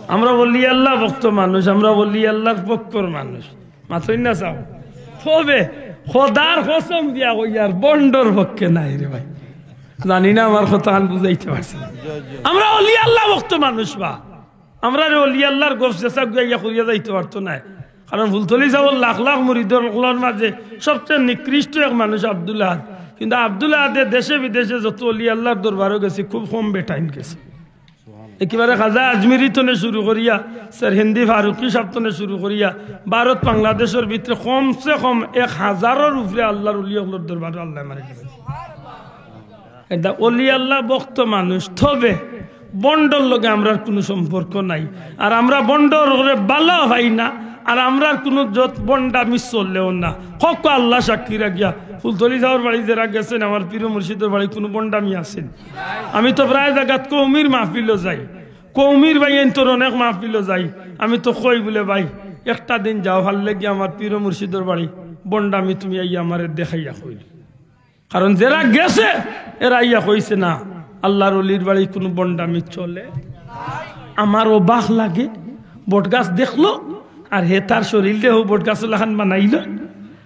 আমরা ওলি আল্লা ভক্ত মানুষ, আমরা ওলি আল্লার পক্ষর মানুষ। মাতইন না চাও? তবে খোদার কসম দিয়া কইয়ার, ভন্ডর পক্ষে নায় রে ভাই। জানি না আমার কথাখান বুঝাইতে পারছি। আমরা ওলি আল্লা ভক্ত মানুষ বা। আমরারে ওলি আল্লার গফ যেছা গুয়া ইয়া করিয়া যাইতো পারতো নায়। কারণ ফুলতলি সাবর লাখ লাখ মুরিদর অকলর মাঝে সবচে নিকৃষ্ট এক মানুষ আব্দুল আহাদ। কিন্তু আব্দুল আহাদে দেশে বিদেশে যত ওলি আল্লার দরবারো গেছে, খুব কম বেটাইন গেছে। একেবারে খাজা আজমিরি তনে শুরু করিয়া, সেরহিন্দি ফারুকি সাব তনে শুরু করিয়া, ভারত বাংলাদেশর ভিতরে কমসে কম এক হাজারর উপরে আল্লার ওলি অকলর দরবারো আল্লায় আমারে গেছে। এটা ওলি আল্লা ভক্ত মানুষ, তবে ভন্ডর লগে আমরার কুনু সম্পর্ক নাই। আর আমরা ভন্ডর লগে বালা পাই না, আর আমরার কুনু যত ভন্ডামি চলেও না। হক আল্লা সাক্ষী রাখিয়া, ফুলতলি সাবর বাড়ি যেরা গেছেন, আমার পীর মুর্শিদর বাড়ি কুনু ভন্ডামি আছে নি? আমি তো প্রায় জাগাত কওমির মাহফিলো যাই, কওমির ভাইয়াইন্তর অনেক মাহফিলো যাই। আমি তো কই বুলে, "ভাই, একটা দিন যাও, ভালা লাগে আমার পীর মুর্শিদর বাড়ি, ভন্ডামি তুমি আইয়া আমারে দেখাইয়া কইল।" কারণ যেরা গেছে, এরা আইয়া কইছে না, আল্লার ওলির বাড়ি কুনু ভন্ডামি চলে। আমার অবাক লাগে, বটগাছ দেখলো, আর হে তার শরীর দেহ বটগাছর লাখান বানাইল,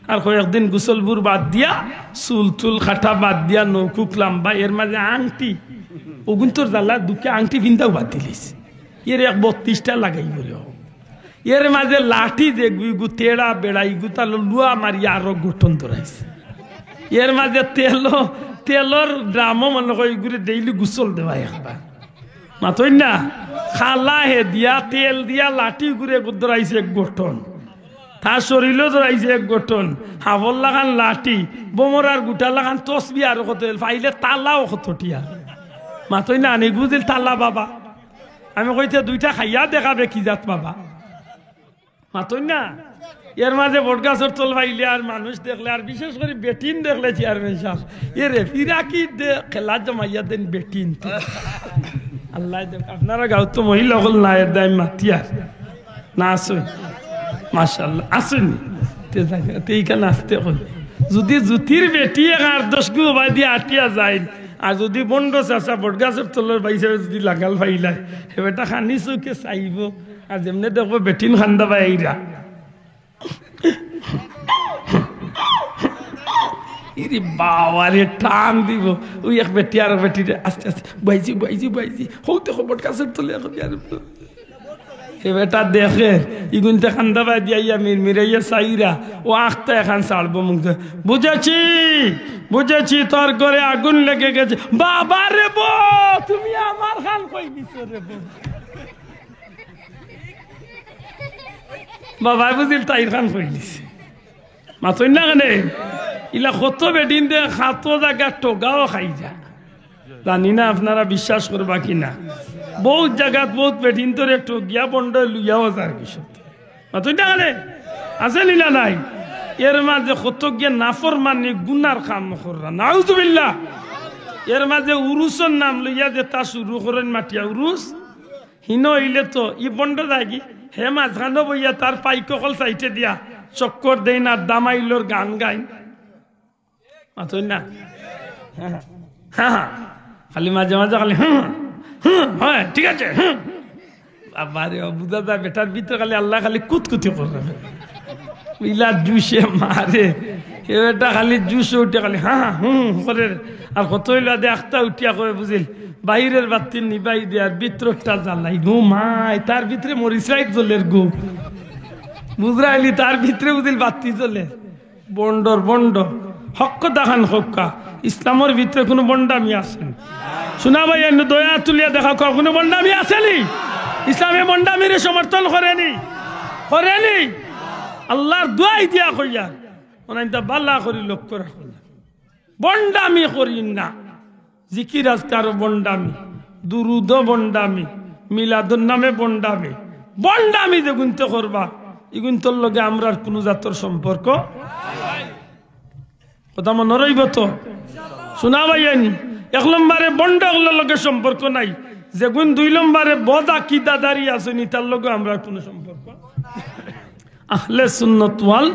আর কয়েকদিন গোসলবুর বাদ দিয়া, চুল টুল কাটা বাদ দিয়া, নৌকুক লাম্বা, এর মাঝে আংটি, অগুইন্তর জ্বালা দুঃখে আংটি পিন্দাও বাদ দিলিছে। এর এক বত্রিশটা লাগাই বলে। এর মাঝে লাঠি যে গুইগু তেড়া বেড়া ইগু তালো লুয়া মারিয়া আরো গঠন ধরাইছে। এর মাঝে তেল, তেলর ড্রামও মনে কয় ইগুরে ডেইলি গোসল দেওয়া একবার। মাতইন না, খালা হে দিয়া তেল দিয়া লাঠি গুরে ধরাইছে এক গঠন। তার শরীরও ধরাইছে এক গঠন। হাফর লাখান লাঠি, বোমরার গুটা লাখান তসবি আর কত এল, পাইলে তালাও কত টিয়া। মাতইন না, আনি গুজিল তালা বাবা। আমি কইতে দুইটা খাইয়া দেখাবে কি জাত বাবা। মাতইন না? এর মাঝে বটগাছর তল পাইলে আর মানুষ দেখলে, আর বিশেষ করি বেটিন দেখলে চেয়ারম্যান সাব, এরে ফিরাকি দে খেলা জমাইয়া দেন বেটিন। আল্লায় দেখ, আপনারা গাঁওত তো মহিলা অকল না, এর দায় মাতিয়ার না আছইন? মাশাআল্লাহ, আছইন নি? তে যাই না, তে ইখান আস্তে কই। যুদি জুতির বেটি এক আট দশ গু বায়দি আটিয়া যাইন, আর যুদি বন্ড চাচা বটগাছর তলর বাইসাবে যুদি লাগাল পাইলায়, হে বেটা খানি চউখে চাইবো, আর যেমনে দেখবো বেটিন কান্দা বায় আইরা। ইরে বাবারে, টান দিবো। অউ এক বেটি আর এক বেটিরে আস্তে আস্তে, "বাইজি, বাইজি, বাইজি।" হউ দেখো বটগাছর তলে এখন আর হে বেটা দেখে, ইগুনতে কান্দা বায়দি আইয়া মিরমিরাইয়া চাইরা, অউ আখতা এখান ছাড়বো মুখ দিয়া। "বুঝেছি, বুঝেছি, তোর ঘরে আগুন লেগে গেছে।" "বাবা রে বো, তুমি আমার খান কই দিছো রে বো?" বাবায় বুঝিল তাইর খান কই দিছে। মাতইন না কেনে? ইলা কত বেটিন্তে কত জাগাত ঠগাও খাই যায়। জানি না আপনারা বিশ্বাস করবা কি না। বউত জাগাত বউত বেটিন্তরে ঠগিয়া বন্ড লইয়াও যার কিছু। মাতইন না কেনে? আছে নি না নাই? এর মাঝে কত গিয়া নাফরমানি গুনার কাম কররা। নাউজুবিল্লাহ। এর মাঝে উরুসর নাম লইয়া যেতা শুরু করইন মাটিয়া উরুস, হিনো অইলে তো ই বন্ড যায়গি, হে মাঝখানো বইয়া তার পাইক অকল সাইডে দিয়া চক্কর দেইন আর দামাইলর গান গাইন। মাতইন না? হ্যাঁ, হ্যাঁ। খালি মাঝে মাঝে খালি, "হুম, হুম, হয়, ঠিক আছে, হুম।" আবারে, ও বুঝা যায় বেটার ভিতরে খালি আল্লায় খালি কুতকুতি কররা। ইলা জুশে মারে। এ বেটা খালি জুশো উঠে খালি, "হ্যাঁ, হ্যাঁ, হুম, হুম," করের। আর কত অইলো দে আখতা উঠিয়া কয় বুঝিল, "বাইরের বাত্তি নিবাই দে আর ভিতরটা জ্বালাই।" গো মাই, তার ভিতরে মরিচ লাইট জ্বলের গো। বুঝরাইলি, তার ভিতরে বুঝিল বাত্তি জ্বলে। বন্ডর বন্ড। হক কথা খান কউক্কা। ইসলামর ভিতরে কুনু বন্ডামি আছে নি? শুনা ভাই, এমনে দয়া তুলিয়া দেখা কও, কুনু বন্ডামি আছে নি? ইসলামে বন্ডামিরে সমর্থন করে নি? করে নি? আল্লার দোয়াই দিয়া কইয়ার, অনাইনতা বালা করি লক্ষ্য রাখো না। বন্ডামি করিন না। জিকির আজকারও বন্ডামি, দুরুদও বন্ডামি, মিলাদুর নামে বন্ডামি। বন্ডামি যেগুনতে করবা, ইগুনতর লগে আমরার কুনু জাতর সম্পর্ক। কথা মনো রইবো তো? শুনা ভাইয়াইন, এক নম্বরে বন্ড অকলর লগে সম্পর্ক নাই। যেগুন দুই নম্বরে বদ আকিদাদারি আছইন, ইতার লগে আমরার কুনু সম্পর্ক। আহলে সুন্নত ওয়াল,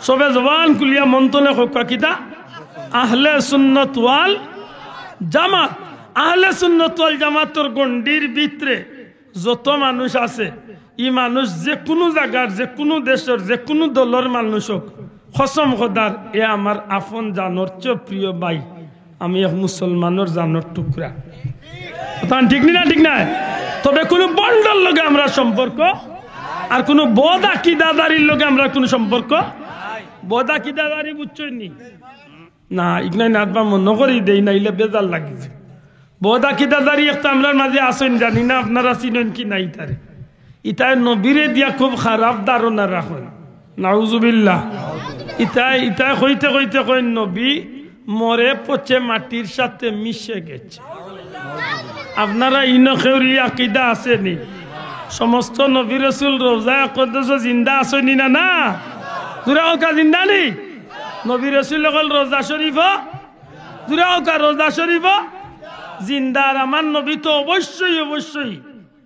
সবে জবান খুলিয়া মন থনে কউক্কা কিতা? আহলে সুন্নত ওয়াল জামাত। আহলে সুন্নত ওয়াল জামাতর গণ্ডির ভিতরে যত মানুষ আছে, ই মানুষ যেকুনু জাগার, যেকুনু দেশর, যেকুনু দলর মানুষ অউক, কসম খোদার, এ আমার আপন জানর চেয়ে প্রিয় ভাই। আমি এক মুসলমানর জানর টুকরা। কথা ঠিক নি না? ঠিক নায়? তবে কুনু বন্ডর লগে আমরার সম্পর্ক, আর কুনু বদ আকিদাদারির লগে আমরার কুনু সম্পর্ক। বদ আকিদাদারি বুঝছইন নি? না, ইগনাই নাতবা মনো করি দেই, নাইলে বেজার লাগি যায়। বদ আকিদাদারি একটা আমরার মাঝে আছইন, জানি না আপনারা চিনইন কি না ইতারে। ইতায় নবীরে দিয়া খুব খারাপ ধারণা রাখইন। নাউজুবিল্লাহ। ইতায়, ইতায় কইতে কইতে কইন, "নবী মরে পচে মাটির সাথে মিশে গেছে।" আপনারা ইনো কেউর ই আকিদা আছে নি? সমস্ত নবী রসুল রওজায়ে আকদসো জিন্দা আছইন নি না? না? জুরে কউক্কা, জিন্দা নি? নবী রসুল অকল রওজা শরীফো, জুরে কউক্কা, রওজা শরীফো জিন্দা। আর আমার নবী তো অবশ্যই, অবশ্যই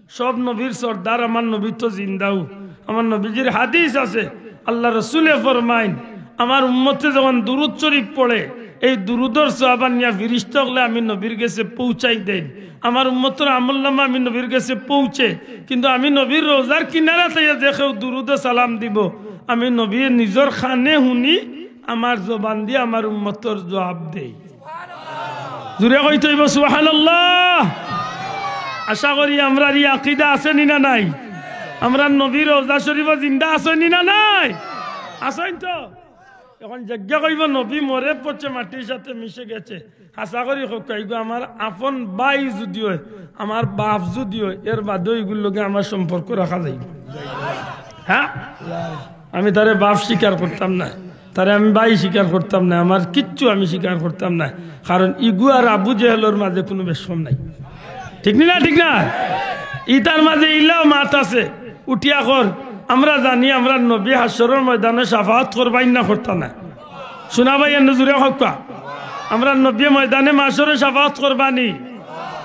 সব নবীর সর্দার, আমার নবী তো জিন্দাউ। আমার নবীজির হাদিস আছে, আল্লার রসুলে ফরমাইন, "আমার উম্মতে যখন দুরুদ শরীফ পড়ে, এই দুরুদর সওয়াব আনিয়া ফিরিস্তা অকলে আমি নবীর গেছে পৌঁছাই দেইন। আমার উম্মতর আমলনামা আমি নবীর গেছে পৌঁছে, কিন্তু আমি নবীর রওজার কিনারা থাইয়া যে কেউ দুরুদে সালাম দিবো, আমি নবীয়ে নিজর কানে হুনি, আমার জবান দিয়া আমার উম্মতর জওয়াব দেই।" জুরে কইতে অইবো সুবহানাল্লাহ। আশা করি আমরার ই আকিদা আছে নি না নাই? আমরার নবী রওজা শরীফো জিন্দা আছইন নি না নাই? আছইন তো? এখন যেগিয়ে কইবো নবী মরে পচে মাটির সাথে মিশে গেছে, আশা করি কউক্কা, ইগু আমার আপন ভাই যুদি অয়, আমার বাফ যুদি অয়, এর বাদেও ইগুর লগে আমার সম্পর্ক রাখা যাইবো? হ্যাঁ? আমি তারে বাফ স্বীকার করতাম না, তারে আমি ভাই স্বীকার করতাম না, আমার কিচ্ছু আমি স্বীকার করতাম না। কারণ ইগু আর আবু জেহেলর মাঝে কুনু বেশকম নাই। ঠিক নি না? ঠিক না? ইতার মাঝে ইলাও মাত আছে, উঠিয়া কর, আমরা জানি আমরার নবী হাশরর ময়দানো শাফাআত করবা নি না করতা না? শুনা ভাই, এমনে জুরে কউক্কা। আমরার নবী ময়দানে মাশরো শাফাআত করবা নি।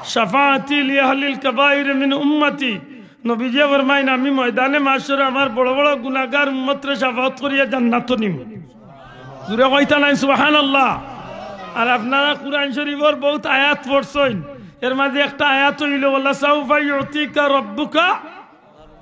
শাফাআতি লিআহলিল কাবাইর মিন উম্মতি। নবীজিয়ে ফরমাইন, "আমি ময়দানে মাশরো আমার বড় বড় গুনাগার উম্মতরে শাফাআত করিয়া জান্নাতো নিমু।" জুরে কইতা নায় সুবহানাল্লাহ। আর আপনারা কুরআন শরীফর বউত আয়াত পড়ছইন, এর মাঝে একটা আয়াত অইলো, "ওয়ালা সাউফা ইউতিকা রাব্বুকা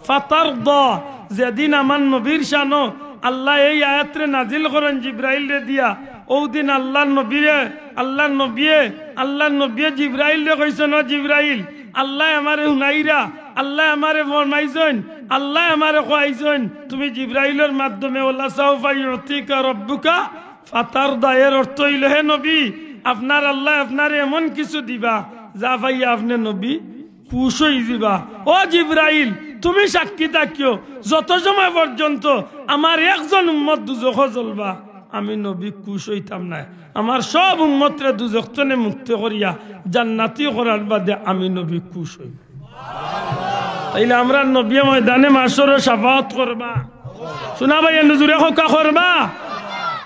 ফাতারদা।" যেদিন আমার নবীর শানো আল্লায় এই আয়াতরে নাজিল করইন জিব্রাইলরে দিয়া, অউ দিন আল্লার নবীয়ে, আল্লার নবীয়ে, আল্লার নবীয়ে জিব্রাইলরে কইছইন, "ও জিব্রাইল, আল্লায় আমারে হুনাইরা, আল্লায় আমারে ফরমাইছইন, আল্লায় আমারে কওয়াইছইন, তুমি জিব্রাইলর মাধ্যমে ওয়ালা সাউফা ইউতিকা রাব্বুকা ফাতারদা।" এর অর্থ অইলো, হে নবী, আপনার আল্লায় আপনারে এমন কিছু দিবা, যা পাইয়া আপনে নবী খুশ অইযিবা। ও জিব্রাইল, তুমি সাক্ষী থাকিও, যত সময় পর্যন্ত আমার একজন উম্মত দুজখো জ্বলবা, আমি নবী খুশ অইতাম নায়। আমার সব উম্মতরে দুজখ তনে মুক্ত করিয়া জান্নাতি করার বাদে আমি নবী খুশ অইমু। তাইলে আমরার নবীয়ে ময়দানে মাশরো শাফাআত করবা। শুনা ভাই, এন্ডু জুরে কউক্কা, করবা।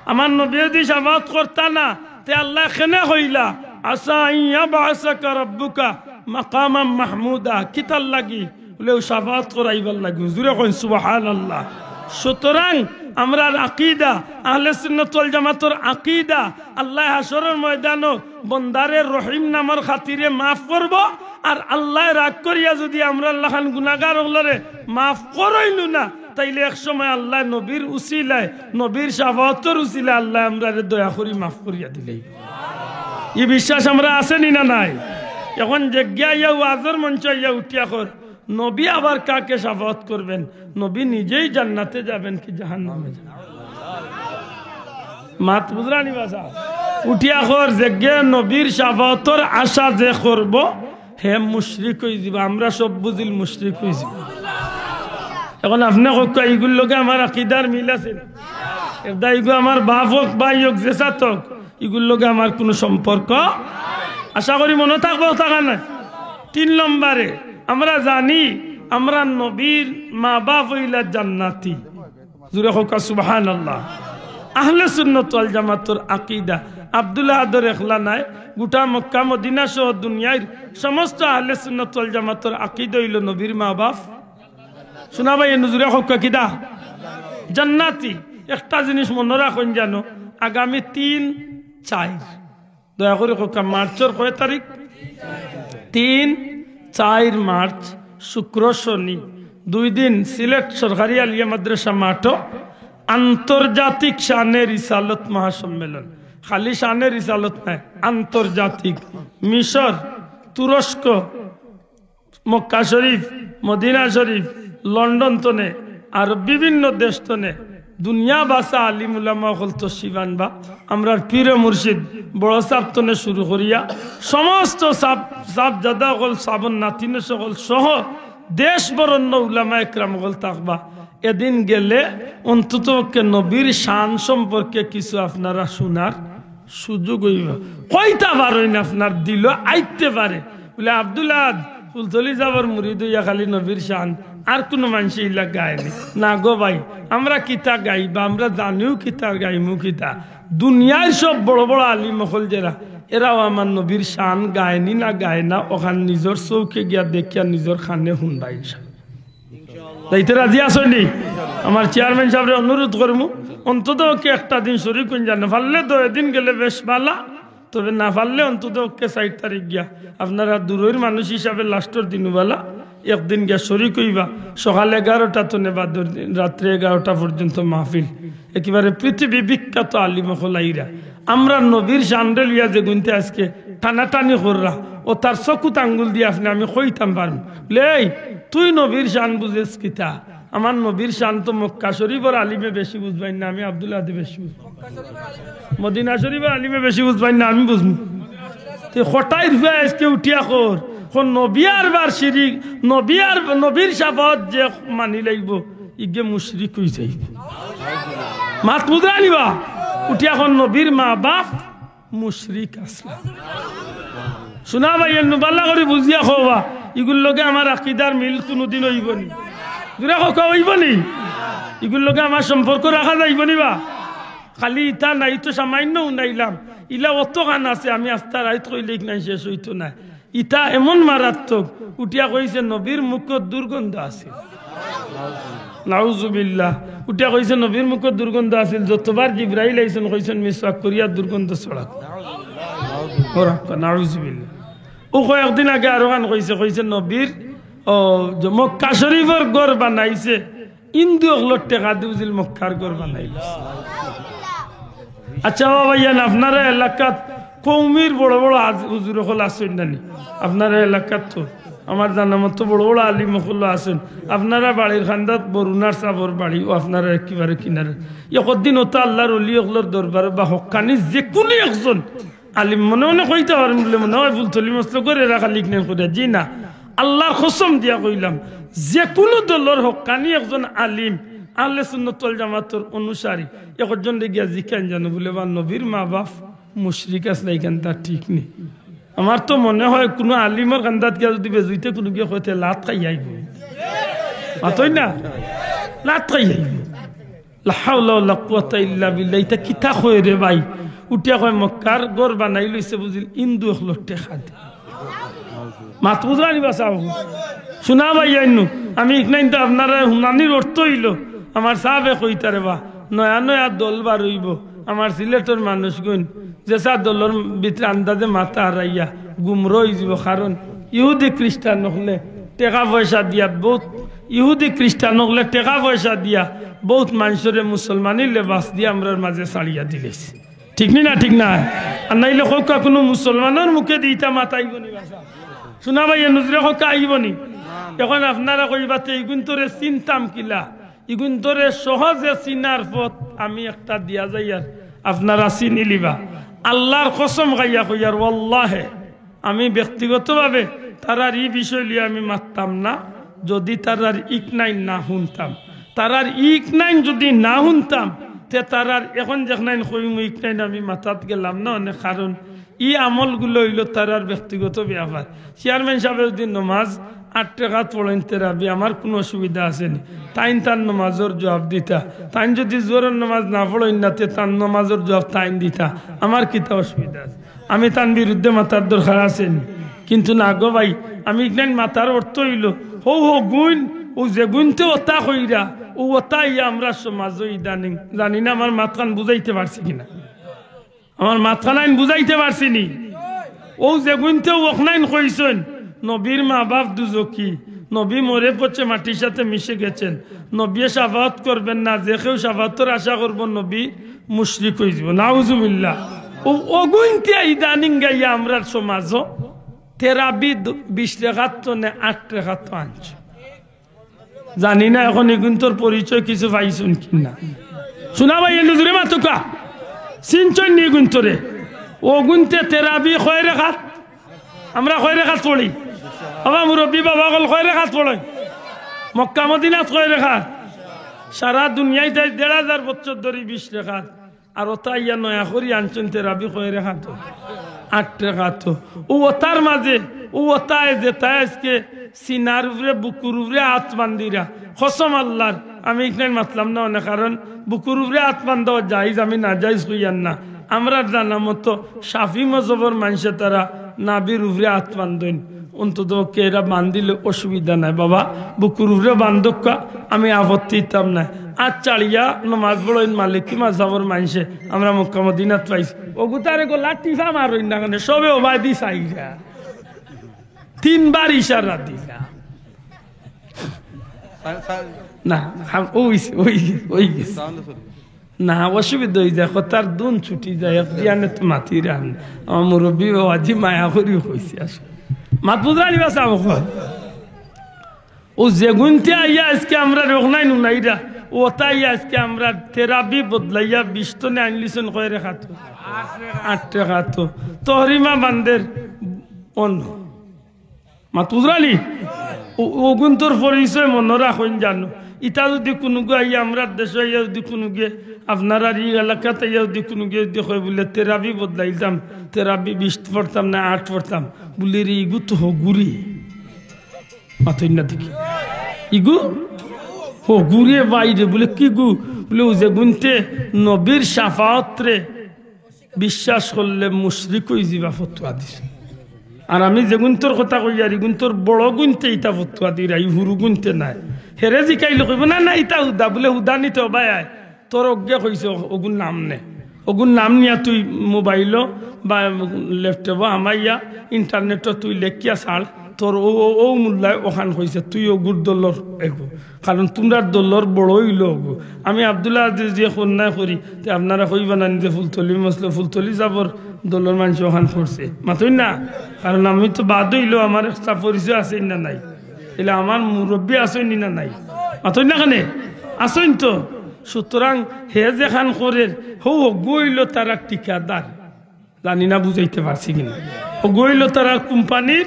আমার নবীয়ে যদি শাফাআত করতা না, তে আল্লায় কেনে কইলা, "আসা আন ইয়াবআসাকা রাব্বুকা মাকামান মাহমুদা"? কিতার লাগি? বলে, "অউ শাফাআত করাইবার লাগি।" জুরে কইন সুবহানাল্লাহ। সুতরাং আমরার আকিদা, আহলে সুন্নাত ওয়াল জামাতর আকিদা, আল্লায় হাশরর ময়দানো বন্দারে রহিম নামর খাতিরে মাফ করবো, আর আল্লায় রাগ করিয়া যদি আমরার লাখান গুনাগার অকলরে মাফ করইন না, তাইলে এক সময় আল্লায় নবীর উসিলায়, নবীর শাফাআতর উসিলায় আল্লায় আমরারে দয়া করি মাফ করিয়া দিলাইবা। ই বিশ্বাস আমরার আছে নি না নাই? এখন যেগিয়ে আইয়া ওয়াজর মঞ্চো আইয়া উঠিয়া কর, নবী আবার কাকে শাফাআত করবেন? নবী নিজেই জান্নাতে যাবেন কি জাহান্নামে যাবেন? মাত বুঝরা নি বাছা? উঠিয়া কর, যেগিয়ে নবীর শাফাআতর আশা যে করবো, হে মুশরিক অইযিবা। আমরা সব বুঝিল মুশরিক অইযিবা। এখন আপনে কউক্কা, ইগুর লগে আমার আকিদার মিল আছে নি? এরদায় ইগু আমার বাপ অউক, ভাই অউক, যেসাত অউক, ইগুর লগে আমার কুনু সম্পর্ক। আশা করি মনো থাকবো, থাকা নায়। তিন নম্বরে, আমরা জানি আমরার নবীর মা বাপ অইলা জান্নাতি। জুরে কউক্কা সুবহানাল্লাহ। আহলে সুন্নাত ওয়াল জামাতর আকিদা আব্দুল আহাদর একলা নায়, গুটা মক্কা মদিনা সহ দুনিয়ার সমস্ত আহলে সুন্নাত ওয়াল জামাতর আকিদা অইলো নবীর মা বাপ, শুনা ভাই, এন্ডু জুরে কউক্কা কিতা? জান্নাতি। একটা জিনিস মনো রাখইন জানো, আগামী তিন চাইর, দয়া করি কউক্কা, মার্চর কয় তারিখ? তিন, চাইর মার্চ, শুক্র, শনি, দুই দিন সিলেট সরকারি আলিয়া মাদ্রাসা মাঠো আন্তর্জাতিক শানে রিসালত মহাসম্মেলন। খালি শানে রিসালত নায়, আন্তর্জাতিক। মিশর, তুরস্ক, মক্কা শরীফ, মদিনা শরীফ, লন্ডন তনে, আর বিভিন্ন দেশ তনে দুনিয়া বাসা আলিম উলামা অকল তশরিফ আনবা। আমরার পীর মুর্শিদ বড় সাব তনে শুরু করিয়া সমস্ত সাব, সাবজাদা অকল, সাবর নাতিন অকল সহ দেশ বরণ্য উলামা একরাম অকল থাকবা। এদিন গেলে অন্তত পক্ষে নবীর শান সম্পর্কে কিছু আপনারা শুনার সুযোগ অইবো। কইতা পারইন, আপনার দিলো আইতে পারে। বলে, "আব্দুল আহাদ, ফুলতলি সাবর মুরিদ অইয়া খালি নবীর শান, আর কুনু মানষে ইলা গায় নি।" না গো ভাই, আমরা কিতা গাইবা, আমরা জানিও কিতা, গাইমু কিতা। দুনিয়ার সব বড় বড় আলিম অকল যেরা, এরাও আমার নবীর শান গায় নি না গায় না, অখান নিজর চউখে গিয়া দেখিয়া নিজর কানে হুনবা ইনশাআল্লাহ। যাইতে রাজি আছইন নি? আমার চেয়ারম্যান সাবরে অনুরোধ করমু, অন্তত পক্ষে একটা দিন শরিক অইন যান। পারলে দুই দিন গেলে বেশ বালা, তবে না পারলে অন্তত পক্ষে চাইর তারিখ গিয়া আপনারা দূরর মানুষ হিসাবে লাস্টর দিন বালা একদিন গিয়া শরিক অইবা। সকাল এগারোটা তনে বাদর দিন রাত্রে এগারোটা পর্যন্ত মাহফিল। একেবারে পৃথিবী বিখ্যাত আলিম অকল আইরা। আমরা নবীর শানরে লইয়া যেগুনতে আজকে টানাটানি কররা, অতার চকুত আঙ্গুল দিয়া আপনে আমি কইতাম পারমু, "লে, তুই নবীর শান বুঝেস কিতা? আমার নবীর শান তো মক্কা শরিফর আলিমে বেশি বুঝবাইন না, আমি আব্দুল আহাদে বেশি বুঝমু। মদিনা শরিফর আলিমে বেশি বুঝবাইন না, আমি বুঝমু।" তে কটাইর ফুয়া আজকে উঠিয়া কর, কর নবী আর বার শিরিক, নবী আর নবীর শাফাআত যে মানি লাইবো, ইগে মুশরিক অইযাইবো। মাত বুঝরা নি বা? উঠিয়া কর নবীর মা বাপ মুশরিক আছলা। শুনা ভাই, এন্নু বালা করি বুঝিয়া কও বা, ইগুর লগে আমার আকিদার মিল কুনুদিন অইবো নি? জুরে কও, অইবো নি? ইগুর লগে আমার সম্পর্ক রাখা যাইবো নি বা? খালি ইতা নায়, ই তো সামাইন্য হুনাইলাম, ইলা অতখান আছে, আমি আস্তা রাইত কইলে ইখান শেষ অইতো নায়। ইতা এমন মারাত্মক, উঠিয়া কইছে নবীর মুখত দুর্গন্ধ আছিল। নাউজুবিল্লাহ। উঠিয়া কইছে নবীর মুখত দুর্গন্ধ আছিল। যতবার জিব্রাইল আইছইন কইছইন মিসওয়াক করিয়া দুর্গন্ধ ছড়াও। নাউজুবিল্লাহ। ও কয়েকদিন আগে আরোখান কইছে, কইছে নবীর, ও, যে মক্কা শরীফর ঘর বানাইছে, হিন্দু অকলর টেকা দি বুঝিল মক্কার ঘর বানাইল। আচ্ছা বাবা, ইয়ান আপনারা এলাকাত কওমির বড় বড় আজ-, হুজুর অকল আছইন না নি? আপনারা এলাকাত তো আমার জানা মতো বড় বড় আলিম অকল আছইন। আপনারা বাড়ির কান্দাত বরুণার সাবর বাড়ি, ও আপনারা একেবারে কিনারে। একদিন ওতা আল্লাহর অলি অকলর দরবারো বা হক্কানি যে কুনু একজন আলিম মনে মনে কইতা পারইন বুলে মনে অয় ফুলতলি মসলকর এরা খালি ইকনাইন করিয়া। জি না, আল্লাহর কসম দিয়া কইলাম, যে কুনু দলর হক্কানি একজন আলিম, আহলে সুন্নত ওয়াল জামাতর অনুসারী, একজনরে গিয়া জিকাইন জানো বুলে, বা নবীর মা বাপ মুশরিক আছলা, ইখান তা ঠিক নি। আমার তো মনে অয় কুনু আলিমর কান্দাত গিয়া যুদি বেজুইতে কুনু গিয়া কইতে লাত খাইয়া আইবো। মাতইন না? লাত খাইয়া আইবো। লা হাওলা ওয়ালা কুওয়াতা ইল্লা বিল্লাহ। ইতা কিতা কয় রে ভাই? উঠিয়া কয় মক্কার ঘর বানাইলিছে বুঝিল হিন্দু অকলর টেকা দি। মাত বুঝরা নি বা সাব? হুনা ভাই আইনু, আমি ইকনাইন তো আপনারারে হুনানির অর্থ অইলো, আমার সাবে কইতা রে বা, নয়া নয়া দল বার অইবো, আমার সিলেটর মানুষগুইন যেছা দলর ভিতরে আন্দাজে মাথা হারাইয়া গুমরা অইযিবো, কারণ ইহুদি খ্রিস্টান অকলে টেকা পয়সা দিয়া বউত, ইহুদি খ্রিস্টান অকলে টেকা পয়সা দিয়া বউত মানষরে মুসলমানি লেবাস দিয়া আমরার মাজে ছাড়িয়া দিলাইছে। ঠিক নি না? ঠিক না? আর নাইলে কউক্কা কুনু মুসলমানর মুখেদি ইতা মাত আইবো নি বা সাব? হুনা ভাই, এ নজরে কউক্কা আইবো নি? অখন আপনারা কইবা তে ইগুইন্তরে চিনতাম কিলা? ইগুইন্তরে সহজে চিনার পথ আমি একটা দিয়া যাইয়ার, আপনারা চিনিলিবা। আল্লাহর কসম খাইয়া কইয়ার, ওয়াল্লাহে আমি ব্যক্তিগতভাবে তারার ই বিষয় লইয়া আমি মাততাম না, যুদি তারার ইকনাইন না হুনতাম। তারার ইকনাইন যুদি না হুনতাম, তে তারার অখন যেকনাইন কইমু ইকনাইন আমি মাতাত গেলাম না অনে, কারণ ই আমলগুলা অইলো তারার ব্যক্তিগত ব্যাপার। চেয়ারম্যান সাবে যুদি নমাজ আট রেকাত পড়ইন তেরাবি, আমার কুনু অসুবিধা আছে নি? তাইন তান নমাজর জুয়াব দিতা। তাইন যুদি জুহরর নমাজ না পড়ইন না, তে তান নমাজর জুয়াব তাইন দিতা। আমার কিতা অসুবিধা আছে? আমি তান বিরুদ্ধে মাতার দরকার আছে নি? কিন্তু না গো ভাই, আমি ইকনাইন মাতার অর্থ অইলো, হউ হগুইন, অউ যেগুইন্তে অতা কইরা, অউ অতা ইয়া আমরার সমাজো ইদানিং, জানি না আমার মাতখান বুঝাইতে পারছি কিনা। আমার মাতখানাইন বুঝাইতে পারছি নি? অউ যেগুইন্তে অখনাইন কইছইন, নবীর মা বাপ দুজখি, নবী মরে পচে মাটির সাথে মিশে গেছেন, নবী শাফাআত করবেন না, যে কেউ শাফাআতর আশা করবো নবী মুশরিক অইযিবো। নাউজুবিল্লাহ। অউ অগুইন্তে ইদানিং গাইয়া আমরার সমাজো তেরাবি দু-, বিশ রেকাত থনে আট রেকাত আনছে। জানি না অখন ইগুইন্তর পরিচয় কিছু পাইছইন কিনা। হুনা ভাই, এ নজরে মাতউক্কা। চিনছইন নি ইগুইন্তরে? অগুইন্তে তেরাবি কয় রেকাত? আমরা কয় রেকাত পড়ি? বাবা মুরব্বি বাবা অকল কয় রেকাত পড়ইন? মক্কা মদিনাত কয় রেকাত? সারা দুনিয়াইত আইজ দেড় হাজার বছর ধরি বিশ রেকাত। আর অতা ইয়া নয়া করি আনছইন তেরাবি কয় রেকাত? আট রেকাত। অউ অতার মাজে, অউ অতায় যেতায় আইজকে সিনার উপরে, বুকুর উপরে আত বান্দিরা। কসম আল্লাহর, আমি ইকনাইন মাতলাম না অনে, কারণ বুকুর উপরে আত বান্দা জাইজ, আমি নাজাইজ কইয়ার না। আমরার জানা মতো শাফি মজহবর মানষে তারা নাভির উপরে আত বান্দইন। অন্তত পক্ষে এরা বান্দিলে অসুবিধা নাই। বাবা, বুকুর উপরে বান্দউক্কা, আমি আপত্তি দিতাম না। আত ছাড়িয়া নমাজ পড়ইন মালিকি মাযহাবর মানষে, আমরা মক্কা মদিনাত পাইছি। অগুতারে গলা টিফা মারইন না কেনে, সবে ওবায়দি চাইরা। তিনবার ইশারা দিলা। না, হাম-, অইছে, অই-, অইগেছে। না, অসুবিধা অইযায়, কথার ধুন ছুটি যায়, এক দিয়ানে তো মাতিরাম। আমার মুরব্বি বাবাজি মায়া করিও কইছে আসলে। মাত বুঝরা নি বা সাব অকল? অউ যেগুইন্তে আইয়া আইজকে আমরারে অখনাইন হুনাইরা, অতা আইয়া আইজকে আমরার তেরাবি বদলাইয়া বিশ থনে আনলিছইন কয় রেকাত? আট রেকাত। তহরিমা বান্দের অন্য। মাত বুঝরা নি? অউ, অগুইন্তর পরিচয় মনো রাখইন জানো। ইতা যুদি কুনুগু আইয়া আমরার দেশো আইয়া যুদি কুনুগুয়ে আপনারার ই এলাকাত আইয়া যুদি কুনুগুয়ে যুদি কয় বুলে, "তেরাবি বদলাইতাম, তেরাবি বিশ পড়তাম না আট পড়তাম", বুলে, "রে, ইগু তো হগুরে।" মাতইন না দেখি। ইগু হগুরে ভাইরে, বুলে, "কিগু?" বুলে, "অউ যেগুইন্তে নবীর শাফাআতরে বিশ্বাস করলে মুশরিক অইযিবা ফতোয়া দিছে।" আর আমি যেগুনতর কথা কইয়ার, ইগুনতর বড়গুনতে ইতা ফতুয়া দিরা, ই হুরুগুনতে নায়। হেরে জিকাইলে কইবো, "না, না, ইতা হুদা।" বুলে, "হুদা নি তো ভাই আয়, তোর অগ্গে কইছে, অগুর নাম নে। অগুর নাম নিয়া তুই মোবাইলো বা ল্যাপটপো হামাইয়া ইন্টারনেটো তুই লেখিয়া ছাড়, তোর অউ, অউ, অউ মোল্লায় অখান কইছে, তুই অগুর দলর এগু।" কারণ তুমরার দলর বড় অইলো অগু। আমি আব্দুল্লাহ আজিজ যে কন্যায় করি, তে আপনারা কইবা না নি যে ফুলতলি মসজিদ, ফুলতলি সাবর দলর মানষে অখান করছে। মাতইন না? কারণ আমি তো বাদ অইলো, আমার একটা পরিচয় আছে না নাই? তাইলে আমার মুরব্বি আছইন নি না নাই? মাতইন না কেনে? আছইন তো। সুতরাং হে যেখান করের, হউ অগু অইলো তারা ঠিকাদার। জানি না বুঝাইতে পারছি কিনা। হগু অইলো তারার কোম্পানির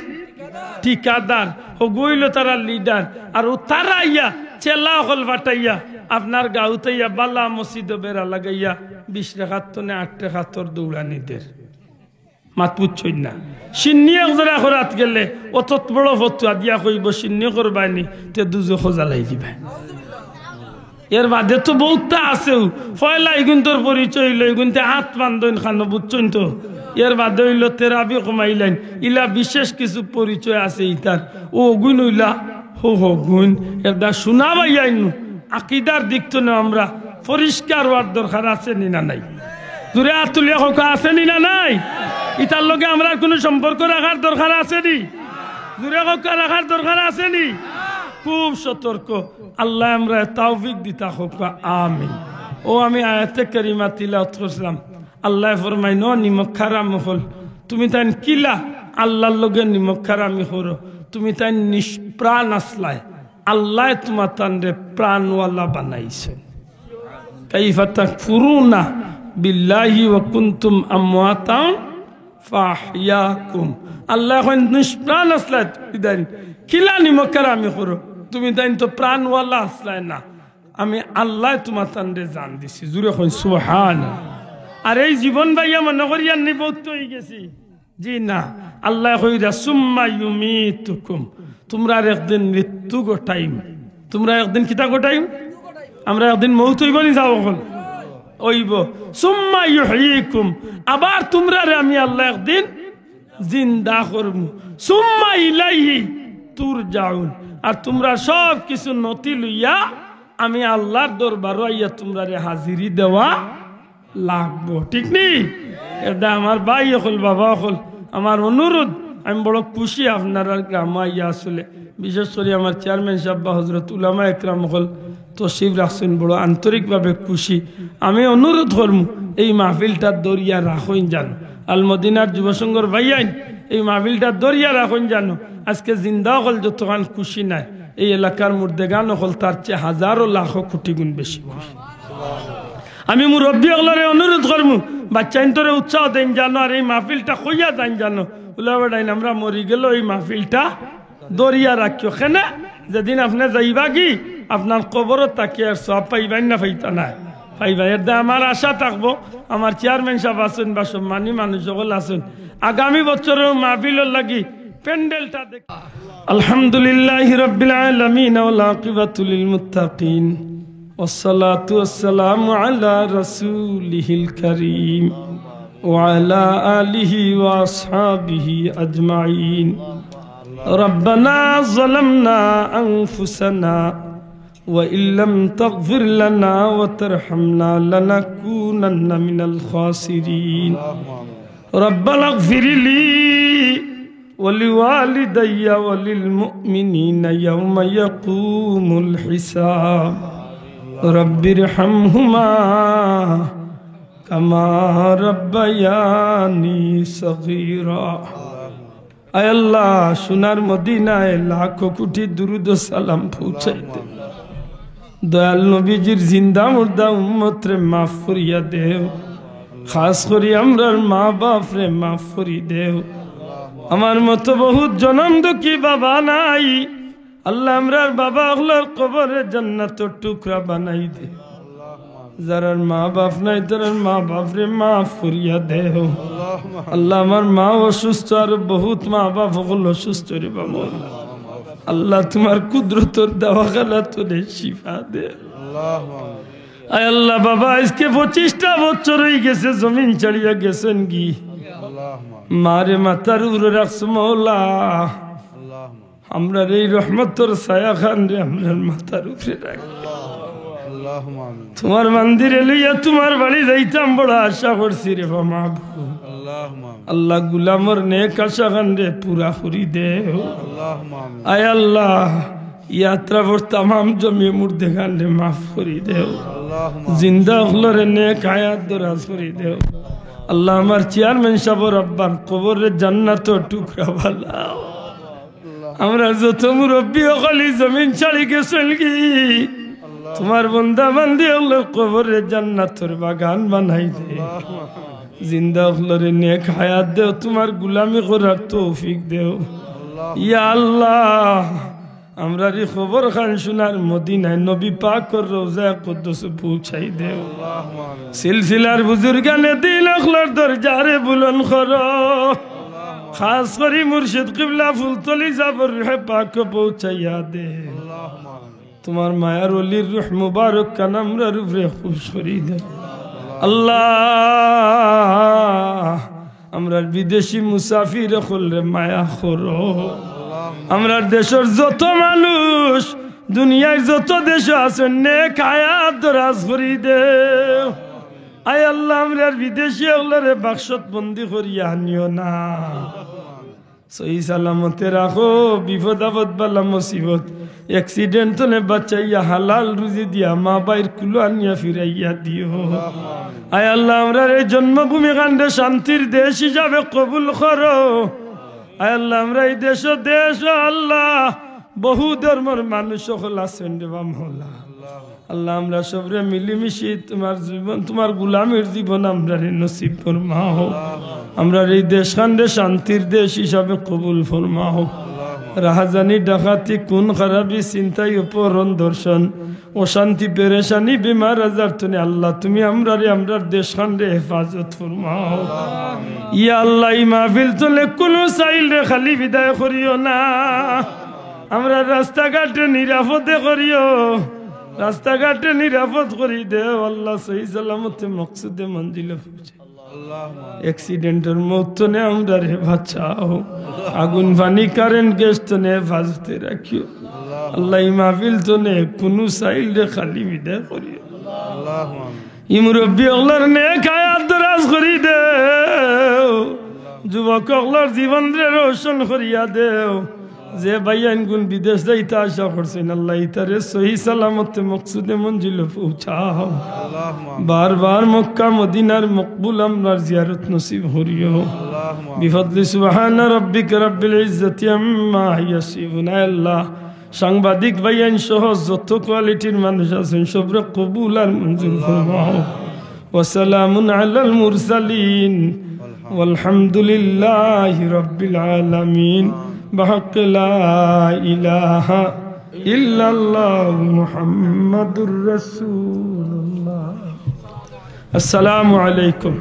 ঠিকাদার, হগু অইলো তারার লিডার। আর অউ তারা আইয়া, চেলা অকল ফাটাইয়া, আপনার গাউত আইয়া বালা মসজিদো বেড়া লাগাইয়া, বিশ রেখাত তনে আট রেখাতর দৌড়ানি দের। মাত বুঝছইন না? সিন্নি এক জোড়া করাত গেলে অতত বড় ফতুয়া দিয়া কইবো, "সিন্নি করবায়নি, তে দুজখো জ্বালাই দিবায়।" এর বাদে তো বউততা আছেউ। পয়লা ইগুনতর পরিচয় অইলো, ইগুনতে আত বান্ধইন খানো, বুঝছইন তো? এর বাদে অইলো তেরাবি কমাইলাইন। ইলা বিশেষ কিছু পরিচয় আছে ইতার। অউ অগুন অইলা, হউ অগুন। এরদায় হুনা ভাইয়াইন, আকিদার দিক তনে আমরা পরিষ্কার অওয়ার দরকার আছে নি না নাই? জুরে আত তুলিয়া কউক্কা, আছে নি না নাই? ইতার লগে আমরার কুনু সম্পর্ক রাখার দরকার আছে নি? জুরে কউক্কা, রাখার দরকার আছে নি? খুব সতর্ক। আল্লায় আমরারে তৌফিক দিতা কউক্কা, আমিন। অউ আমি আয়াতে কারিমা তিলাওয়াত করছিলাম। আল্লায় ফরমাইন, "ও নিমক হারাম অকল, তুমিতাইন কিলা আল্লার লগে নিমক হারামি করো? তুমিতাইন নিষ্প্রাণ আছলায়, আল্লায় তুমাতানরে প্রাণওয়ালা বানাইছইন।" "কাইফা তাকফুরুনা বিল্লাহি ওয়া কুনতুম আমওয়াতান ফাআহইয়াকুম।" আল্লায় কইন, "নিষ্প্রাণ আছলায় তুমিতাইন, কিলা নিমক হারামি করো? তুমিতাইন তো প্রাণওয়ালা আছলায় না, আমি আল্লায় তুমাতানরে জান দিছি।" জুরে কইন, "সুবহান।" আর এই জীবন পাইয়া মনো করিয়ার নি বউত অইগেছি? জি না, আল্লায় কইরা, "সুম্মা ইউমীতুকুম।" তুমরার একদিন মৃত্যু ঘটাইমু। তুমরার একদিন কিতা ঘটাইমু? আমরার একদিন মউত অইবো নি, যাও অখন? অইবো। "সুম্মা ইউহয়ীকুম।" আবার তুমরারে আমি আল্লায় একদিন জিন্দা করমু। "সুম্মা ইলাইহি তুরজাউন।" আর তুমরার সব কিছু নথি লইয়া আমি আল্লার দরবারো আইয়া তুমরারে হাজিরি দেওয়া লাগবো, ঠিক নি? এরদায় আমার ভাই অকল, বাবা অকল, আমার অনুরোধ, আমি বড় খুশি আপনারার গ্রামো আইয়া আসলে, বিশেষ করি আমার চেয়ারম্যান সাব বা হজরত উলামা একরাম অকল তশরিফ রাখছইন, বড় আন্তরিকভাবে খুশি। আমি অনুরোধ করমু, এই মাহফিলটা ধরিয়া রাখইন যেন। আল মদিনার যুব সংঘর ভাইয়াইন, এই মাহফিলটা ধরিয়া রাখইন যেন। আজকে জিন্দা অকল যতখান খুশি নায়, এই এলাকার মুর্দেগান অকল তার চেয়ে হাজারো লাখো কোটি গুণ বেশি খুশি। আমি মুরব্বি অকলরে অনুরোধ করমু, বাচ্চাইন্তরে উৎসাহ দেইন জানো, আর এই মাহফিলটা কইয়া যাইন জানো, উলা বেটাইন, আমরা মরি গেলেও এই মাহফিলটা ধরিয়া রাখিও। কেনে? যেদিন আপনে যাইবাগি, আপনার কবরো থাকিয়া আর সওয়াব পাইবাইন না পাইতা নায়? পাইবা। এরদায় আমার আশা থাকবো, আমার চেয়ারম্যান সাব আছইন বা সম্মানী মানুষ অকল আছইন, আগামী বছরর মাহফিলর লাগি প্যান্ডেলটা দেখ। আলহামদুলিল্লাহি রাব্বিল আলামিন ওয়াল আকিবাতু লিল মুত্তাকিন। والصلاة والسلام على رسوله الكريم وعلى آله وأصحابه أجمعين. ربنا ظلمنا أنفسنا وإن لم تغفر لنا وترحمنا لنكونن من الخاسرين. ربنا اغفر لي ولوالدي وللمؤمنين يوم يقوم الحساب. رب ارحمهما كما ربياني صغيرا. আয় আল্লাহ, সোনার মদিনায় লাখো কোটি দুরুদ ও সালাম পৌঁছাই দে। দয়াল নবীজির জিন্দা মুর্দা উম্মতরে মাফ করিয়া দেও। খাস করি আমরার মা বাপরে মাফ করি দেও। আমার মতো বহুত জনম দুঃখী বাবা নাই। আল্লাহ, আমরার বাবা অকলর কবররে জান্নাতর টুকরা বানাই দে। যারার মা বাপ নাই, তারার মা বাপরে মাফ করিয়া দেও। আল্লাহ, আমার মা অসুস্থ, আর বহুত মা বাপ অকল অসুস্থ রে বাবা। আল্লাহ, তুমার কুদরতর দাওয়াখানা তনে শিফা দে। আয় আল্লাহ, বাবা আইজকে পঁচিশটা বছর অইগেছে জমিন ছাড়িয়া গেছইন গি। اللهم آمين. মারে মাথার উপরে রাখছো মওলা, اللهم آمين. আমরার এই রহমতর ছায়া খানরে আমরার মাথার উপরে রাখ। اللهم آمين. তোমার মন্দিরে লইয়া তোমার বাড়ি যাইতাম বড় আশা করছি রে বা মাবুদ। اللهم آمين. আল্লাহ, গুলামর নেক আশা খানরে পুরা করি দেও। اللهم آمين. আয় আল্লাহ, ইয়াত্রাফর তামাম জমিয়ে মুর্দে খানরে মাফ করি দেও। اللهم آمين. জিন্দা অকলরে নেক হায়াত দরাজ করি দেও। আল্লাহ, আমার চেয়ারম্যান সাবর আব্বার কবররে জান্নাতর টুকরা বানাও। আমরা যত মুরব্বি অকল ই জমিন ছাড়ি গেছইন গি, তোমার বন্দা বান্দি অকলর কবররে জান্নাতর বাগান বানাই দে। জিন্দা অকলরে নেক হায়াত দেও, তোমার গুলামি করার তৌফিক দেও। ইয়া আল্লাহ, আমরার ই কবর খান সোনার মদিনায় নবী পাকর রওজায়ে কুদ্দুস পৌঁছাই দেও। সিলসিলার বুজুর্গানে দিন অকলর দরজারে বুলন্দ করো। খাস করি মুর্শিদ কিবলা ফুলতলি সাবর রুহে পাক পৌঁছাইয়া দে। তোমার মায়ার ওলির রুহ মুবারক খান আমরার উপরে খুশ করি দে। আল্লাহ, আমরার বিদেশি মুসাফির অকলরে মায়া করো। আমরার দেশর যত মানুষ দুনিয়ার যত দেশো আছইন, নেক হায়াত দরাজ করি দেও। আয় আল্লাহ, আমরার বিদেশি অকলরে বাক্সত বন্দি করিয়া আনিও না। সহি সালামতে রাখো, বিপদ আপদ বালা মুসিবত, accident তনে বাঁচাইয়া হালাল রুজি দিয়া মা বাইর কুলো আনিয়া ফিরাইয়া দিও। আয় আল্লাহ, আমরার এই জন্মভূমি খানরে শান্তির দেশ হিসাবে কবুল করো। আয় আল্লাহ, আমরার ই দেশো, দেশো আল্লাহ, বহু ধর্মর মানুষ অকল আছইন রে বা মওলা। আল্লাহ, আমরা সবরে মিলিমিশি তোমার জীবন, তোমার গুলামির জীবন আমরারে নসিব ফরমাও। আমরার এই দেশ খানরে শান্তির দেশ হিসাবে কবুল ফরমাও। রাহাজানি, ডাকাতি, খুন খারাপি, ছিনতাই, অপহরণ, ধর্ষণ, অশান্তি, পেরেশানি, বেমার আজার তনে আল্লাহ, তুমি আমরারে, আমরার দেশ খানরে হেফাজত ফরমাও। ইয়া আল্লাহ, ই মাহফিল তনে কুনু সাইলরে খালি বিদায় করিও না। আমরার রাস্তাঘাটরে নিরাপদে করিও, রাস্তাঘাটরে নিরাপদ করি দেও আল্লাহ, সহি সালামতে মকসুদে মঞ্জিলে পৌঁছে। Accident-র মউত তনে আমরারে বাঁচাও, আগুন পানি কারেন্ট গ্যাস তনে হেফাজতে রাখিও। আল্লাহ, ই মাহফিল তনে কুনু সাইলরে খালি বিদায় করিও। ই মুরব্বি অকলর নেক হায়াত দরাজ করি দেও, যুবক অকলর জীবনরে রোশন করিয়া দেও। যে ভাইয়াইনগুন বিদেশ যাইতা আশা করছইন, আল্লাহ ইতারে সহি সালামতে মকসুদে মঞ্জিলো পৌঁছাও। বারবার মক্কা মদিনার মকবুল আমরার জিয়ারত নসিব করিও। বিফদলি সুবহানা রাব্বিকা রাব্বিল ইজ্জাতি আম্মা ইয়াসিফুন। আয় আল্লাহ, সাংবাদিক ভাইয়াইন সহ যত কোয়ালিটির মানুষ আছইন, সবরে কবুল আর মঞ্জুর ফরমাও। وسلام على المرسلين والحمد لله رب العالمين بحق لا إله إلا الله محمد رسول الله. السلام عليكم.